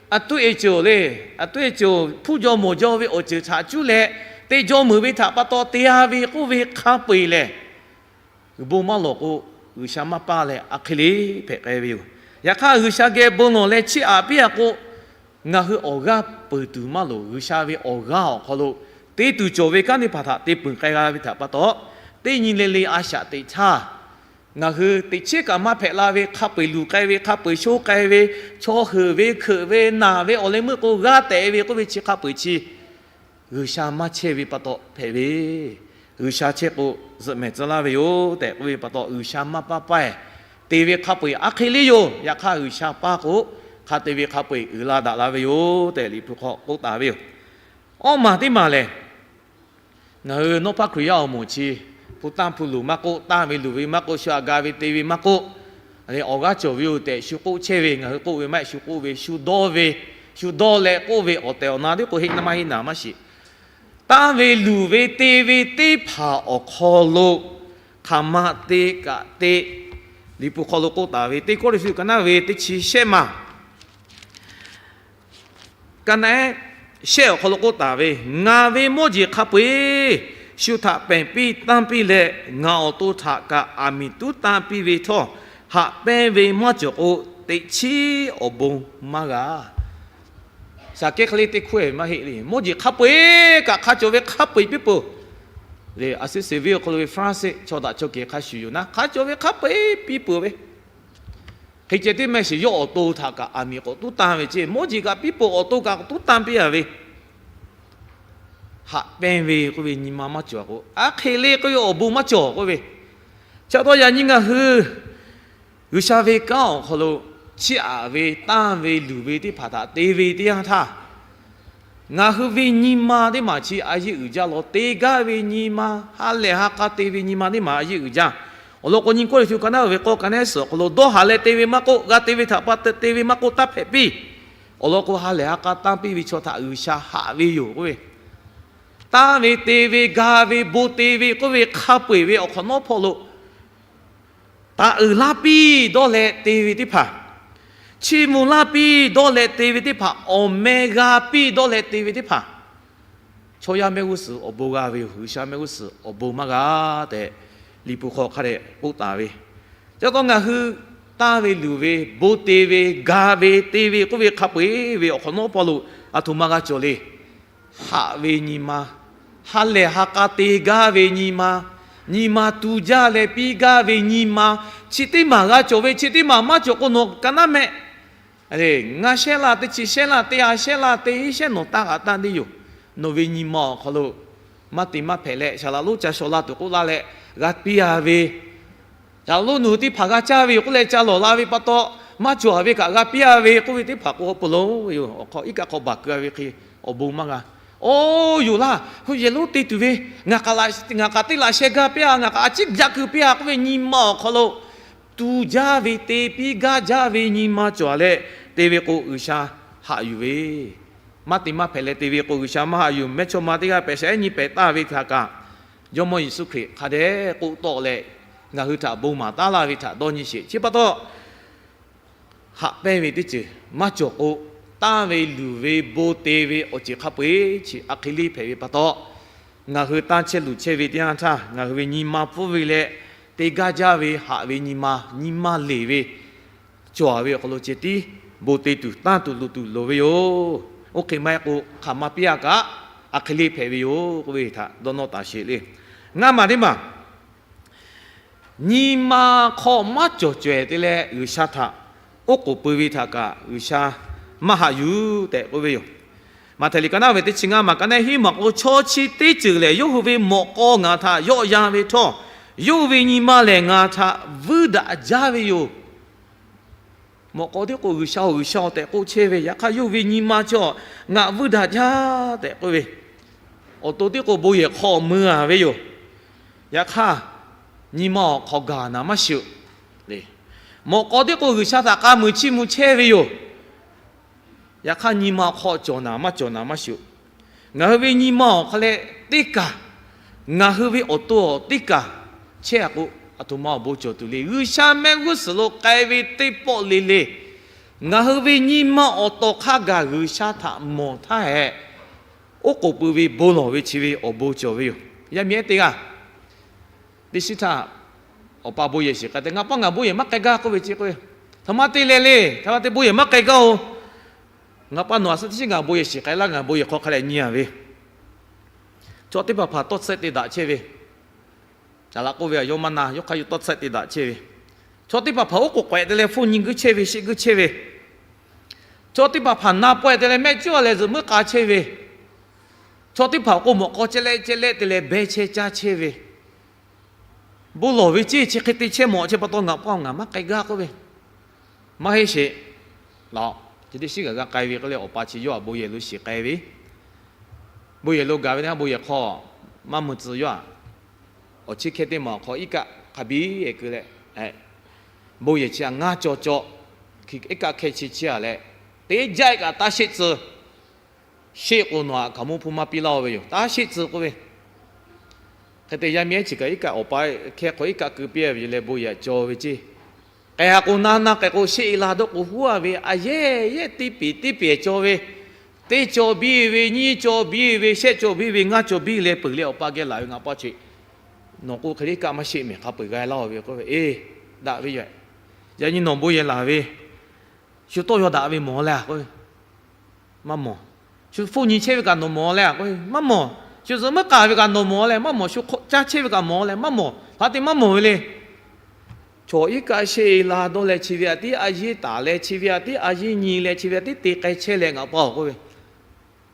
a tuˇ e ceuˬ le, a tuˇ e ceuˬ hpuˇ jaw mawˬ jaw ve awˬ ceuˬ htaꞈ cuˉ leh te jaw meuˍ ve htaꞈ pa taw te-a ve k'oˆ ve hk'a peu-eˬ lehˬ, bon maˇ lawˬ k'o G'uiˬsha maˇ paˇ leh a hk'e le hpehꞈ k'ai ve yoˬ. Yaꞈ hk'aˇ G'uiˬsha geh bon lawˬ leh chiˇ aꞈ piˇ a k'o, ngaˬ hui awˬ g'aˇ peuˬ tuˬ maˇ loˍ. G'uiˬsha ve awˬ g'aˇ awˬ hk'aw lo te tuˬ cawˬ ve kanˉ teˇ hpaˍ htaꞈ te peuˬ k'ai g'a ve htaꞈ pa taw, teˇ nyi le le a shaꞈ teꞈ htaˇ, ngaˬ hui teꞈ chiˉ kaꞈ maˇ hpehꞈ la ve hk'a peu-eˬ luˬ k'ai ve, hk'a peu-eˬ sho k'ai ve, chaw heuˬ ve, hkeuꞈ ve, naˬ ve, awˬ leh meuˇ k'o g'aˇ tehꞈ ve k'oˆ ve chi hk'a peu-eˬ chi G'uiˬsha maˇ chehˇ ve pa taw hpehꞈ ve, G'uiˬsha chehˇ k'o zuhꞈ mehˍ tcuh laˇ ve yoˬ tehꞈ k'oˆ ve pa taw, G'uiˬsha maˇ paˇ paˇ-eˬ te ve hk'a peu-eˬ a hk'e le yoˬ. Yaꞈ hk'aˇ G'uiˬsha paˇ k'o, hk'a te ve hk'a peu-eˬ uiˍ la daꞈ la ve yoˬ tehꞈ Liꞈ hpu hk'aw k'oˆ taˍ ve yoˬ. Awˇ maˬ teˇ maˬ lehˬ, ngaˬ hui Nawˉ hpaˇ Hkriꞈ yaˇ awˬ moˍ chi hpu tanˇ hpu luˬ maˇ k'oˆ, tanˇ ve luˬ ve maˇ k'oˆ, shu aꞈ ga ve te ve maˇ k'oˆ, awˬ g'aˇ cawˬ ve yoˬ tehꞈ shu k'oˆ chehˇ ve, ngaˬ hui k'oˆ ve maˇ heˆ, shu k'oˆ ve, shu dawˇ ve, shu dawˇ leh k'oˆ ve awˬ tehˬ awˬ na teˇ k'o heˆ na maˇ heˆ naˍ maˇ shiˍ. Tanˇ ve luˬ ve te ve teˇ hpaˍ awˬ hk'aw lo hk'aˬ ma te kaꞈ te, Liꞈ hpu hk'aw lo k'oˆ taˍ ve Teˇ Kawˇrenˍhtuˆ ka naˉ ve teˇ chi shehˆ maˬ ka naˉ shehˆ awˬ hk'aw lo k'oˆ taˍ ve, Ngaˬ ve mawˇ jeˬ hk'a peu-eˬ shu htaꞈ pehˬ piˇ tanˇ piˇ leh, ngaˬ awˬ to htaꞈ kaꞈ aˬ miˍ tuˉ tanˇ piˇ ve htawˇ, haꞈ pehnˇ ve maˇ cawˬ k'o, teꞈ chiˉ awˬ bon maˇ g'a. Shaˍ kehˉ hk'e le teˇ hkuˇ-eˬ maˇ heˆ le. Mawˇ jeˬ hk'a peu-eˬ kaꞈ hk'a cawˬ ve hk'a peu-eˬ piˇ peuˬ. Leh a suˉ seˍ ve awˬ hk'aw lo ve France chaw daꞈ chaw kehˬ hk'a shuˍ yoˬ naˉ, hk'a cawˬ ve hk'a peu-eˬ piˇ peuˬ ve. Hk'e ceh tiˉ mehˆ shiˍ yawˇ awˬ to htaꞈ kaꞈ aˬ miˍ k'awꞈ tuˉ tanˇ ve ceˇ, mawˇ jeˬ kaꞈ piˇ peuˬ, awˬ to kaꞈ k'awꞈ tuˉ tanˇ piˇ-a ve, haꞈ pehnˇ ve k'oˆ ve nyi ma maˇ cawˬ k'o, a hk'e le k'oˆ ve awˬ bon maˇ cawˬ k'oˆ ve. Chi pa taw yaꞈ nyi ngaˬ hui G'uiˬsha ve kanˉ awˬ hk'aw lo chiˇ aꞈ ve, tanˇ ve, luˬ ve teˇ hpaˍ htaꞈ te ve teˇ yanˇ htaˇ, ngaˬ hui ve nyi ma teˇ maˬ chi a yeˇ uiˍ jaˇ law. Te gaˇ ve nyi ma, ha lehˬ ha k'a te ve nyi ma teˇ maˬ a yeˇ uiˍ jaˇ. Awˬ lawn k'o, Nyiˇ Kawˇrenˍhtuˆ ka naˉ ve k'awˇ ka naˉ suhˍ awˬ hk'aw lo, dawˇ haˍ leh te ve maˇ k'oˆ, g'a te ve htaꞈ pa te ve maˇ k'oˆ, taˇ hpehꞈ piˇ. Awˬ lawn k'o, ha lehˬ ha k'a tanˇ piˇ ve chaw htaꞈ G'uiˬsha haꞈ ve yoˬ k'oˆ ve, tanˇ ve, te ve, ga ve, bon te ve k'oˆ ve hk'a peu-eˬ ve awˬ hk'awꞈ nawˉ hpawˇ lo taˍ uiˍ laˇ piˇ dawˇ leh te ve teˇ hpaˍ, chiˇ mvuh laˇ piˇ dawˇ leh te ve teˇ hpaˍ, awˬ meh g'a piˇ dawˇ leh te ve teˇ hpaˍ, chaw yaˇ mehˆ g'uˇ suhˍ awˬ bon g'a ve yoˬ. G'uiˬsha mehˆ g'uˇ suhˍ awˬ bon maˇ g'a tehꞈ Liꞈ hpu hk'aw hk'a dehꞈ k'oˆ taˍ ve. Chi pa taw ngaˬ hui tanˇ ve, luˬ ve, bon te ve, ga ve, te ve k'oˆ ve hk'a peu-eˬ ve awˬ hk'awꞈ nawˉ hpawˇ lo aˬ htoꞈ ma g'a cawˬ le. Haꞈ ve nyi ma, ha lehˬ ha k'a te gaˇ ve nyi ma, nyi ma tu jaˇ leh piˇ gaˇ ve nyi ma, chi teˇ maˬ g'a cawˬ ve, chi teˇ maˬ maˇ cawˬ k'o nawˬ ka naˉ mehˆ. Ngaˬ shehˉ laˇ teˇ chi shehˉ laˇ teˇ ha shehˉ laˇ teˇ iˉ shehˉ nawˬ taˇ g'aꞈ taˇ deˇ yoˬ. Nawˬ ve nyi ma awˬ hk'aw lo maˇ te maˇ hpehꞈ leh, saˍ laˍ lonˉ ca shawˍ la tuˬ k'oˆ laˇ leh g'a piˇ-a ve, saˍ laˍ lonˉ nawˬ hui teˇ hpaˍ g'a caˇ ve yoˬ k'oˆ leh ca lawˬ la ve pa taw, maˇ cawˬ-a ve kaꞈ g'a piˇ-a ve k'oˆ ve teˇ hpaˍ k'o, awˬ pon lonˉ ve yoˬ. Awˬ hk'aw iˉ kaˆ hk'aw baˬ keu-a ve hk'e awˬ bon maˇ g'a. Oˇ yoˬ laˇ, hui yehˬ lonˉ te tuˬ ve, ngaˬ k'aꞈ te laꞈ sheh gaˇ piˇ-a, ngaˬ k'aꞈ a ciˉ jaˇ keu piˇ-a k'oˆ ve nyi ma awˬ hk'aw lo tu jaˇ ve, te piˇ gaˇ jaˇ ve nyi ma cawˬ-a leh te ve k'o, G'uiˬsha haꞈ yuˬ ve. Maˇ te maˇ hpehꞈ leh te ve k'o, G'uiˬsha maˇ haꞈ yuˬ. Mehˇchawˇma teˇ g'aˇ pehꞈ shaꞈ ehˉ nyi pehꞈ taˍ ve htaꞈ kaꞈ, Jawˇmawˇ Yeˍsuˆ Hkriꞈ hk'a dehꞈ k'oˆ tawˆ leh, ngaˬ hui htaꞈ bon maˍ taˉ laˇ ve htaꞈ dawˇ nyi sheˍ. Chi pa taw, haꞈ pehnˇ ve teˇ ceuˬ maˇ cawˬ k'o, tanˇ ve, luˬ ve, bon te ve awˬ ceuˬ hk'a peu-eˬ chi a hk'e le hpehꞈ ve pa taw, ngaˬ hui tanˇ chehˇ luˬ chehˇ ve teˇ yanˇ htaˇ, ngaˬ hui ve nyi ma pfuhˇ ve leh, te gaˇ jaˇ ve haꞈ ve nyi ma, nyi ma leˬ ve cawˬ-a ve awˬ hk'aw lo ceh tiˉ bon te tuˬ, tanˇ tuˬ, luˬ tuˬ loˍ ve yoˬ. Oˇ hk'e maˇ heˆ k'o, hk'aˬ ma piˇ-a kaꞈ a hk'e le hpehꞈ ve yoˬ k'oˆ ve htaꞈ dawˇ nawˇ taˍ sheˍ le. Ngaˇ maˬ teˇ maˬ, nyi ma hk'aw maˇ cawˬ cawehˬ te leh G'uiˬsha htaꞈ oˉ k'oˍ pui ve htaꞈ kaꞈ G'uiˬsha maˇ haꞈ yuˬ tehꞈ k'oˆ ve yoˬ. Maꞈhtehˍ liꞈ ka naˉ ve teˇ chi ngaˇ maˬ ka naˉ hiˉ maˬ k'o, chaw chi teˇ ceuˬ lehˬ yawˇ hui ve mawꞈ k'aw ngaˬ htaꞈ yawˆ yan ve htawˇ, yawˇ hui ve nyi ma lehˬ ngaˬ htaꞈ vuiˇ daꞈ jaˇ ve yoˬ. Mawꞈ k'aw tiˉ k'o, G'uiˬsha-oˬ, G'uiˬsha-oˬ tehꞈ k'oˆ chehˇ ve, yaꞈ hk'aˇ yawˇ hui ve nyi ma chaw ngaˬ vuiˇ daꞈ jaˇ tehꞈ k'oˆ ve, awˬ to tiˉ k'o bon yehˬ hk'aw mui-a ve yoˬ. Yaꞈ hk'aˇ, nyi ma awˬ hk'aw gaˬ naˍ maˇ shiˍ-oˬ. Mawꞈ k'aw tiˉ k'o, G'uiˬsha htaꞈ k'a muiˬ chiˇ mvuh chehˇ ve yoˬ. Yaꞈ hk'aˇ, nyi ma awˬ hk'aw cawˬ naˍ maˇ cawˬ naˍ maˇ shuˍ. Ngaˬ hui ve nyi ma awˬ hk'aw leh teˇ kaˬ, ngaˬ hui ve awˬ to teˇ kaˬ chehˇ-a k'o, aˬ htoꞈ ma awˬ bon cawˬ tuˬ le. G'uiˬsha mehˆ g'uˇ suhˍ lo k'ai ve teˇ pawˆ le le, ngaˬ hui ve nyi ma awˬ tawˍ hk'a gaˬ G'uiˬsha htaꞈ mawˬ htaˇ hehꞈ, oˉ k'oˍ pui ve bon lawˬ ve chi ve awˬ bon cawˬ ve yoˬ. Yaˇ miˇ ehˉ teˇ g'aˇ, teˇ shiˉ htaˇ, awˬ pa bon yehˬ shiˍ k'ai te, ngaˬ pa ngaˬ bon yehˬ maˇ k'ai gaˇ k'oˆ ve ce k'o, htaꞈ ma te leh le, htaꞈ ma te bon yehˬ maˇ k'ai gaˇ-oˬ. Ngaˬ pa nawˬ aˬ suhˉ teˇ shiˉ ngaˬ bon yehˬ shiˍ k'ai laˇ, ngaˬ bon yehˬ hk'aw hk'a leh nyi-a ve, chaw teˇ hpaˍ hpaˍ tawˇ tsuhˆ te daꞈ chehˇ ve, caˍ laꞈ k'oˆ ve aˬ yawˇ maˇ na, yawˇ hk'aˇ yawˇ tawˇ tsuhˆ te daꞈ chehˇ ve, chaw teˇ hpaˍ hpaˍ oˉ k'oˍ k'awehꞈ te leh hpfuhˇ nyi guiˇ chehˇ ve, sheˆ guiˇ chehˇ ve, chaw teˇ hpaˍ hpaˍ na pawehˇ te leh mehˆ cuˉ-a leh zuhꞈ muiˉ k'a chehˇ ve, chaw teˇ hpaˍ k'o mawꞈ k'aw ceh leh ceh leh te leh behˇ chehˇ caˇ chehˇ ve, bon lawˬ ve ceˇ chi hk'e te chehˇ mawˬ chehˇ pa taw, ngaˬ pa ngaˬ maˇ k'ai gaˇ k'oˆ ve, maˇ heˆ sheˍ. Laꞈ, chi teˇ shiˉ kaꞈ g'a k'ai ve k'oˆ leh, awˬ pa chi yawˇ aꞈ bon yehˬ lo shiˍ k'ai ve, bon yehˬ lo gaˬ ve teˇ haˉ bon yehˬ hk'aw maˇ mui tcuh yawˇ aꞈ, awˬ chi hkehˇ teˇ maˬ awˬ hk'aw iˉ kaˆ hk'a biˇ-e keu leh, bon yehˬ chi aꞈ ngaˇ caw caw, iˉ kaˆ hkehˇ chi chiˇ-a leh, teˇ jaˆ-e kaꞈ taˇ sheˆ tcuh. Sheˆ k'o nawˬ aꞈ hkaoˍmonˇ hpu maˇ piˇ laˇ-oˬ ve yoˬ, taˇ sheˆ tcuh k'oˆ ve. Hk'e te yaˇ miˇ ehˉ chi kaꞈ iˉ kaˆ awˬ pa hkehˇ hk'aw iˉ kaˆ keu piˇ-a ve yoˬ leh bon yehˬ caw ve ceˇ. K'ai-a k'o naˇ naˇ k'ai k'o, sheˆ-e la dawˇ k'o huˉ-a ve, a yehˬ yehˬ teˇ peˍ teˇ peˍ caw ve, teˇ caw biˇ ve, nyiˇ caw biˇ ve, shehˆ caw biˇ ve, ngaˇ caw biˇ leh peuˬ leh awˬ pa geh laˬ ve, ngaˬ pa chi nawˬ k'o hk'e le iˉ kaˆ maˇ sheˆ mehˬ, hk'a peu-eˬ g'a laˇ-oˬ ve k'oˆ ve, eˬ, daꞈ ve yoˬ. Yaꞈ nyi nawˬ bon yehˬ laˬ ve, shu tawˇ yaw daꞈ ve mawˬ leh-a k'oˆ ve, maˇ mawˬ. Shu hpfuhˇ nyi chehˇ ve kaꞈ nawˬ mawˬ leh-a k'oˆ ve, maˇ mawˬ. Shu zuhꞈ muiˉ k'a ve kaꞈ nawˬ mawˬ leh maˇ mawˬ. Shu hk'awꞈ caˇ chehˇ ve kaꞈ mawˬ leh maˇ mawˬ. Hk'aˬ hk'e te maˇ mawˬ ve le. Chaw iˉ kaˆ sheˆ-e la dawˇ leh chi ve aꞈ tiˉ a yiˉ taˍ leh chi ve aꞈ tiˉ a yiˉ nyi leh chi ve aꞈ tiˉ te k'ai chehˇ leh ngaˬ pa-oˬ k'oˆ ve,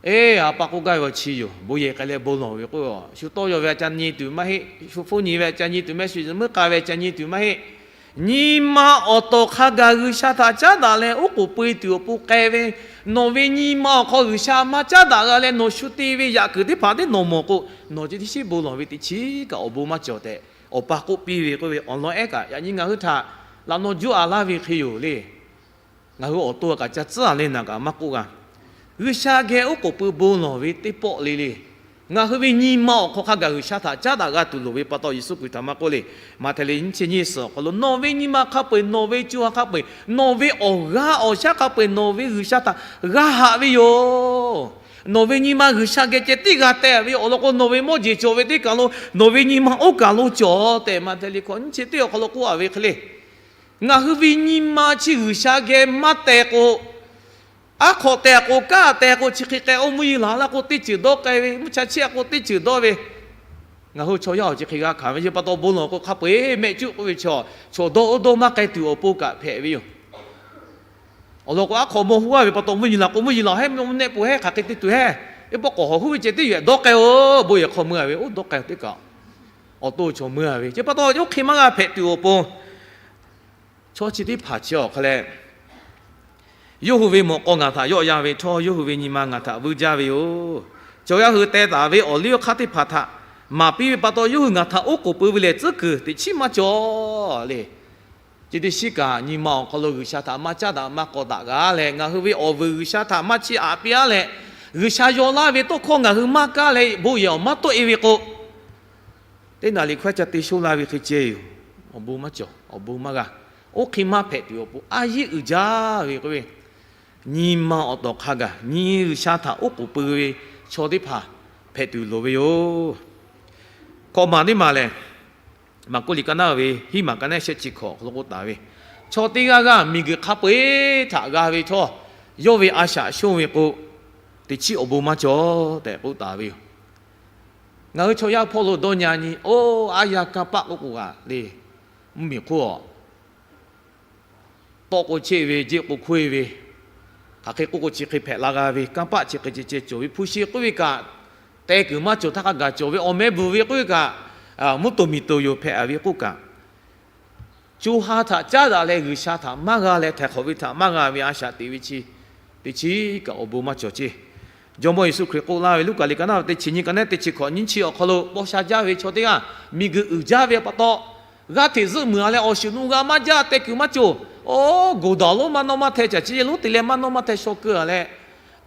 eˬ, a pa k'oˆ gaˇ ve awˬ chi yoˬ. Bon yehˬ k'ai leh bon lawˬ ve k'oˆ ve, shu tawˇ yaw ve aꞈ ca nyi tuˬ maˇ heˆ, shu hpfuhˇ nyi ve aꞈ ca nyi tuˬ maˇ heˆ, shu zuhꞈ muiˉ k'a ve aꞈ ca nyi tuˬ maˇ heˆ. Nyi ma awˬ tawˍ hk'a gaˬ G'uiˬsha htaꞈ caˉ daꞈ leh oˉ k'oˍ pui tuˬ awˬ pon k'ai ve, nawˬ ve nyi ma awˬ hk'aw G'uiˬsha maˇ caˉ daꞈ g'a leh nawˬ shu te ve yaꞈ kuiˬ teˇ hpaˍ teˇ nawˬ mawˬ k'o, nawˬ chi teˇ shiˉ bon lawˬ ve teˇ chiˉ kaꞈ awˬ bon maˇ cawˬ tehꞈ, awˬ pa k'oˆ piˇ ve k'oˆ ve, awˬ lawn ehˉ kaꞈ yaꞈ nyi ngaˬ hui htaꞈ laꞈ naw juˇ-a laˇ ve hk'e yoˬ le. Ngaˬ hui awˬ to kaꞈ ca tcuhˉ-a leh naˬ kaꞈ maˇ k'oˆ g'a. G'uiˬsha geh oˉ k'oˍ pui bon lawˬ ve teˇ pawˆ le le. Ngaˬ hui ve nyi ma awˬ hk'aw hk'a gaˬ G'uiˬsha htaꞈ caˉ daꞈ g'a tuˬ loˍ ve pa taw, Yeˍsuˆ Hkriꞈ htaꞈ maˇ k'oˆ le. Maꞈhtehˍ liꞈ nyiˇ chi nyiˇ suhˍ awˬ hk'aw lo, nawˬ ve nyi ma hk'a peu-eˬ, nawˬ ve co ha hk'a peu-eˬ, nawˬ ve awˬ g'aˇ awˬ shaˉ hk'a peu-eˬ nawˬ ve G'uiˬsha htaꞈ g'a haꞈ ve yoˬ. Nawˬ ve nyi ma G'uiˬsha geh ceh tiˉ g'a teh ve awˬ lawn k'o, nawˬ ve mawˇ jeˬ cawˬ ve teˇ kaˬ lo, nawˬ ve nyi ma oˇ kaˬ lo cawˬ tehꞈ, Maꞈhtehˍ liꞈ hkawꞈ nyiˇ chi teˇ awˬ hk'aw lo k'oˆ-a ve hk'e le. Ngaˬ hui ve nyi ma chi G'uiˬsha geh maˇ teh k'o, aˉ hk'awꞈ teh k'o, kanˉ teh k'o, chi hk'e k'ai-o, mvuhˇ yeˬ laˬ laˇ k'o teˇ ceuˬ dawˇ k'ai ve, mvuhˇ cha chiˇ-a k'o teˇ ceuˬ dawˇ ve, ngaˬ hui chaw yaˇ awˬ chi hk'e g'a hkanˍ ve, chi pa taw bon lawˬ k'o hk'a peu-eˬ mehˆ cuˆ k'oˆ ve chaw, chaw dawˇ oˇ dawˇ maˇ k'ai tuˬ awˬ pon kaꞈ hpehꞈ ve yoˬ. Awˬ lawn k'o, aˉ hk'awꞈ mawˇ huˉ-a ve pa taw, mvuhˇ yeˬ laˬ k'o mvuhˇ yeˬ laˬ hehˉ, mvuhˇ nehˆ peuˬ hehˉ, hk'aˬ hk'e te tuˬ hehˉ, eˉ pawˆ k'awꞈ hawˬ huˉ ve ceh teˇ yehˬ dawˇ k'ai-o, bon yehˬ hk'aw mui-a ve, oˇ dawˇ k'ai teˇ kaꞈ awˬ to chaw mui-a ve, chi pa taw oˇ hk'e maˇ g'a hpehꞈ tuˬ awˬ pon, chaw chi teˇ hpaˍ chi awˬ hk'a leh, yawˇ hui ve mawꞈ k'aw ngaˬ htaꞈ yawˆ yan ve htawˇ, yawˇ hui ve nyi ma ngaˬ htaꞈ vuiˇ jaˇ ve yoˬ. Chaw yaˇ hui teh taˍ ve awˬ liˇ awˬ hk'aˇ teˇ hpaˍ htaꞈ maˍ piˇ ve pa taw, yawˇ hui ngaˬ htaꞈ oˉ k'oˍ pui ve lehˬ tcuhˉ kuiˬ teꞈ chiˉ maˇ cawˬ le. Chi teˇ shiˉ kaꞈ nyi ma awˬ hk'aw lo G'uiˬsha htaꞈ maˇ caˉ daꞈ maˇ k'awꞈ daꞈ g'a leh, ngaˬ hui ve awˬ vuiˬ G'uiˬsha htaꞈ maˇ chiˇ aꞈ piˇ-a leh, G'uiˬsha yaw laˇ ve tawˇ hkawˇ ngaˬ hui maˇ kaˇ leh bon yehˬ awˬ maˇ tawˆ e ve k'o, teˇ naˍ riˍ hkawehˇ ca te shoˇ la ve hk'e ceh yoˬ. Awˬ bon maˇ cawˬ, awˬ bon maˇ g'a. Oˇ hk'e maˇ hpehꞈ tuˬ awˬ pon a yiˉ uiˍ jaˇ ve k'oˆ ve, nyi ma awˬ tawˍ hk'a gaˬ nyi G'uiˬsha htaꞈ oˉ k'oˍ pui ve chaw teˇ hpaˍ hpehꞈ tuˬ loˍ ve yoˬ. Hkawꞈ maˬ teˇ maˬ lehˬ, Maˍkuˆ liꞈ ka naˉ ve hiˉ maˬ ka naˉ shehˆ chi hkawꞈ hk'aw lo k'oˆ taˍ ve, chaw teˇ g'aˇ g'aˇ miˬguiˬ hk'a peu-eˬ htaꞈ g'a ve htawˇ, yawˇ ve a shaꞈ shonˇ ve k'o, teꞈ chiˉ awˬ bon maˇ cawˬ tehꞈ k'oˆ taˍ ve yoˬ. Ngaˬ hui chaw yaˇ hpawˇ lo dawˇ nyi-a nyi, oˇ, aˉ yaˇ kanˇ paˆ k'oˆ k'o g'a le, mvuhˇmiˬ hk'oˆ a tawˆ k'o cheˆ ve, jeˆ k'o hkoˇ-e ve, hk'aˬ hk'e k'oˆ k'o chi hk'e hpehꞈ la g'a ve, kanˇ paˆ chi hk'e ceh ceh cawˬ ve, hpu shi k'oˆ ve kaꞈ, teh kuiˬ maˇ cawˬ htaˇ hk'a gaˬ cawˬ ve, awˬ meh bvuhˬ ve k'oˆ ve kaꞈ, mvuhˇ toˍ miˬ toˍ yoˬ hpehꞈ ve k'oˆ kaꞈ, co ha htaꞈ caˉ daꞈ leh G'uiˬsha htaꞈ maˇ g'a leh htaiˍ hk'awꞈ ve htaꞈ maˇ g'a ve a shaꞈ teꞈ ve chi, teˇ chiˉ kaꞈ awˬ bon maˇ cawˬ ceˇ. Jawˇmawˇ Yeˍsuˆ Hkriꞈ k'oˆ laˇ ve Luˉkaꞈ liꞈ ka naˉ ve teˇ chi nyiˇ ka naˉ teˇ chi hkawꞈ nyiˇ chi awˬ hk'aw lo paw sha jaˇ ve chaw teˇ g'aˇ miˬguiˬ uiˍ jaˇ ve pa taw, g'aˇ hteꞈ zuhˆ muiˬ-a leh awˬ shuˍ nu g'a maˇ jaˇ, teh kuiˬ maˇ cawˬ. Oˇ, goˬ daꞈ lonˉ maˇ nawˇ maˇ hteh, caˬ chi yehˬ lonˉ te leh maˇ nawˇ maˇ hteh shaw keu-a leh,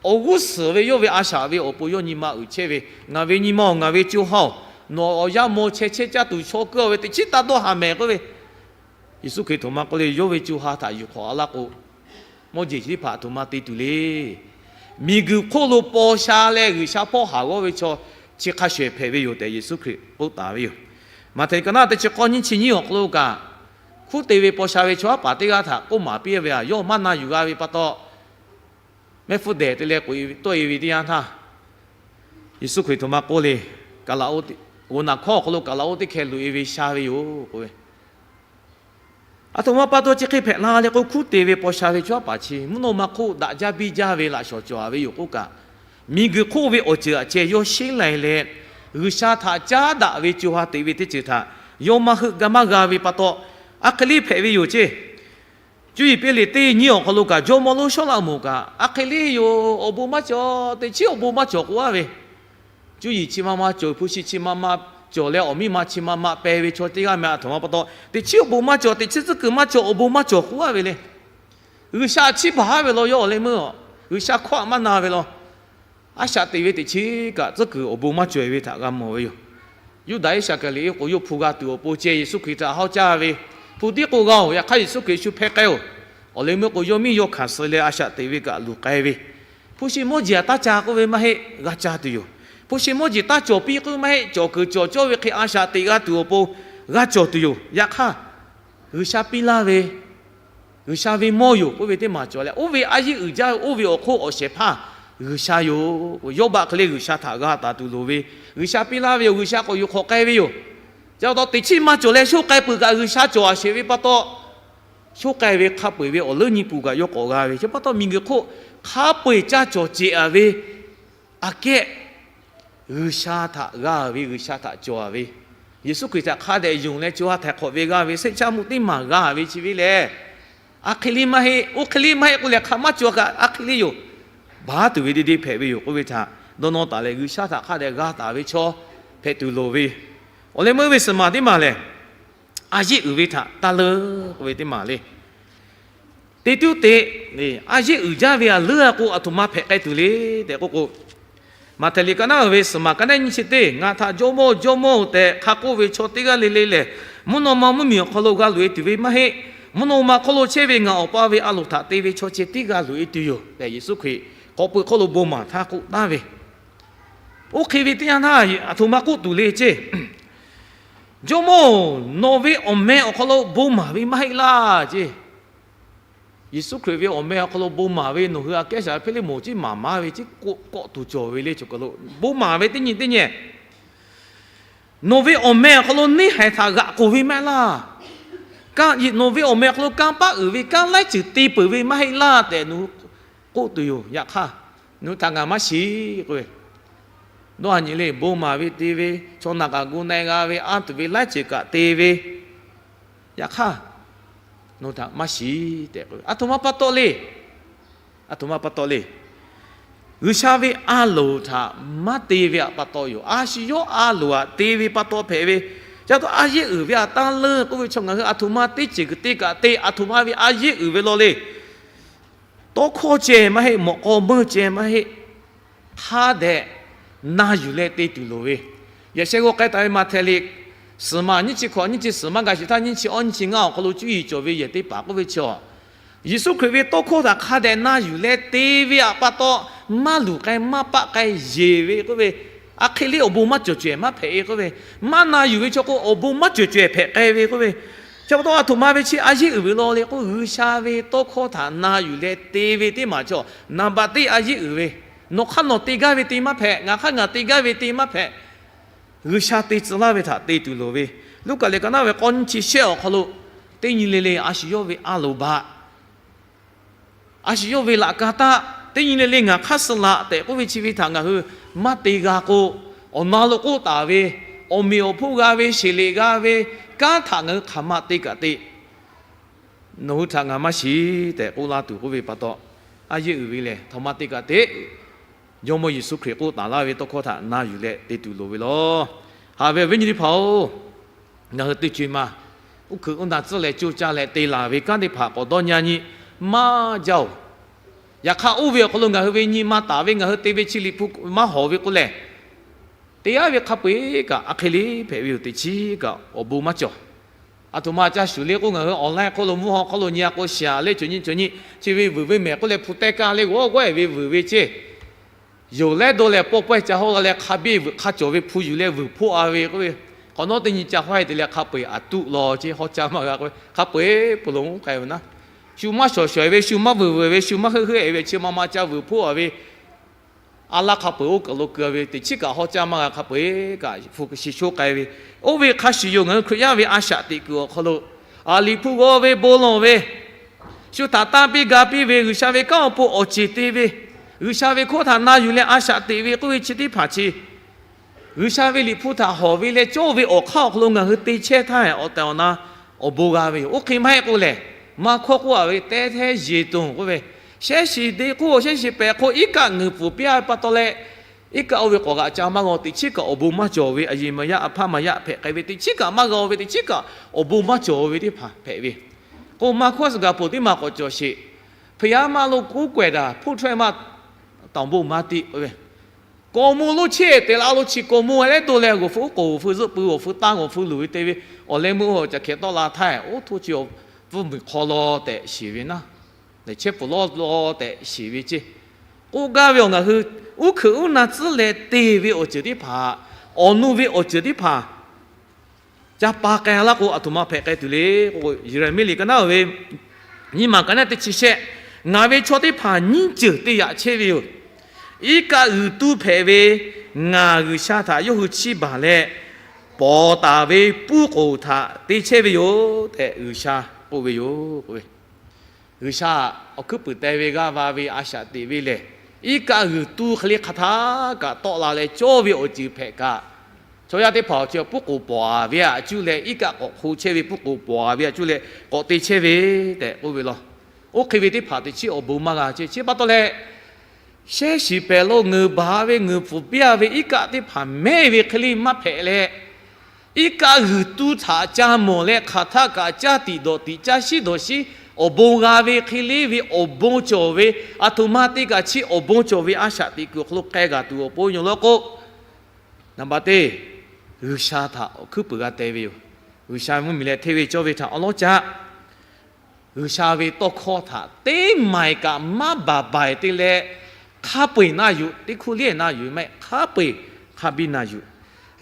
awˬ g'uˇ suhˍ ve yawˇ ve a shaꞈ ve awˬ pon yawˇ nyi ma uiˍ chehˇ ve, Ngaˬ ve nyi ma-oˬ, ngaˬ ve co ha-oˬ, nawˬ awˬ yaˇ maw chehˇ chehˇ caˇ tuˬ chaw keu-a ve teꞈ chiˉ taˇ dawˇ haˍ mehˍ k'oˆ ve, Yeˍsuˆ Hkriꞈ htoꞈ ma k'oˆ le, yawˇ ve co ha htaꞈ yuˬ hk'awꞈ-a laˇ k'o, mawˇ jeˬ chi teˇ hpaˍ htoꞈ ma te tuˬ le. Miˬguiˬ hk'oˆ lo paw sha leh G'uiˬsha hpawˇ haˍ g'awˇ ve chaw chi hk'a shehˍ hpehꞈ ve yoˬ tehꞈ Yeˍsuˆ Hkriꞈ k'oˆ taˍ ve yoˬ. Maꞈhtehˍ liꞈ ka naˆ teˇ chi k'awˇ nyiˇ chi nyiˇ awˬ hk'aw lo kaꞈ, hkuˉ te ve paw sha ve chaw aˉ paˍ teˇ g'aˇ htaꞈ k'oˆ maˍ piˇ ve, Yawˇ maˇ na yuˬ g'a ve pa taw, mehˆ hpfuhˇ dehˬ te leh k'oꞈ-e tawˆ-e ve teˇ yanˇ htaˇ, Yeˍsuˆ Hkriꞈ htoꞈ ma k'oˆ le, kaˍlaˍ-oˆ, g'oꞈ naˬ hkawˇ awˬ hk'aw lo kaˍlaˍ-oˆ teˇ hkeh loꞈ-e ve sha ve yoˬ k'oˆ ve. Aˬ htoꞈ ma pa taw chi hk'e hpehꞈ la le k'o, hkuˉ te ve paw sha ve chaw aˉ paˍ chi mvuhˇ naw ma hk'oˆ daꞈ jaˇ biˇ jaˇ ve laꞈ shawˍ cawˬ-a ve yoˬ k'oˆ kaꞈ, miˬguiˬ hk'oˆ ve awˬ ceuˬ aꞈ ceh yawˇ sheˉ lai leh, G'uiˬsha htaꞈ caˉ daꞈ ve co ha teꞈ ve teˇ ceuˬ htaꞈ yawˇ maˇ heuˆ gaˇ maˇ g'a ve pa taw, aˬ hk'e le hpehꞈ ve yoˬ ceˇ. Cuˇ yiˍ Peˇliꞈ teˇ nyiˇ awˬ hk'aw lo kaꞈ, jawˇmawˇ lonˉ Sawˉlaꞈmonˍ kaꞈ aˬ hk'e le yoˬ. Awˬ bon maˇ cawˬ, teꞈ chiˉ awˬ bon maˇ cawˬ k'oˆ-a ve, cuˇ yiˍ chi ma ma cawˬ, hpu shi chi ma ma cawˬ leh awˬ miˇ ma chi ma ma peh ve chaw teˇ g'aˇ meh aˬ htoꞈ ma pa taw, teꞈ chiˉ awˬ bon maˇ cawˬ, teꞈ chiˉ tcuhˉ kuiˬ maˇ cawˬ, awˬ bon maˇ cawˬ k'oˆ-a ve le. G'uiˬsha chiˇ baˬ-a ve law, yawˇ awˬ leh meuˇ G'uiˬsha hkawˇ-aꞈ maˇ na ve law. A shaꞈ teꞈ ve teꞈ chiˉ kaꞈ tcuhˉ kuiˬ awˬ bon maˇ cawˬ-e ve htaꞈ g'a mawˬ ve yoˬ. Yuˇdaꞈ Iˉsaˍkaˍriˍoˆ k'o, yawˇ hpu g'a tuˬ awˬ pon ceh Yeˍsuˆ Hkriꞈ htaꞈ haw caˇ ve, hpu tiˉ k'o g'a-oˬ, yaꞈ hk'aˇ Yeˍsuˆ Hkriꞈ shu hpehˇ k'ai-oˬ. Awˬ leh meuˇ k'o, yawˇ miˇ yawˇ hkanˍ suh leh a shaꞈ teꞈ ve kaꞈ luˬ k'ai ve, hpu shi mawˇ jeˬ taˇ ca k'oˆ ve maˇ heˆ, g'a ca tuˬ yoˬ. Hpu shi mawˇ jeˬ taˇ cawˬ piˇ k'oˆ ve maˇ heˆ, cawˬ kuiˬ cawˬ cawˇ ve hk'e a shaꞈ teꞈ g'a tuˬ awˬ pon g'a cawˬ tuˬ yoˬ. Yaꞈ hk'aˇ, G'uiˬsha piˇ laˇ ve, G'uiˬsha ve mawˇ yoˬ k'oˆ ve teˇ maˬ cawˬ leh, oˇ ve a yeˆ uiˍ jaˇ ve oˇ ve awˬ hk'oˆ awˬ shehˍ hpaˇ G'uiˬsha yoˬ. Yawˇbaˆ hk'e le G'uiˬsha htaꞈ g'a taˍ tuˬ loˍ ve, G'uiˬsha piˇ laˇ ve yoˬ, G'uiˬsha k'awꞈ yuˬ hk'awꞈ k'ai ve yoˬ. Chi pa taw, teꞈ chiˉ maˇ cawˬ leh shoˉ k'ai peuˬ kaꞈ, G'uiˬsha cawˬ-a sheˍ ve pa taw, shoˉ k'ai ve hk'a peu-eˬ ve awˬ leuˉ nyi puˬ kaꞈ yawˇ k'awꞈ g'a ve. Chi pa taw, miˬguiˬ hk'oˆ hk'a peu-eˬ caˇ cawˬ ceꞈ-a ve aꞈ kehˉ, G'uiˬsha htaꞈ g'a ve, G'uiˬsha htaꞈ cawˬ-a ve, Yeˍsuˆ Hkriꞈ htaꞈ hk'a dehꞈ yonˍ leh co ha htaiˍ hk'awꞈ ve g'a ve, seˆ chaˇ mvuhˇ teˇ maˬ g'a ve chi ve lehˬ, aˬ hk'e le maˇ heˆ, oˇ hk'e le maˇ heˆ k'oˆ leh hk'a maˇ cawˬ kaꞈ, aˬ hk'e le yoˬ. Baˬ tuˬ ve deˇ deˇ hpehꞈ ve yoˬ k'oˆ ve htaꞈ dawˇ nawˇ taˍ leh, G'uiˬsha htaꞈ hk'a dehꞈ g'a taˍ ve chaw hpehꞈ tuˬ loˍ ve. Awˬ leh meuˇ ve suhˍ maˬ teˇ maˬ lehˬ, a yeˆ uiˍ ve htaꞈ taˇ leuˉ k'oˆ ve teˇ maˬ le. Teˇ tuˉ te, a yeˆ uiˍ jaˇ ve a leuˉ-a k'o, aˬ htoꞈ ma hpehꞈ k'ai tuˬ le tehꞈ k'oˆ k'o, Maꞈhtehˍ liꞈ ka naˆ uiˍ ve suhˍ maˬ ka naˆ nyiˇ chi teˇ, ngaˬ htaꞈ jawˇmawˇ jawˇmawˇ-oˬ tehꞈ hk'a k'oˆ ve chaw teˇ g'aˇ le le lehˬ, mvuhˇ naw ma mvuhˇmiˬ awˬ hk'aw lo g'a loꞈ-e tuˬ ve maˇ heˆ. Mvuhˇ naw ma hk'oˆ lo chehˇ ve ngaˬ Awˬ pa ve a loˍ htaꞈ te ve chaw ceh tiˉ g'a loꞈ-e tuˬ yoˬ tehꞈ, Yeˍsuˆ Hkriꞈ k'awꞈ peuˬ hk'oˆ lo bon maˍ htaˇ k'oˆ taˍ ve. Oˇ hk'e ve teˇ yanˇ htaˇ, aˬ htoꞈ ma k'oˆ tuˬ le ceˇ. Jawˇmawˇ-oˬ, nawˬ ve awˬ meh awˬ hk'aw lo bon maˍ ve maˇ heˆ laˇ ceˇ. Yeˍsuˆ Hkriꞈ ve awˬ meh awˬ hk'aw lo bon maˍ ve nawˬ hui aꞈ kehˉ shaˍ Hpiˇliˇmonˍ ciˉ maˍ maˍ ve ciˉ k'awꞈ tuˬ cawˬ ve le. Cawˬ kaˬ lo bon maˍ ve teˇ nyi teˇ nyi, nawˬ ve awˬ meh awˬ hk'aw lo neˇ haiˬ htaꞈ g'aꞈ k'oˬ ve maˇ heˆ laˇ. Nawˬ ve awˬ meh awˬ hk'aw lo kanˇ paˆ uiˍ ve kanˉ laiˉ ceuˬ te peuˬ ve maˇ heˆ laˇ tehꞈ nawˬ hui k'oˆ tuˬ yoˬ. Yaꞈ hk'aˇ, nawˬ hui htaꞈ ngaˬ maˇ shiˍ k'oˆ ve, dawˇ ha nyi le, bon maˍ ve te ve, chaw naˬ kaꞈ gu na-e g'a ve, anˇ tuˬ ve laiˉ ceuˬ kaꞈ te ve, yaꞈ hk'aˇ nawˬ hui htaꞈ maˇ shiˍ tehꞈ k'oˆ ve, aˬ htoꞈ ma pa taw le. Aˬ htoꞈ ma pa taw le. G'uiˬsha ve a loˍ htaꞈ maˇ te ve aꞈ pa taw yoˬ. A shu yawˇ a loˍ aꞈ te ve pa taw hpehꞈ ve. Ca taw a yeˆ uiˍ ve aꞈ taˇ leuˉ k'oˆ ve chaw, ngaˬ hui aˬ htoꞈ ma teˇ ceuˬ kuiˬ te kaꞈ te, aˬ htoꞈ ma ve a yeˆ uiˍ ve law le. Tawˇ hkawˇ ceh maˇ heˆ, mawꞈ k'aw meuˇ ceh maˇ heˆ, hk'a dehꞈ na yuˬ leh te tuˬ loˍ ve. Yaꞈ sheh g'aw k'ai taˍ ve Maꞈhtehˍ liꞈ suhˍ maˬ nyiˇ chi hkawꞈ nyiˇ chi suhˍ maˇ gaˬ shiˍ htaˇ, nyiˇ chi awˇ nyiˇ chi ngaˇ awˬ hk'aw lo cuˇ yiˍ cawˬ ve yehˬ teˇ hpaˍ k'oˆ ve chi, Yeˍsuˆ Hkriꞈ ve tawˇ hkawˇ htaꞈ hk'a dehꞈ na yuˬ leh te ve aꞈ pa taw, maˇ luˬ k'ai maˇ paˆ k'ai yeˬ ve k'oˆ ve, aˬ hk'e le awˬ bon maˇ cawˬ cawehˬ maˇ hpehꞈ-e k'oˆ ve, maˇ na yuˬ ve chaw k'o awˬ bon maˇ cawˬ cawehˬ hpehꞈ k'ai ve k'oˆ ve, chi pa taw aˬ htoꞈ ma ve chi a yeˆ uiˍ ve law le k'o, G'uiˬsha ve tawˇ hkawˇ htaꞈ na yuˬ leh te ve teˇ maˬ chaw, naˍ baꞈ teˇ a yeˆ uiˍ ve, nawˬ hk'aˇ nawˬ te gaˇ ve te maˇ hpehꞈ, ngaˬ hk'aˇ ngaˬ te gaˇ ve te maˇ hpehꞈ. G'uiˬsha te tcuh laˇ ve htaꞈ te tuˬ loˍ ve. Luˉkaꞈ liꞈ ka naˆ ve k'awˇ nyiˇ chi shehˆ awˬ hk'aw lo, teˇ nyi le le a shu yawˇ ve a loˍ baꞈ, a shu yawˇ ve laꞈ ka taˆ, teˇ nyi le le ngaˬ hk'aˇ suh laꞈ tehꞈ k'oˆ ve chi ve htaꞈ ngaˬ hui maˇ te g'a k'o, awˬ na lo k'oˆ taˍ ve, awˬ meꞈ awˬ hponˇ g'a ve, sheˍ leꞈ g'a ve kanˉ htaꞈ ngaˬ hui hk'aˬ ma te kaꞈ te. Nawˬ hui htaꞈ ngaˬ maˇ shiˍ tehꞈ k'oˆ laˇ tuˬ k'oˆ ve pa taw, a yeˆ uiˍ ve lehˬ, htaꞈ ma te kaꞈ te. Jawˇmawˇ Yeˍsuˆ Hkriꞈ k'oˆ taˍ laˇ ve tawˇ hkawˇ htaꞈ na yuˬ leh te tuˬ loˍ ve law. Haꞈ ve awˬ viˉ nyi teˇ hpaˍ-oˬ, ngaˬ hui teˇ co-e ma uˉ hkui uˉ na tcuhˉ leh coˇ caˇ leh te laˬ ve kanˉ teˇ hpaˍ k'awꞈ dawˇ nyi nyi maˇ jaˇ-oˬ. Yaꞈ hk'aˇ, oˇ ve awˬ hk'aw lo ngaˬ hui ve nyi ma taˍ ve, ngaˬ hui te ve chi liꞈ hpu maˇ hawˍ ve k'oˆ lehˬ, te yaˇ ve hk'a peu-eˬ kaꞈ a hk'e le hpehꞈ ve yoˬ. Teꞈ chiˉ kaꞈ awˬ bon maˇ cawˬ. Aˬ htoꞈ ma ca shuˍ le k'o, ngaˬ hui online hk'oˆ lo, mvuhˇ haw hk'oˆ lo nyi a k'o, shiˍ le, chaw nyi chaw nyi chi ve vuiˬ ve mehˍ k'oˆ leh hpu teh kaˇ le, g'awˇ g'awˇ-e ve vuiˬ ve ceˇ. Yonˍ leh dawˇ leh pawˆ pawehˇ ca hawˇ g'a leh hk'a biˇ vuiˬ hk'a cawˬ ve hpu yuˬ leh vuiˬ hpoˆ-a ve k'oˆ ve, hk'awꞈ nawˉ teˇ nyi ca hawˇ-e te leh hk'a peu-eˬ aˬ tuˆ law ceˇ, hawˇ caˇ maˇ g'a k'oˆ ve, hk'a peu-eˬ peuˬ lo k'ai ve naˉ. Shu maˇ shawˍ shawˍ-e ve, shu maˇ vuiˬ vuiˬ ve, shu maˇ heuˆ heuˆ-e ve, chi ma ma ca vuiˬ hpoˆ-a ve, a laˇ hk'a peu-eˬ oˇ kaˬ lo keu ve, teꞈ chiˉ kaꞈ hawˇ caˇ maˇ g'a, hk'a peu-eˬ kaꞈ hpu shiˍ sho k'ai ve. Oˇ ve hk'a shuˍ yoˬ, ngaˬ hui Hkriꞈ yaˇ ve a shaꞈ teꞈ kuiˬ awˬ hk'aw lo, a, liꞈ hpu g'aw ve, bon lawˬ ve, shu htaꞈ tanˇ piˇ ga piˇ ve, G'uiˬsha ve kanˉ awˬ pon awˬ ceˬ te ve, G'uiˬsha ve hkawˇ htaꞈ na yuˬ leh a shaꞈ teꞈ ve k'oˆ ve chi teˇ hpaˍ chi G'uiˬsha ve liꞈ hpu htaꞈ hawˍ ve leh cawˇ ve awˬ hk'aˇ awˬ hk'aw lo ngaˬ hui te chehˇ htaˇ, awˬ tehˬ awˬ na awˬ bon g'a ve yoˬ. Oˇ hk'e maˇ heˆ k'o lehˬ, Maˇ hkawˇ k'oˆ-a ve, teˇ hteˇ yeˬ toˬ k'oˆ ve, shehˉ shiˍ de k'oˆ, shehˉ shiˍ pehꞈ k'oˆ, iˉ kaˆ ngeuˍ pfuhˍ piˇ-a ve pa taw leh, iˉ kaˆ oˇ ve k'awꞈ g'aꞈ ca maˇ g'a-o. Teꞈ chiˉ kaꞈ awˬ bon maˇ cawˬ ve, a yeˬ maˍ yaˇ a hpaˇ maˍ yaˇ hpehꞈ k'ai ve, teꞈ chiˉ kaꞈ maˇ g'a-o ve, teꞈ chiˉ kaꞈ awˬ bon maˇ cawˬ ve teˇ hpaˍ hpehꞈ ve. K'o, Maˇ hkawˇ suhˍ gaˬ poˬ teˇ maˬ k'awꞈ cawˬ sheˍ. Hpeuꞈ yaˇ maˇ lo kuˉ k'awehˍ daꞈ hpuˇ htawehˇ maˇ taˍ bon maˇ tiˆ k'oˆ ve, kawꞈ mo lo chehˇ tehꞈ la lo chi kawꞈ mo leh to leh, g'awˬ hpu uˉ k'oˍ, g'awˬ hpu zuhˆ pui, g'awˬ hpu tanˇ, g'awˬ hpu luˬ ve te ve, awˬ leh meuˇ oˇ caˬ hkehˍ tawˆ la htaˇ, oˇ hto chi awˬ pfuhˇ miˬ hk'aw law tehꞈ shiˍ ve naˉ, chehˇ pfuhˍ lawˇ law tehꞈ shiˍ ve ceˇ. K'oˆ gaˇ ve awˬ, ngaˬ hui uˉ hkuiꞈ uˉ na tcuhˉ leh te ve awˬ ceuˬ teˇ hpaˍ, awˬ nu ve awˬ ceuˬ teˇ hpaˍ ca pa k'ai laˇ k'o, aˬ htoꞈ ma hpehꞈ k'ai tuˬ le k'o, Yeˍraˍmiˆ liꞈ ka naˉ-oˬ ve nyiˇ maˬ ka naˉ teˇ chi shehˆ, ngaˬ ve chaw teˇ hpaˍ nyiˇ ceuˬ te yaꞈ chehˇ ve yoˬ. Iˉ kaˆ g'uiˬ tu hpehꞈ ve ngaˬ G'uiˬsha htaꞈ yawˇ hui chiˇ baˬ leh, pawˍ taˍ ve puˇ k'oˍ htaꞈ te chehˇ ve yoˬ tehꞈ G'uiˬsha k'oˆ ve yoˬ k'oˆ ve. G'uiˬsha awˬ hkuiˉ puiˍ teh ve g'aˇ va ve a shaꞈ teꞈ ve lehˬ, iˉ kaˆ g'uiˬ tu hk'e le hk'aˬ htaˇ kaꞈ tawˆ la leh cawˇ ve awˬ ceuˬ hpehꞈ kaꞈ, chaw yaˇ teˇ hpaˍ awˬ ceuˬ puˇ k'oˍ pawˍ-a ve a cuˇ leh, iˉ kaˆ k'awꞈ hk'o chehˇ ve puˇ k'oˍ pawˍ-a ve a cuˇ leh k'awꞈ te chehˇ ve tehꞈ k'oˆ ve law. Oˇ hk'e ve teˇ hpaˍ teꞈ chiˉ awˬ bon maˇ g'a ceˇ. Chi pa taw leh, shehˉ shiˍ pehˍ lo ngeuˍ baˬ ve, ngeuˍ pfuhˍ piˇ-a ve iˉ kaˆ teˇ hpaˍ mehˇ ve hk'e le maˇ hpehꞈ leh, iˉ kaˆ g'uiˬ tu htaꞈ ca mawˬ leh hk'aˬ htaˇ kaꞈ caˇ tiꞈ dawˬ tiꞈ, caˇ shiˉ dawˬ shiˉ, awˬ bon g'a ve hk'e le ve awˬ bon cawˬ ve, aˬ htoꞈ ma te kaꞈ chi awˬ bon cawˬ ve a shaꞈ teꞈ kuiˬ awˬ hk'aw lo k'ai gaˬ tuˬ awˬ pon yoˬ law k'o, naˍ baꞈ teˇ, G'uiˬsha htaꞈ awˬ hkuiˉ puiˍ g'a teh ve yoˬ. G'uiˬsha mvuhˇmiˬ leh hteˇ ve cawˇ ve htaꞈ awˬ lawˉ caˆ G'uiˬsha ve tawˇ hkawˇ htaꞈ teˇ maiˬ kaꞈ maˇ baˬ baiˬ te leh, hk'a peu-eˬ na yuˬ, teˇ hkuˇ liˇ na yuˬ maˇ heˆ, hk'a peu-eˬ hk'a biˇ na yuˬ.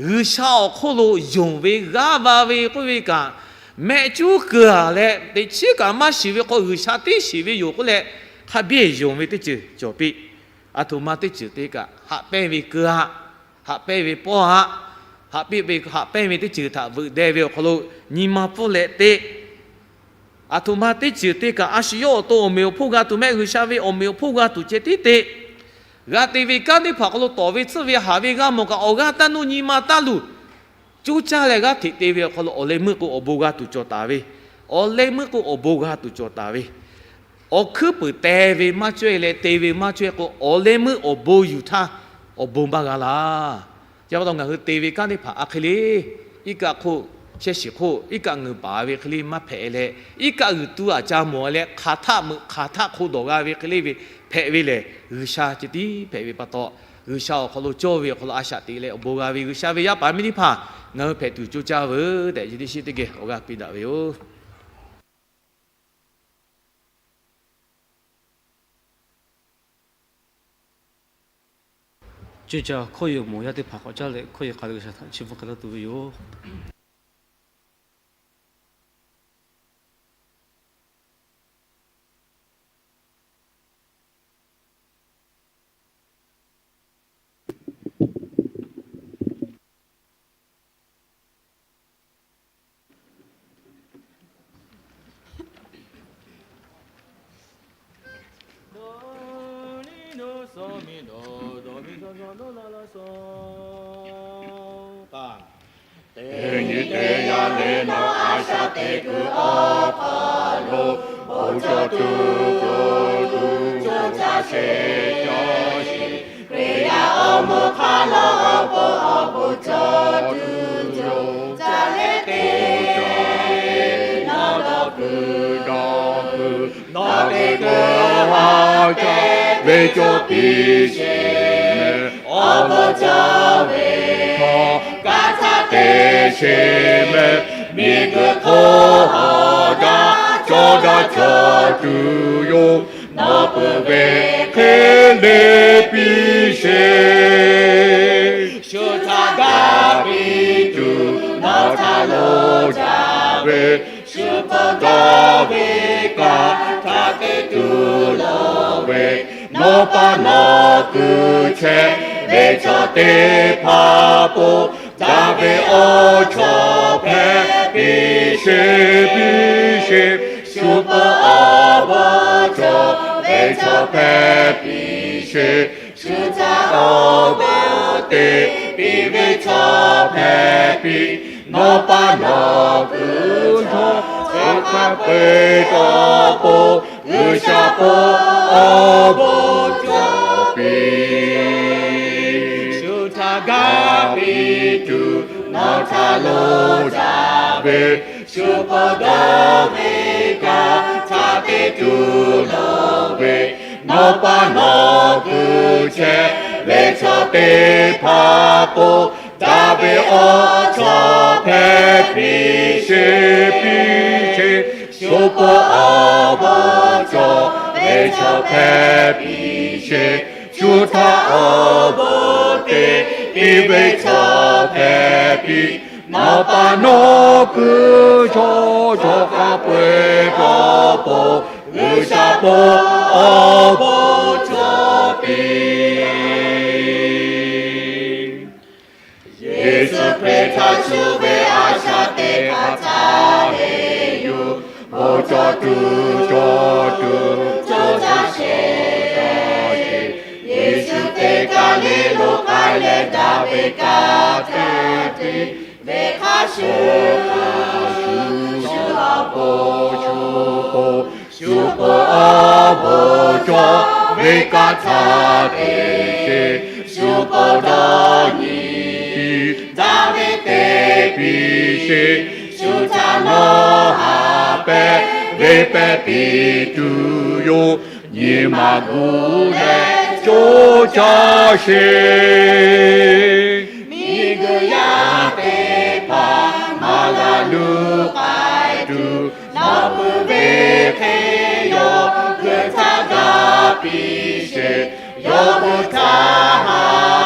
G'uiˬsha awˬ hk'oˆ lo yonˍ ve g'aˇ va ve k'oˆ ve kaꞈ, mehˆ cuˉ keu-a leh teꞈ chiˉ kaꞈ maˇ shiˍ ve k'o, G'uiˬsha tiˉ shiˍ ve yoˬ k'oˆ leh, hk'a biˇ yonˍ ve teˇ ceuˬ cawˬ piˇ. Aˬ htoꞈ ma teˇ ceuˬ te kaꞈ, haꞈ pehnˇ ve keu-a, haꞈ pehnˇ ve pawˇ-a, haꞈ pehnˇ ve, haꞈ pehnˇ ve teˇ ceuˬ htaꞈ veuꞈ deh ve awˬ hk'aw lo nyi ma pfuhˇ leh te. Aˬ htoꞈ ma teˇ ceuˬ te kaꞈ, a shu yawˇ awˬ to awˬ meꞈ awˬ hponˇ g'a tuˬ mehˆ, G'uiˬsha ve awˬ meꞈ awˬ hponˇ g'a tuˬ ceh tiˉ te. G'a te ve kanˉ teˇ hpaˍ hk'aw lo tawˍ ve tsuhˇ ve haˍ ve g'a mawˬ kaꞈ, awˬ g'aˇ taˇ nuˇ nyi ma taˇ luˬ. Coˇ caˇ leh g'aˇ hteꞈ te ve awˬ hk'aw lo awˬ leh meuˇ k'o awˬ bon g'a tuˬ cawˬ taˍ ve, awˬ leh meuˇ k'o awˬ bon g'a tuˬ cawˬ taˍ ve, awˬ hkuiˉ puiˍ teh ve maˇ cawehˇ leh te ve maˇ cawehˇ k'o, awˬ leh meuˇ awˬ bon yuˬ htaˇ awˬ bon maˇ g'a laˇ. Chi pa taw ngaˬ hui te ve kanˉ teˇ hpaˍ a hk'e le, iˉ kaˆ hk'oˆ, shehˉ shiˍ hk'oˆ, iˉ kaˆ ngeuˍ baˬ ve hk'e le maˇ hpehꞈ leh, iˉ kaˆ g'uiˬ tu aꞈ ca mawˬ leh hk'aˬ htaˆ meuꞈ hk'aˬ htaˆ hk'o dawˬ g'a ve hk'e le ve hpehꞈ ve lehˬ, G'uiˬsha ceh tiˉ hpehꞈ ve pa taw, G'uiˬsha awˬ hk'aw lo cawˇ ve awˬ hk'aw lo a shaꞈ teꞈ leh awˬ bon g'a ve G'uiˬsha ve yaˇ paˍ miˇ teˇ hpaˍ ngaˬ hui hpehꞈ tuˬ coˇ caˇ veuˬ tehꞈ, chi teˇ shiˉ teˇ geh awˬ g'aˇ piˇ daꞈ ve yoˬ. Coˇ caˇ hkawˇ yoˬ. Mawˬ yaˇ teˇ hpaˍ k'awꞈ caˇ leh hkawˇ yoˬ k'a ve G'uiˬsha htaꞈ chi bvuhꞈ k'ai laˇ tuˬ ve yoˬ. Teˇ nyi teˇ yanˇ le nawˬ a shaꞈ teꞈ kuiˬ awˬ hk'aw lo, bon cawˬ tuˬ, bon tuˬ, coˇ caˇ sheˍ cawˬ sheˍ, Hkriꞈ yaˇ awˬ moˍ hk'a law awˬ pon awˬ bon cawˬ tuˬ yoˬ. Ca leh te, nawˬ dawˇ kuiˬ dawˇ kuiˬ, nawˬ teˇ kuiˬ ha ca ve cawˬ piˇ sheˍ. Awˬ bon cawˬ ve hk'a, kaꞈ htaˇ te sheˍ mehˍ. Miˬguiˬ hk'oˆ hawˬ daꞈ, cawˬ daꞈ cawˬ tuˬ yoˬ. Nawˬ peuˬ ve hk'e le piˇ sheˍ. Shu htaꞈ gaˇ piˇ tuˬ nawˬ htaꞈ lo jaˇ ve, shu hpawˇ dawˇ ve kaꞈ htaꞈ te tuˬ lawˬ ve, nawˬ pa nawˬ kuiˬ chehˇ ve chaw teˇ hpaˍ po, daꞈ ve awˬ chawˇ hpehꞈ piˇ sheˍ, piˇ sheˍ. Shu hpawˇ awˬ bon cawˬ ve chaw hpehꞈ piˇ sheˍ. Shu htaꞈ awˬ bon te piˇ ve chaw hpehꞈ piˇ. Nawˬ pa nawˬ kuiˬ chaw hk'a peu-eˬ taw po, G'uiˬsha po awˬ bon cawˬ piˇ. Shu htaꞈ gaˇ piˇ tuˬ nawˬ htaꞈ lo jaˇ ve, shu hpawˇ dawˇ ve kaꞈ htaꞈ te tuˬ lawˬ ve, nawˬ pa nawˬ kuiˬ chehˇ ve chaw teˇ hpaˍ po, daꞈ ve awˬ chawˇ hpehꞈ piˇ sheˍ, piˇ sheˍ. Shu hpawˇ awˬ bon cawˬ ve chaw hpehꞈ piˇ sheˍ. Shu htaꞈ awˬ bon te piˇ ve chaw hpehꞈ piˇ. Nawˬ pa nawˬ kuiˬ chaw chaw hk'a peu-eˬ taw po, G'uiˬsha po awˬ bon cawˬ piˇ. Yeˍsuˆ Hkriꞈ htaꞈ shu ve a shaꞈ teꞈ hk'aˇ htaˇ heˍ yuˬ, bon cawˬ tuˬ cawˬ tuˬ cawˬ jaˇ sheˍ. Yeˍsuˆ teˇ kaˬ le lo k'ai leh daꞈ ve kaꞈ htaˇ te ve hk'a shuˍ, shu awˬ pon shu awˬ pon shu pon awˬ bon cawˬ ve kaꞈ htaˇ te sheˍ. Shu pon dawˇ nyi piˇ, daꞈ ve te piˇ sheˍ. Shu htaꞈ nawˬ haꞈ pehˍ ve pehˍ piˇ tuˬ yoˬ. Nyi ma gu leh coˇ caˇ sheˍ. Miˬguiˬ yaˇ teˇ hpaˍ maˇ g'a luˬ k'ai tuˬ, nawˬ peuˬ ve hk'e yawˇ hui htaꞈ gaˇ piˇ sheˍ. Yawˇ hui htaꞈ ha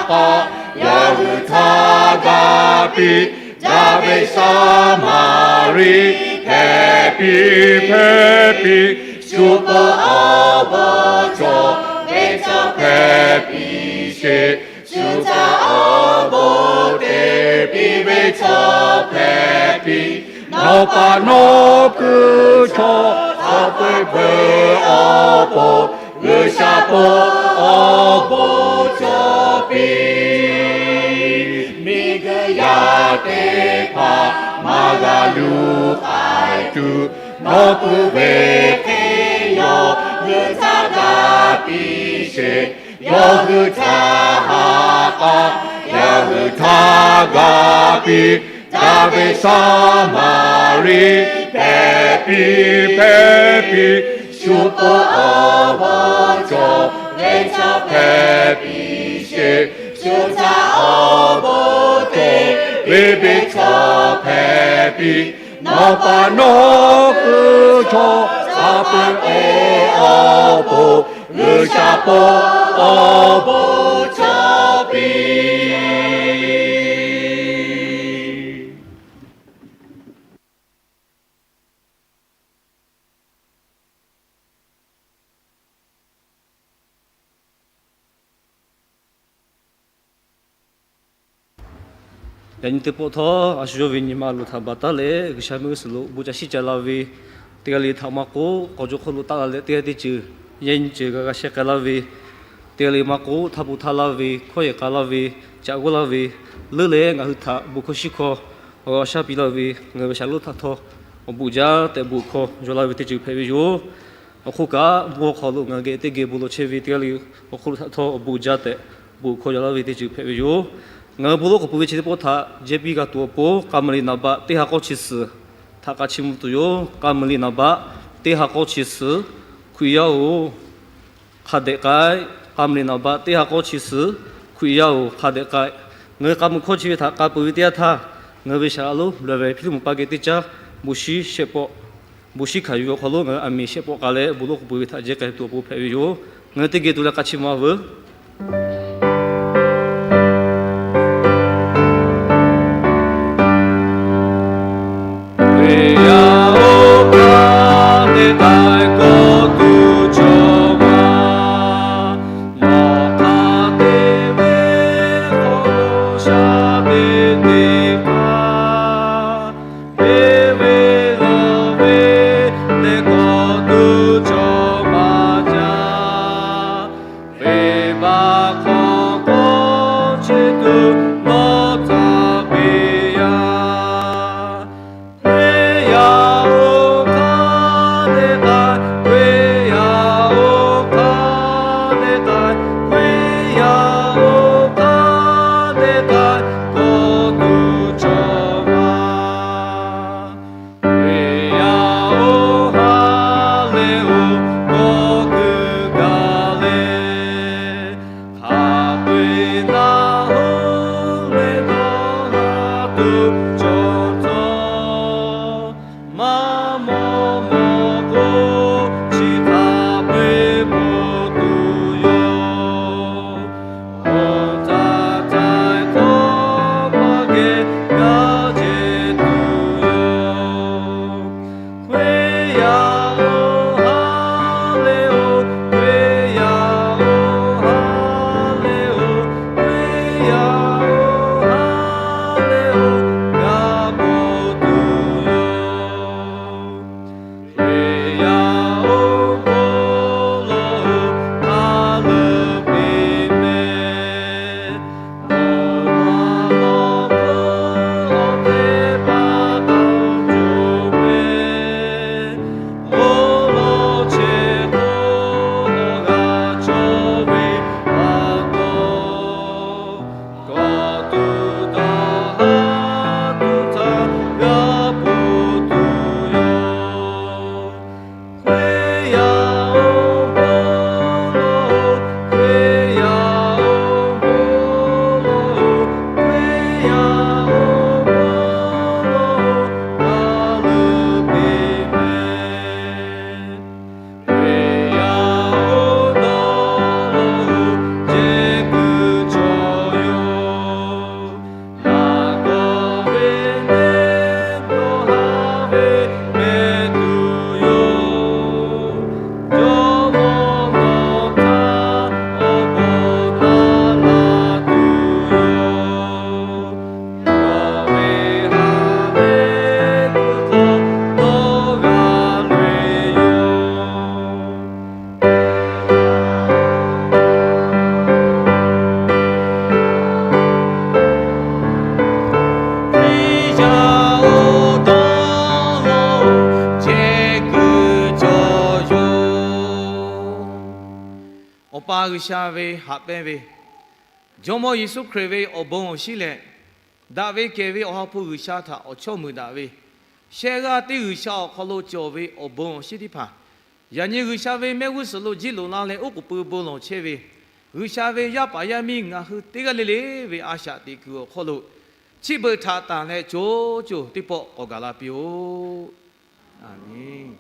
k'aꞈ, yawˇ hui htaꞈ gaˇ piˇ. Daꞈ ve Saˍmaˍriˆ hpehꞈ piˇ, hpehꞈ piˇ. Shu pon awˬ bon cawˬ ve chaw hpehꞈ piˇ sheˍ. Shu htaꞈ awˬ bon te piˇ ve chaw hpehꞈ piˇ. Nawˬ pa nawˬ kuiˬ chaw hk'a peu-eˬ peuˬ awˬ pon, G'uiˬsha pon awˬ bon cawˬ piˇ. Miˬguiˬ yaˇ teˇ hpaˍ maˇ g'a luˬ k'ai tuˬ, nawˬ peuˬ ve hk'e yawˇ hui htaꞈ gaˇ piˇ sheˍ. Yawˇ hui htaꞈ ha k'aꞈ, yawˇ hui htaꞈ gaˇ piˇ. Daꞈ ve Saˍmaˍriˆ hpehꞈ piˇ, hpehꞈ piˇ. Shu pon awˬ bon cawˬ ve chaw hpehꞈ piˇ sheˍ. Shu htaꞈ awˬ bon te piˇ ve chaw hpehꞈ piˇ. Nawˬ pa nawˬ kuiˬ chaw hk'a peu-eˬ awˬ pon, G'uiˬsha pon awˬ bon cawˬ piˇ. Yaꞈ nyi teˇ pawˆ htawˇ, a shu yawˇ ve nyi ma lo htaꞈ baˬ taˉ leh, G'uiˬsha mehˆ g'uˇ suhˍ lo bon ca shiˉ ca la ve, teˇ g'aˇ le htaꞈ maˇ k'oˆ, k'awꞈ jaw hk'aw lo taˆ la leh teˇ g'aˇ teˇ ceuˬ, yaꞈ nyi ceuˬ g'a g'a sheh k'ai laˇ ve, teˇ g'aˇ le maˇ k'oˆ, htaˇ pu htaˇ laˇ ve, hkawˇ yehˬ k'a laˇ ve, caꞈ g'oˇ laˇ ve, leuˉ leh ngaˬ hui htaꞈ bon hkawˇ shiˉ hkawˇ awˬ g'a shaˉ piˇ laˇ ve, ngaˬ hui ve shaˍ lonˉ htaꞈ htawˇ awˬ bon jaˇ tehꞈ bon hkawˇ yaw laˇ ve teˇ ceuˬ hpehꞈ ve yoˬ. Awˬ hk'oˆ kaꞈ, bon hk'aw lo ngaˬ hui geh teˇ geh bon lawˬ chehˇ ve teˇ g'aˇ le awˬ hk'oˆ lo htaꞈ htawˇ awˬ bon jaˇ tehꞈ bon hkawˇ yaw laˇ ve teˇ ceuˬ hpehꞈ ve yoˬ. Ngaˬ hui bon lonˉ k'awꞈ pui ve chi teˇ pawˆ htaꞈ jehˇ piˇ g'a tuˬ awˬ pon, k'a muiˬ liꞈ naˍ baꞈ teˇ ha k'awˇ chi suhˍ htaꞈ k'a chiˇ mvuh tuˬ yoˬ. K'a muiˬ liꞈ naˍ baꞈ teˇ ha k'awˇ chi suhˍ. Hkriꞈ yaˇ-oˬ, hk'a dehꞈ k'ai. K'a meuˬ le naˍ baˆ teˇ ha k'awˇ chi suhˍ, Hkriꞈ yaˇ-oˬ, hk'a dehꞈ k'ai. Ngaˬ hui k'a mui hkawˇ chi ve htaꞈ k'a peuˬ ve teˇ yanˇ htaˇ, ngaˬ hui ve shaˍ laꞈ lonˉ laweh ve Hpiˇliˇmonˍ pa geh teˇ caˉ bon shinˉ shehˆ pawˆ, bon shinˉ hkanˍ yuˬ ve awˬ hk'aw lo ngaˬ hui aˬ miˍ shehˆ pawˆ k'ai leh, bon lonˉ k'oˆ peuˬ ve htaꞈ jehˇ k'ai tuˬ awˬ pon hpehꞈ ve yoˬ. Ngaˬ hui teˇ geh tu leh k'a chiˇ mvuh-a veuˬ. Hkriꞈ yaˇ-oˬ, hk'a dehꞈ k'ai kawˆ tuˬ cawˬ maˇ. Nawˬ hk'a te ve hk'aw lo shaˉ teˇ teˇ hpaˍ, te ve lawˬ ve leh kawˆ tuˬ cawˬ maˇ jaˇ. Venˇbaˆ hk'aw k'awˇ chehˇ tuˬ nawˬ htaꞈ peꞈ yaˇ. Hkriꞈ yaˇ-oˬ, hk'a dehꞈ k'ai. Hkriꞈ yaˇ-oˬ, hk'a dehꞈ k'ai. Hkriꞈ yaˇ-oˬ, hk'a dehꞈ k'ai, kawˆ tuˬ cawˬ maˇ. Hkriꞈ yaˇ-oˬ, ha lehˬ-oˬ, kawˆ kuiˬ gaˬ leh, hk'a peu-eˬ naˆ hoˉ leh dawˇ haˍ tuˬ cawˬ htawˇ, maˇ mawˇ mawˬ k'o, chi hk'a peu-eˬ ponˬ tuˬ yoˬ. Awˬ htaˇ htaiˍ hkawˇ maˇ geh g'aˇ jehˬ tuˬ yoˬ. Hkriꞈ yaˇ-oˬ, ha lehˬ-oˬ. Hkriꞈ yaˇ-oˬ, ha lehˬ-oˬ. Hkriꞈ yaˇ-oˬ, ha lehˬ-oˬ, g'a ponˬ tuˬ yoˬ. Hkriꞈ yaˇ-oˬ, bon lawˬ-oˬ, ha lehˬ piˇ mehˍ. Bon lawˬ-oˬ, bon lawˬ-oˬ, teˇ hpaˍ taˇ cawˬ mehˍ. Bon lawˬ chehˇ k'o, awˬ g'aˇ cawˬ ve pa taw, kawˆ tuˬ dawˇ haˍ tuˬ htaˇ g'a ponˬ tuˬ yoˬ. Hkriꞈ yaˇ-oˬ, bon lawˬ-oˬ. Hkriꞈ yaˇ-oˬ, bon lawˬ-oˬ. Hkriꞈ yaˇ-oˬ, bon lawˬ-oˬ, ha lehˬ piˇ mehˍ. Hkriꞈ yaˇ-oˬ, dawˇ lawˬ-oˬ, jehˇ kuiˬ cawˬ yoˬ. Naˬ kawˍ ve neˇ dawˇ haˍ ve mehˆ tuˬ yoˬ. Jawˇmawˇ nawˬ htaꞈ awˬ bon naˆ laˬ tuˬ yoˬ. Nawˬ ve ha lehˬ tuˬ hk'aw dawˇ g'a loꞈ-e yoˬ. Hkriꞈ yaˇ-oˬ, dawˇ lawˬ-oˬ, jehˇ kuiˬ cawˬ yoˬ. Awˬ pa G'uiˬsha ve haꞈ pehnˇ ve, Jawˇmawˇ Yeˍsuˆ Hkriꞈ ve awˬ bon awˬ shinˉ leh, daꞈ ve kehˬ ve Awˬ ha hpu G'uiˬsha htaꞈ awˬ chawˇ meuꞈ daꞈ ve, shehˆ g'aˇ teˇ G'uiˬsha awˬ hk'aw lo cawˬ ve awˬ bon awˬ shinˉ teˇ hpaˍ, yaꞈ nyi G'uiˬsha ve mehˆ g'uˇ suhˍ lo jiˇ loꞈ la leh oˉ k'oˍ pui bon lawˬ chehˇ ve, G'uiˬsha ve yaˇ paˍ yaˇ miˇ ngaˬ hui teˇ g'aˇ le le ve a shaꞈ teꞈ kuiˬ awˬ hk'aw lo, chi beuꞈ htaꞈ tanˬ leh co co teˇ pawˆ k'awꞈ gaˬ la piˇ-oˆ. Aˍmenˍ.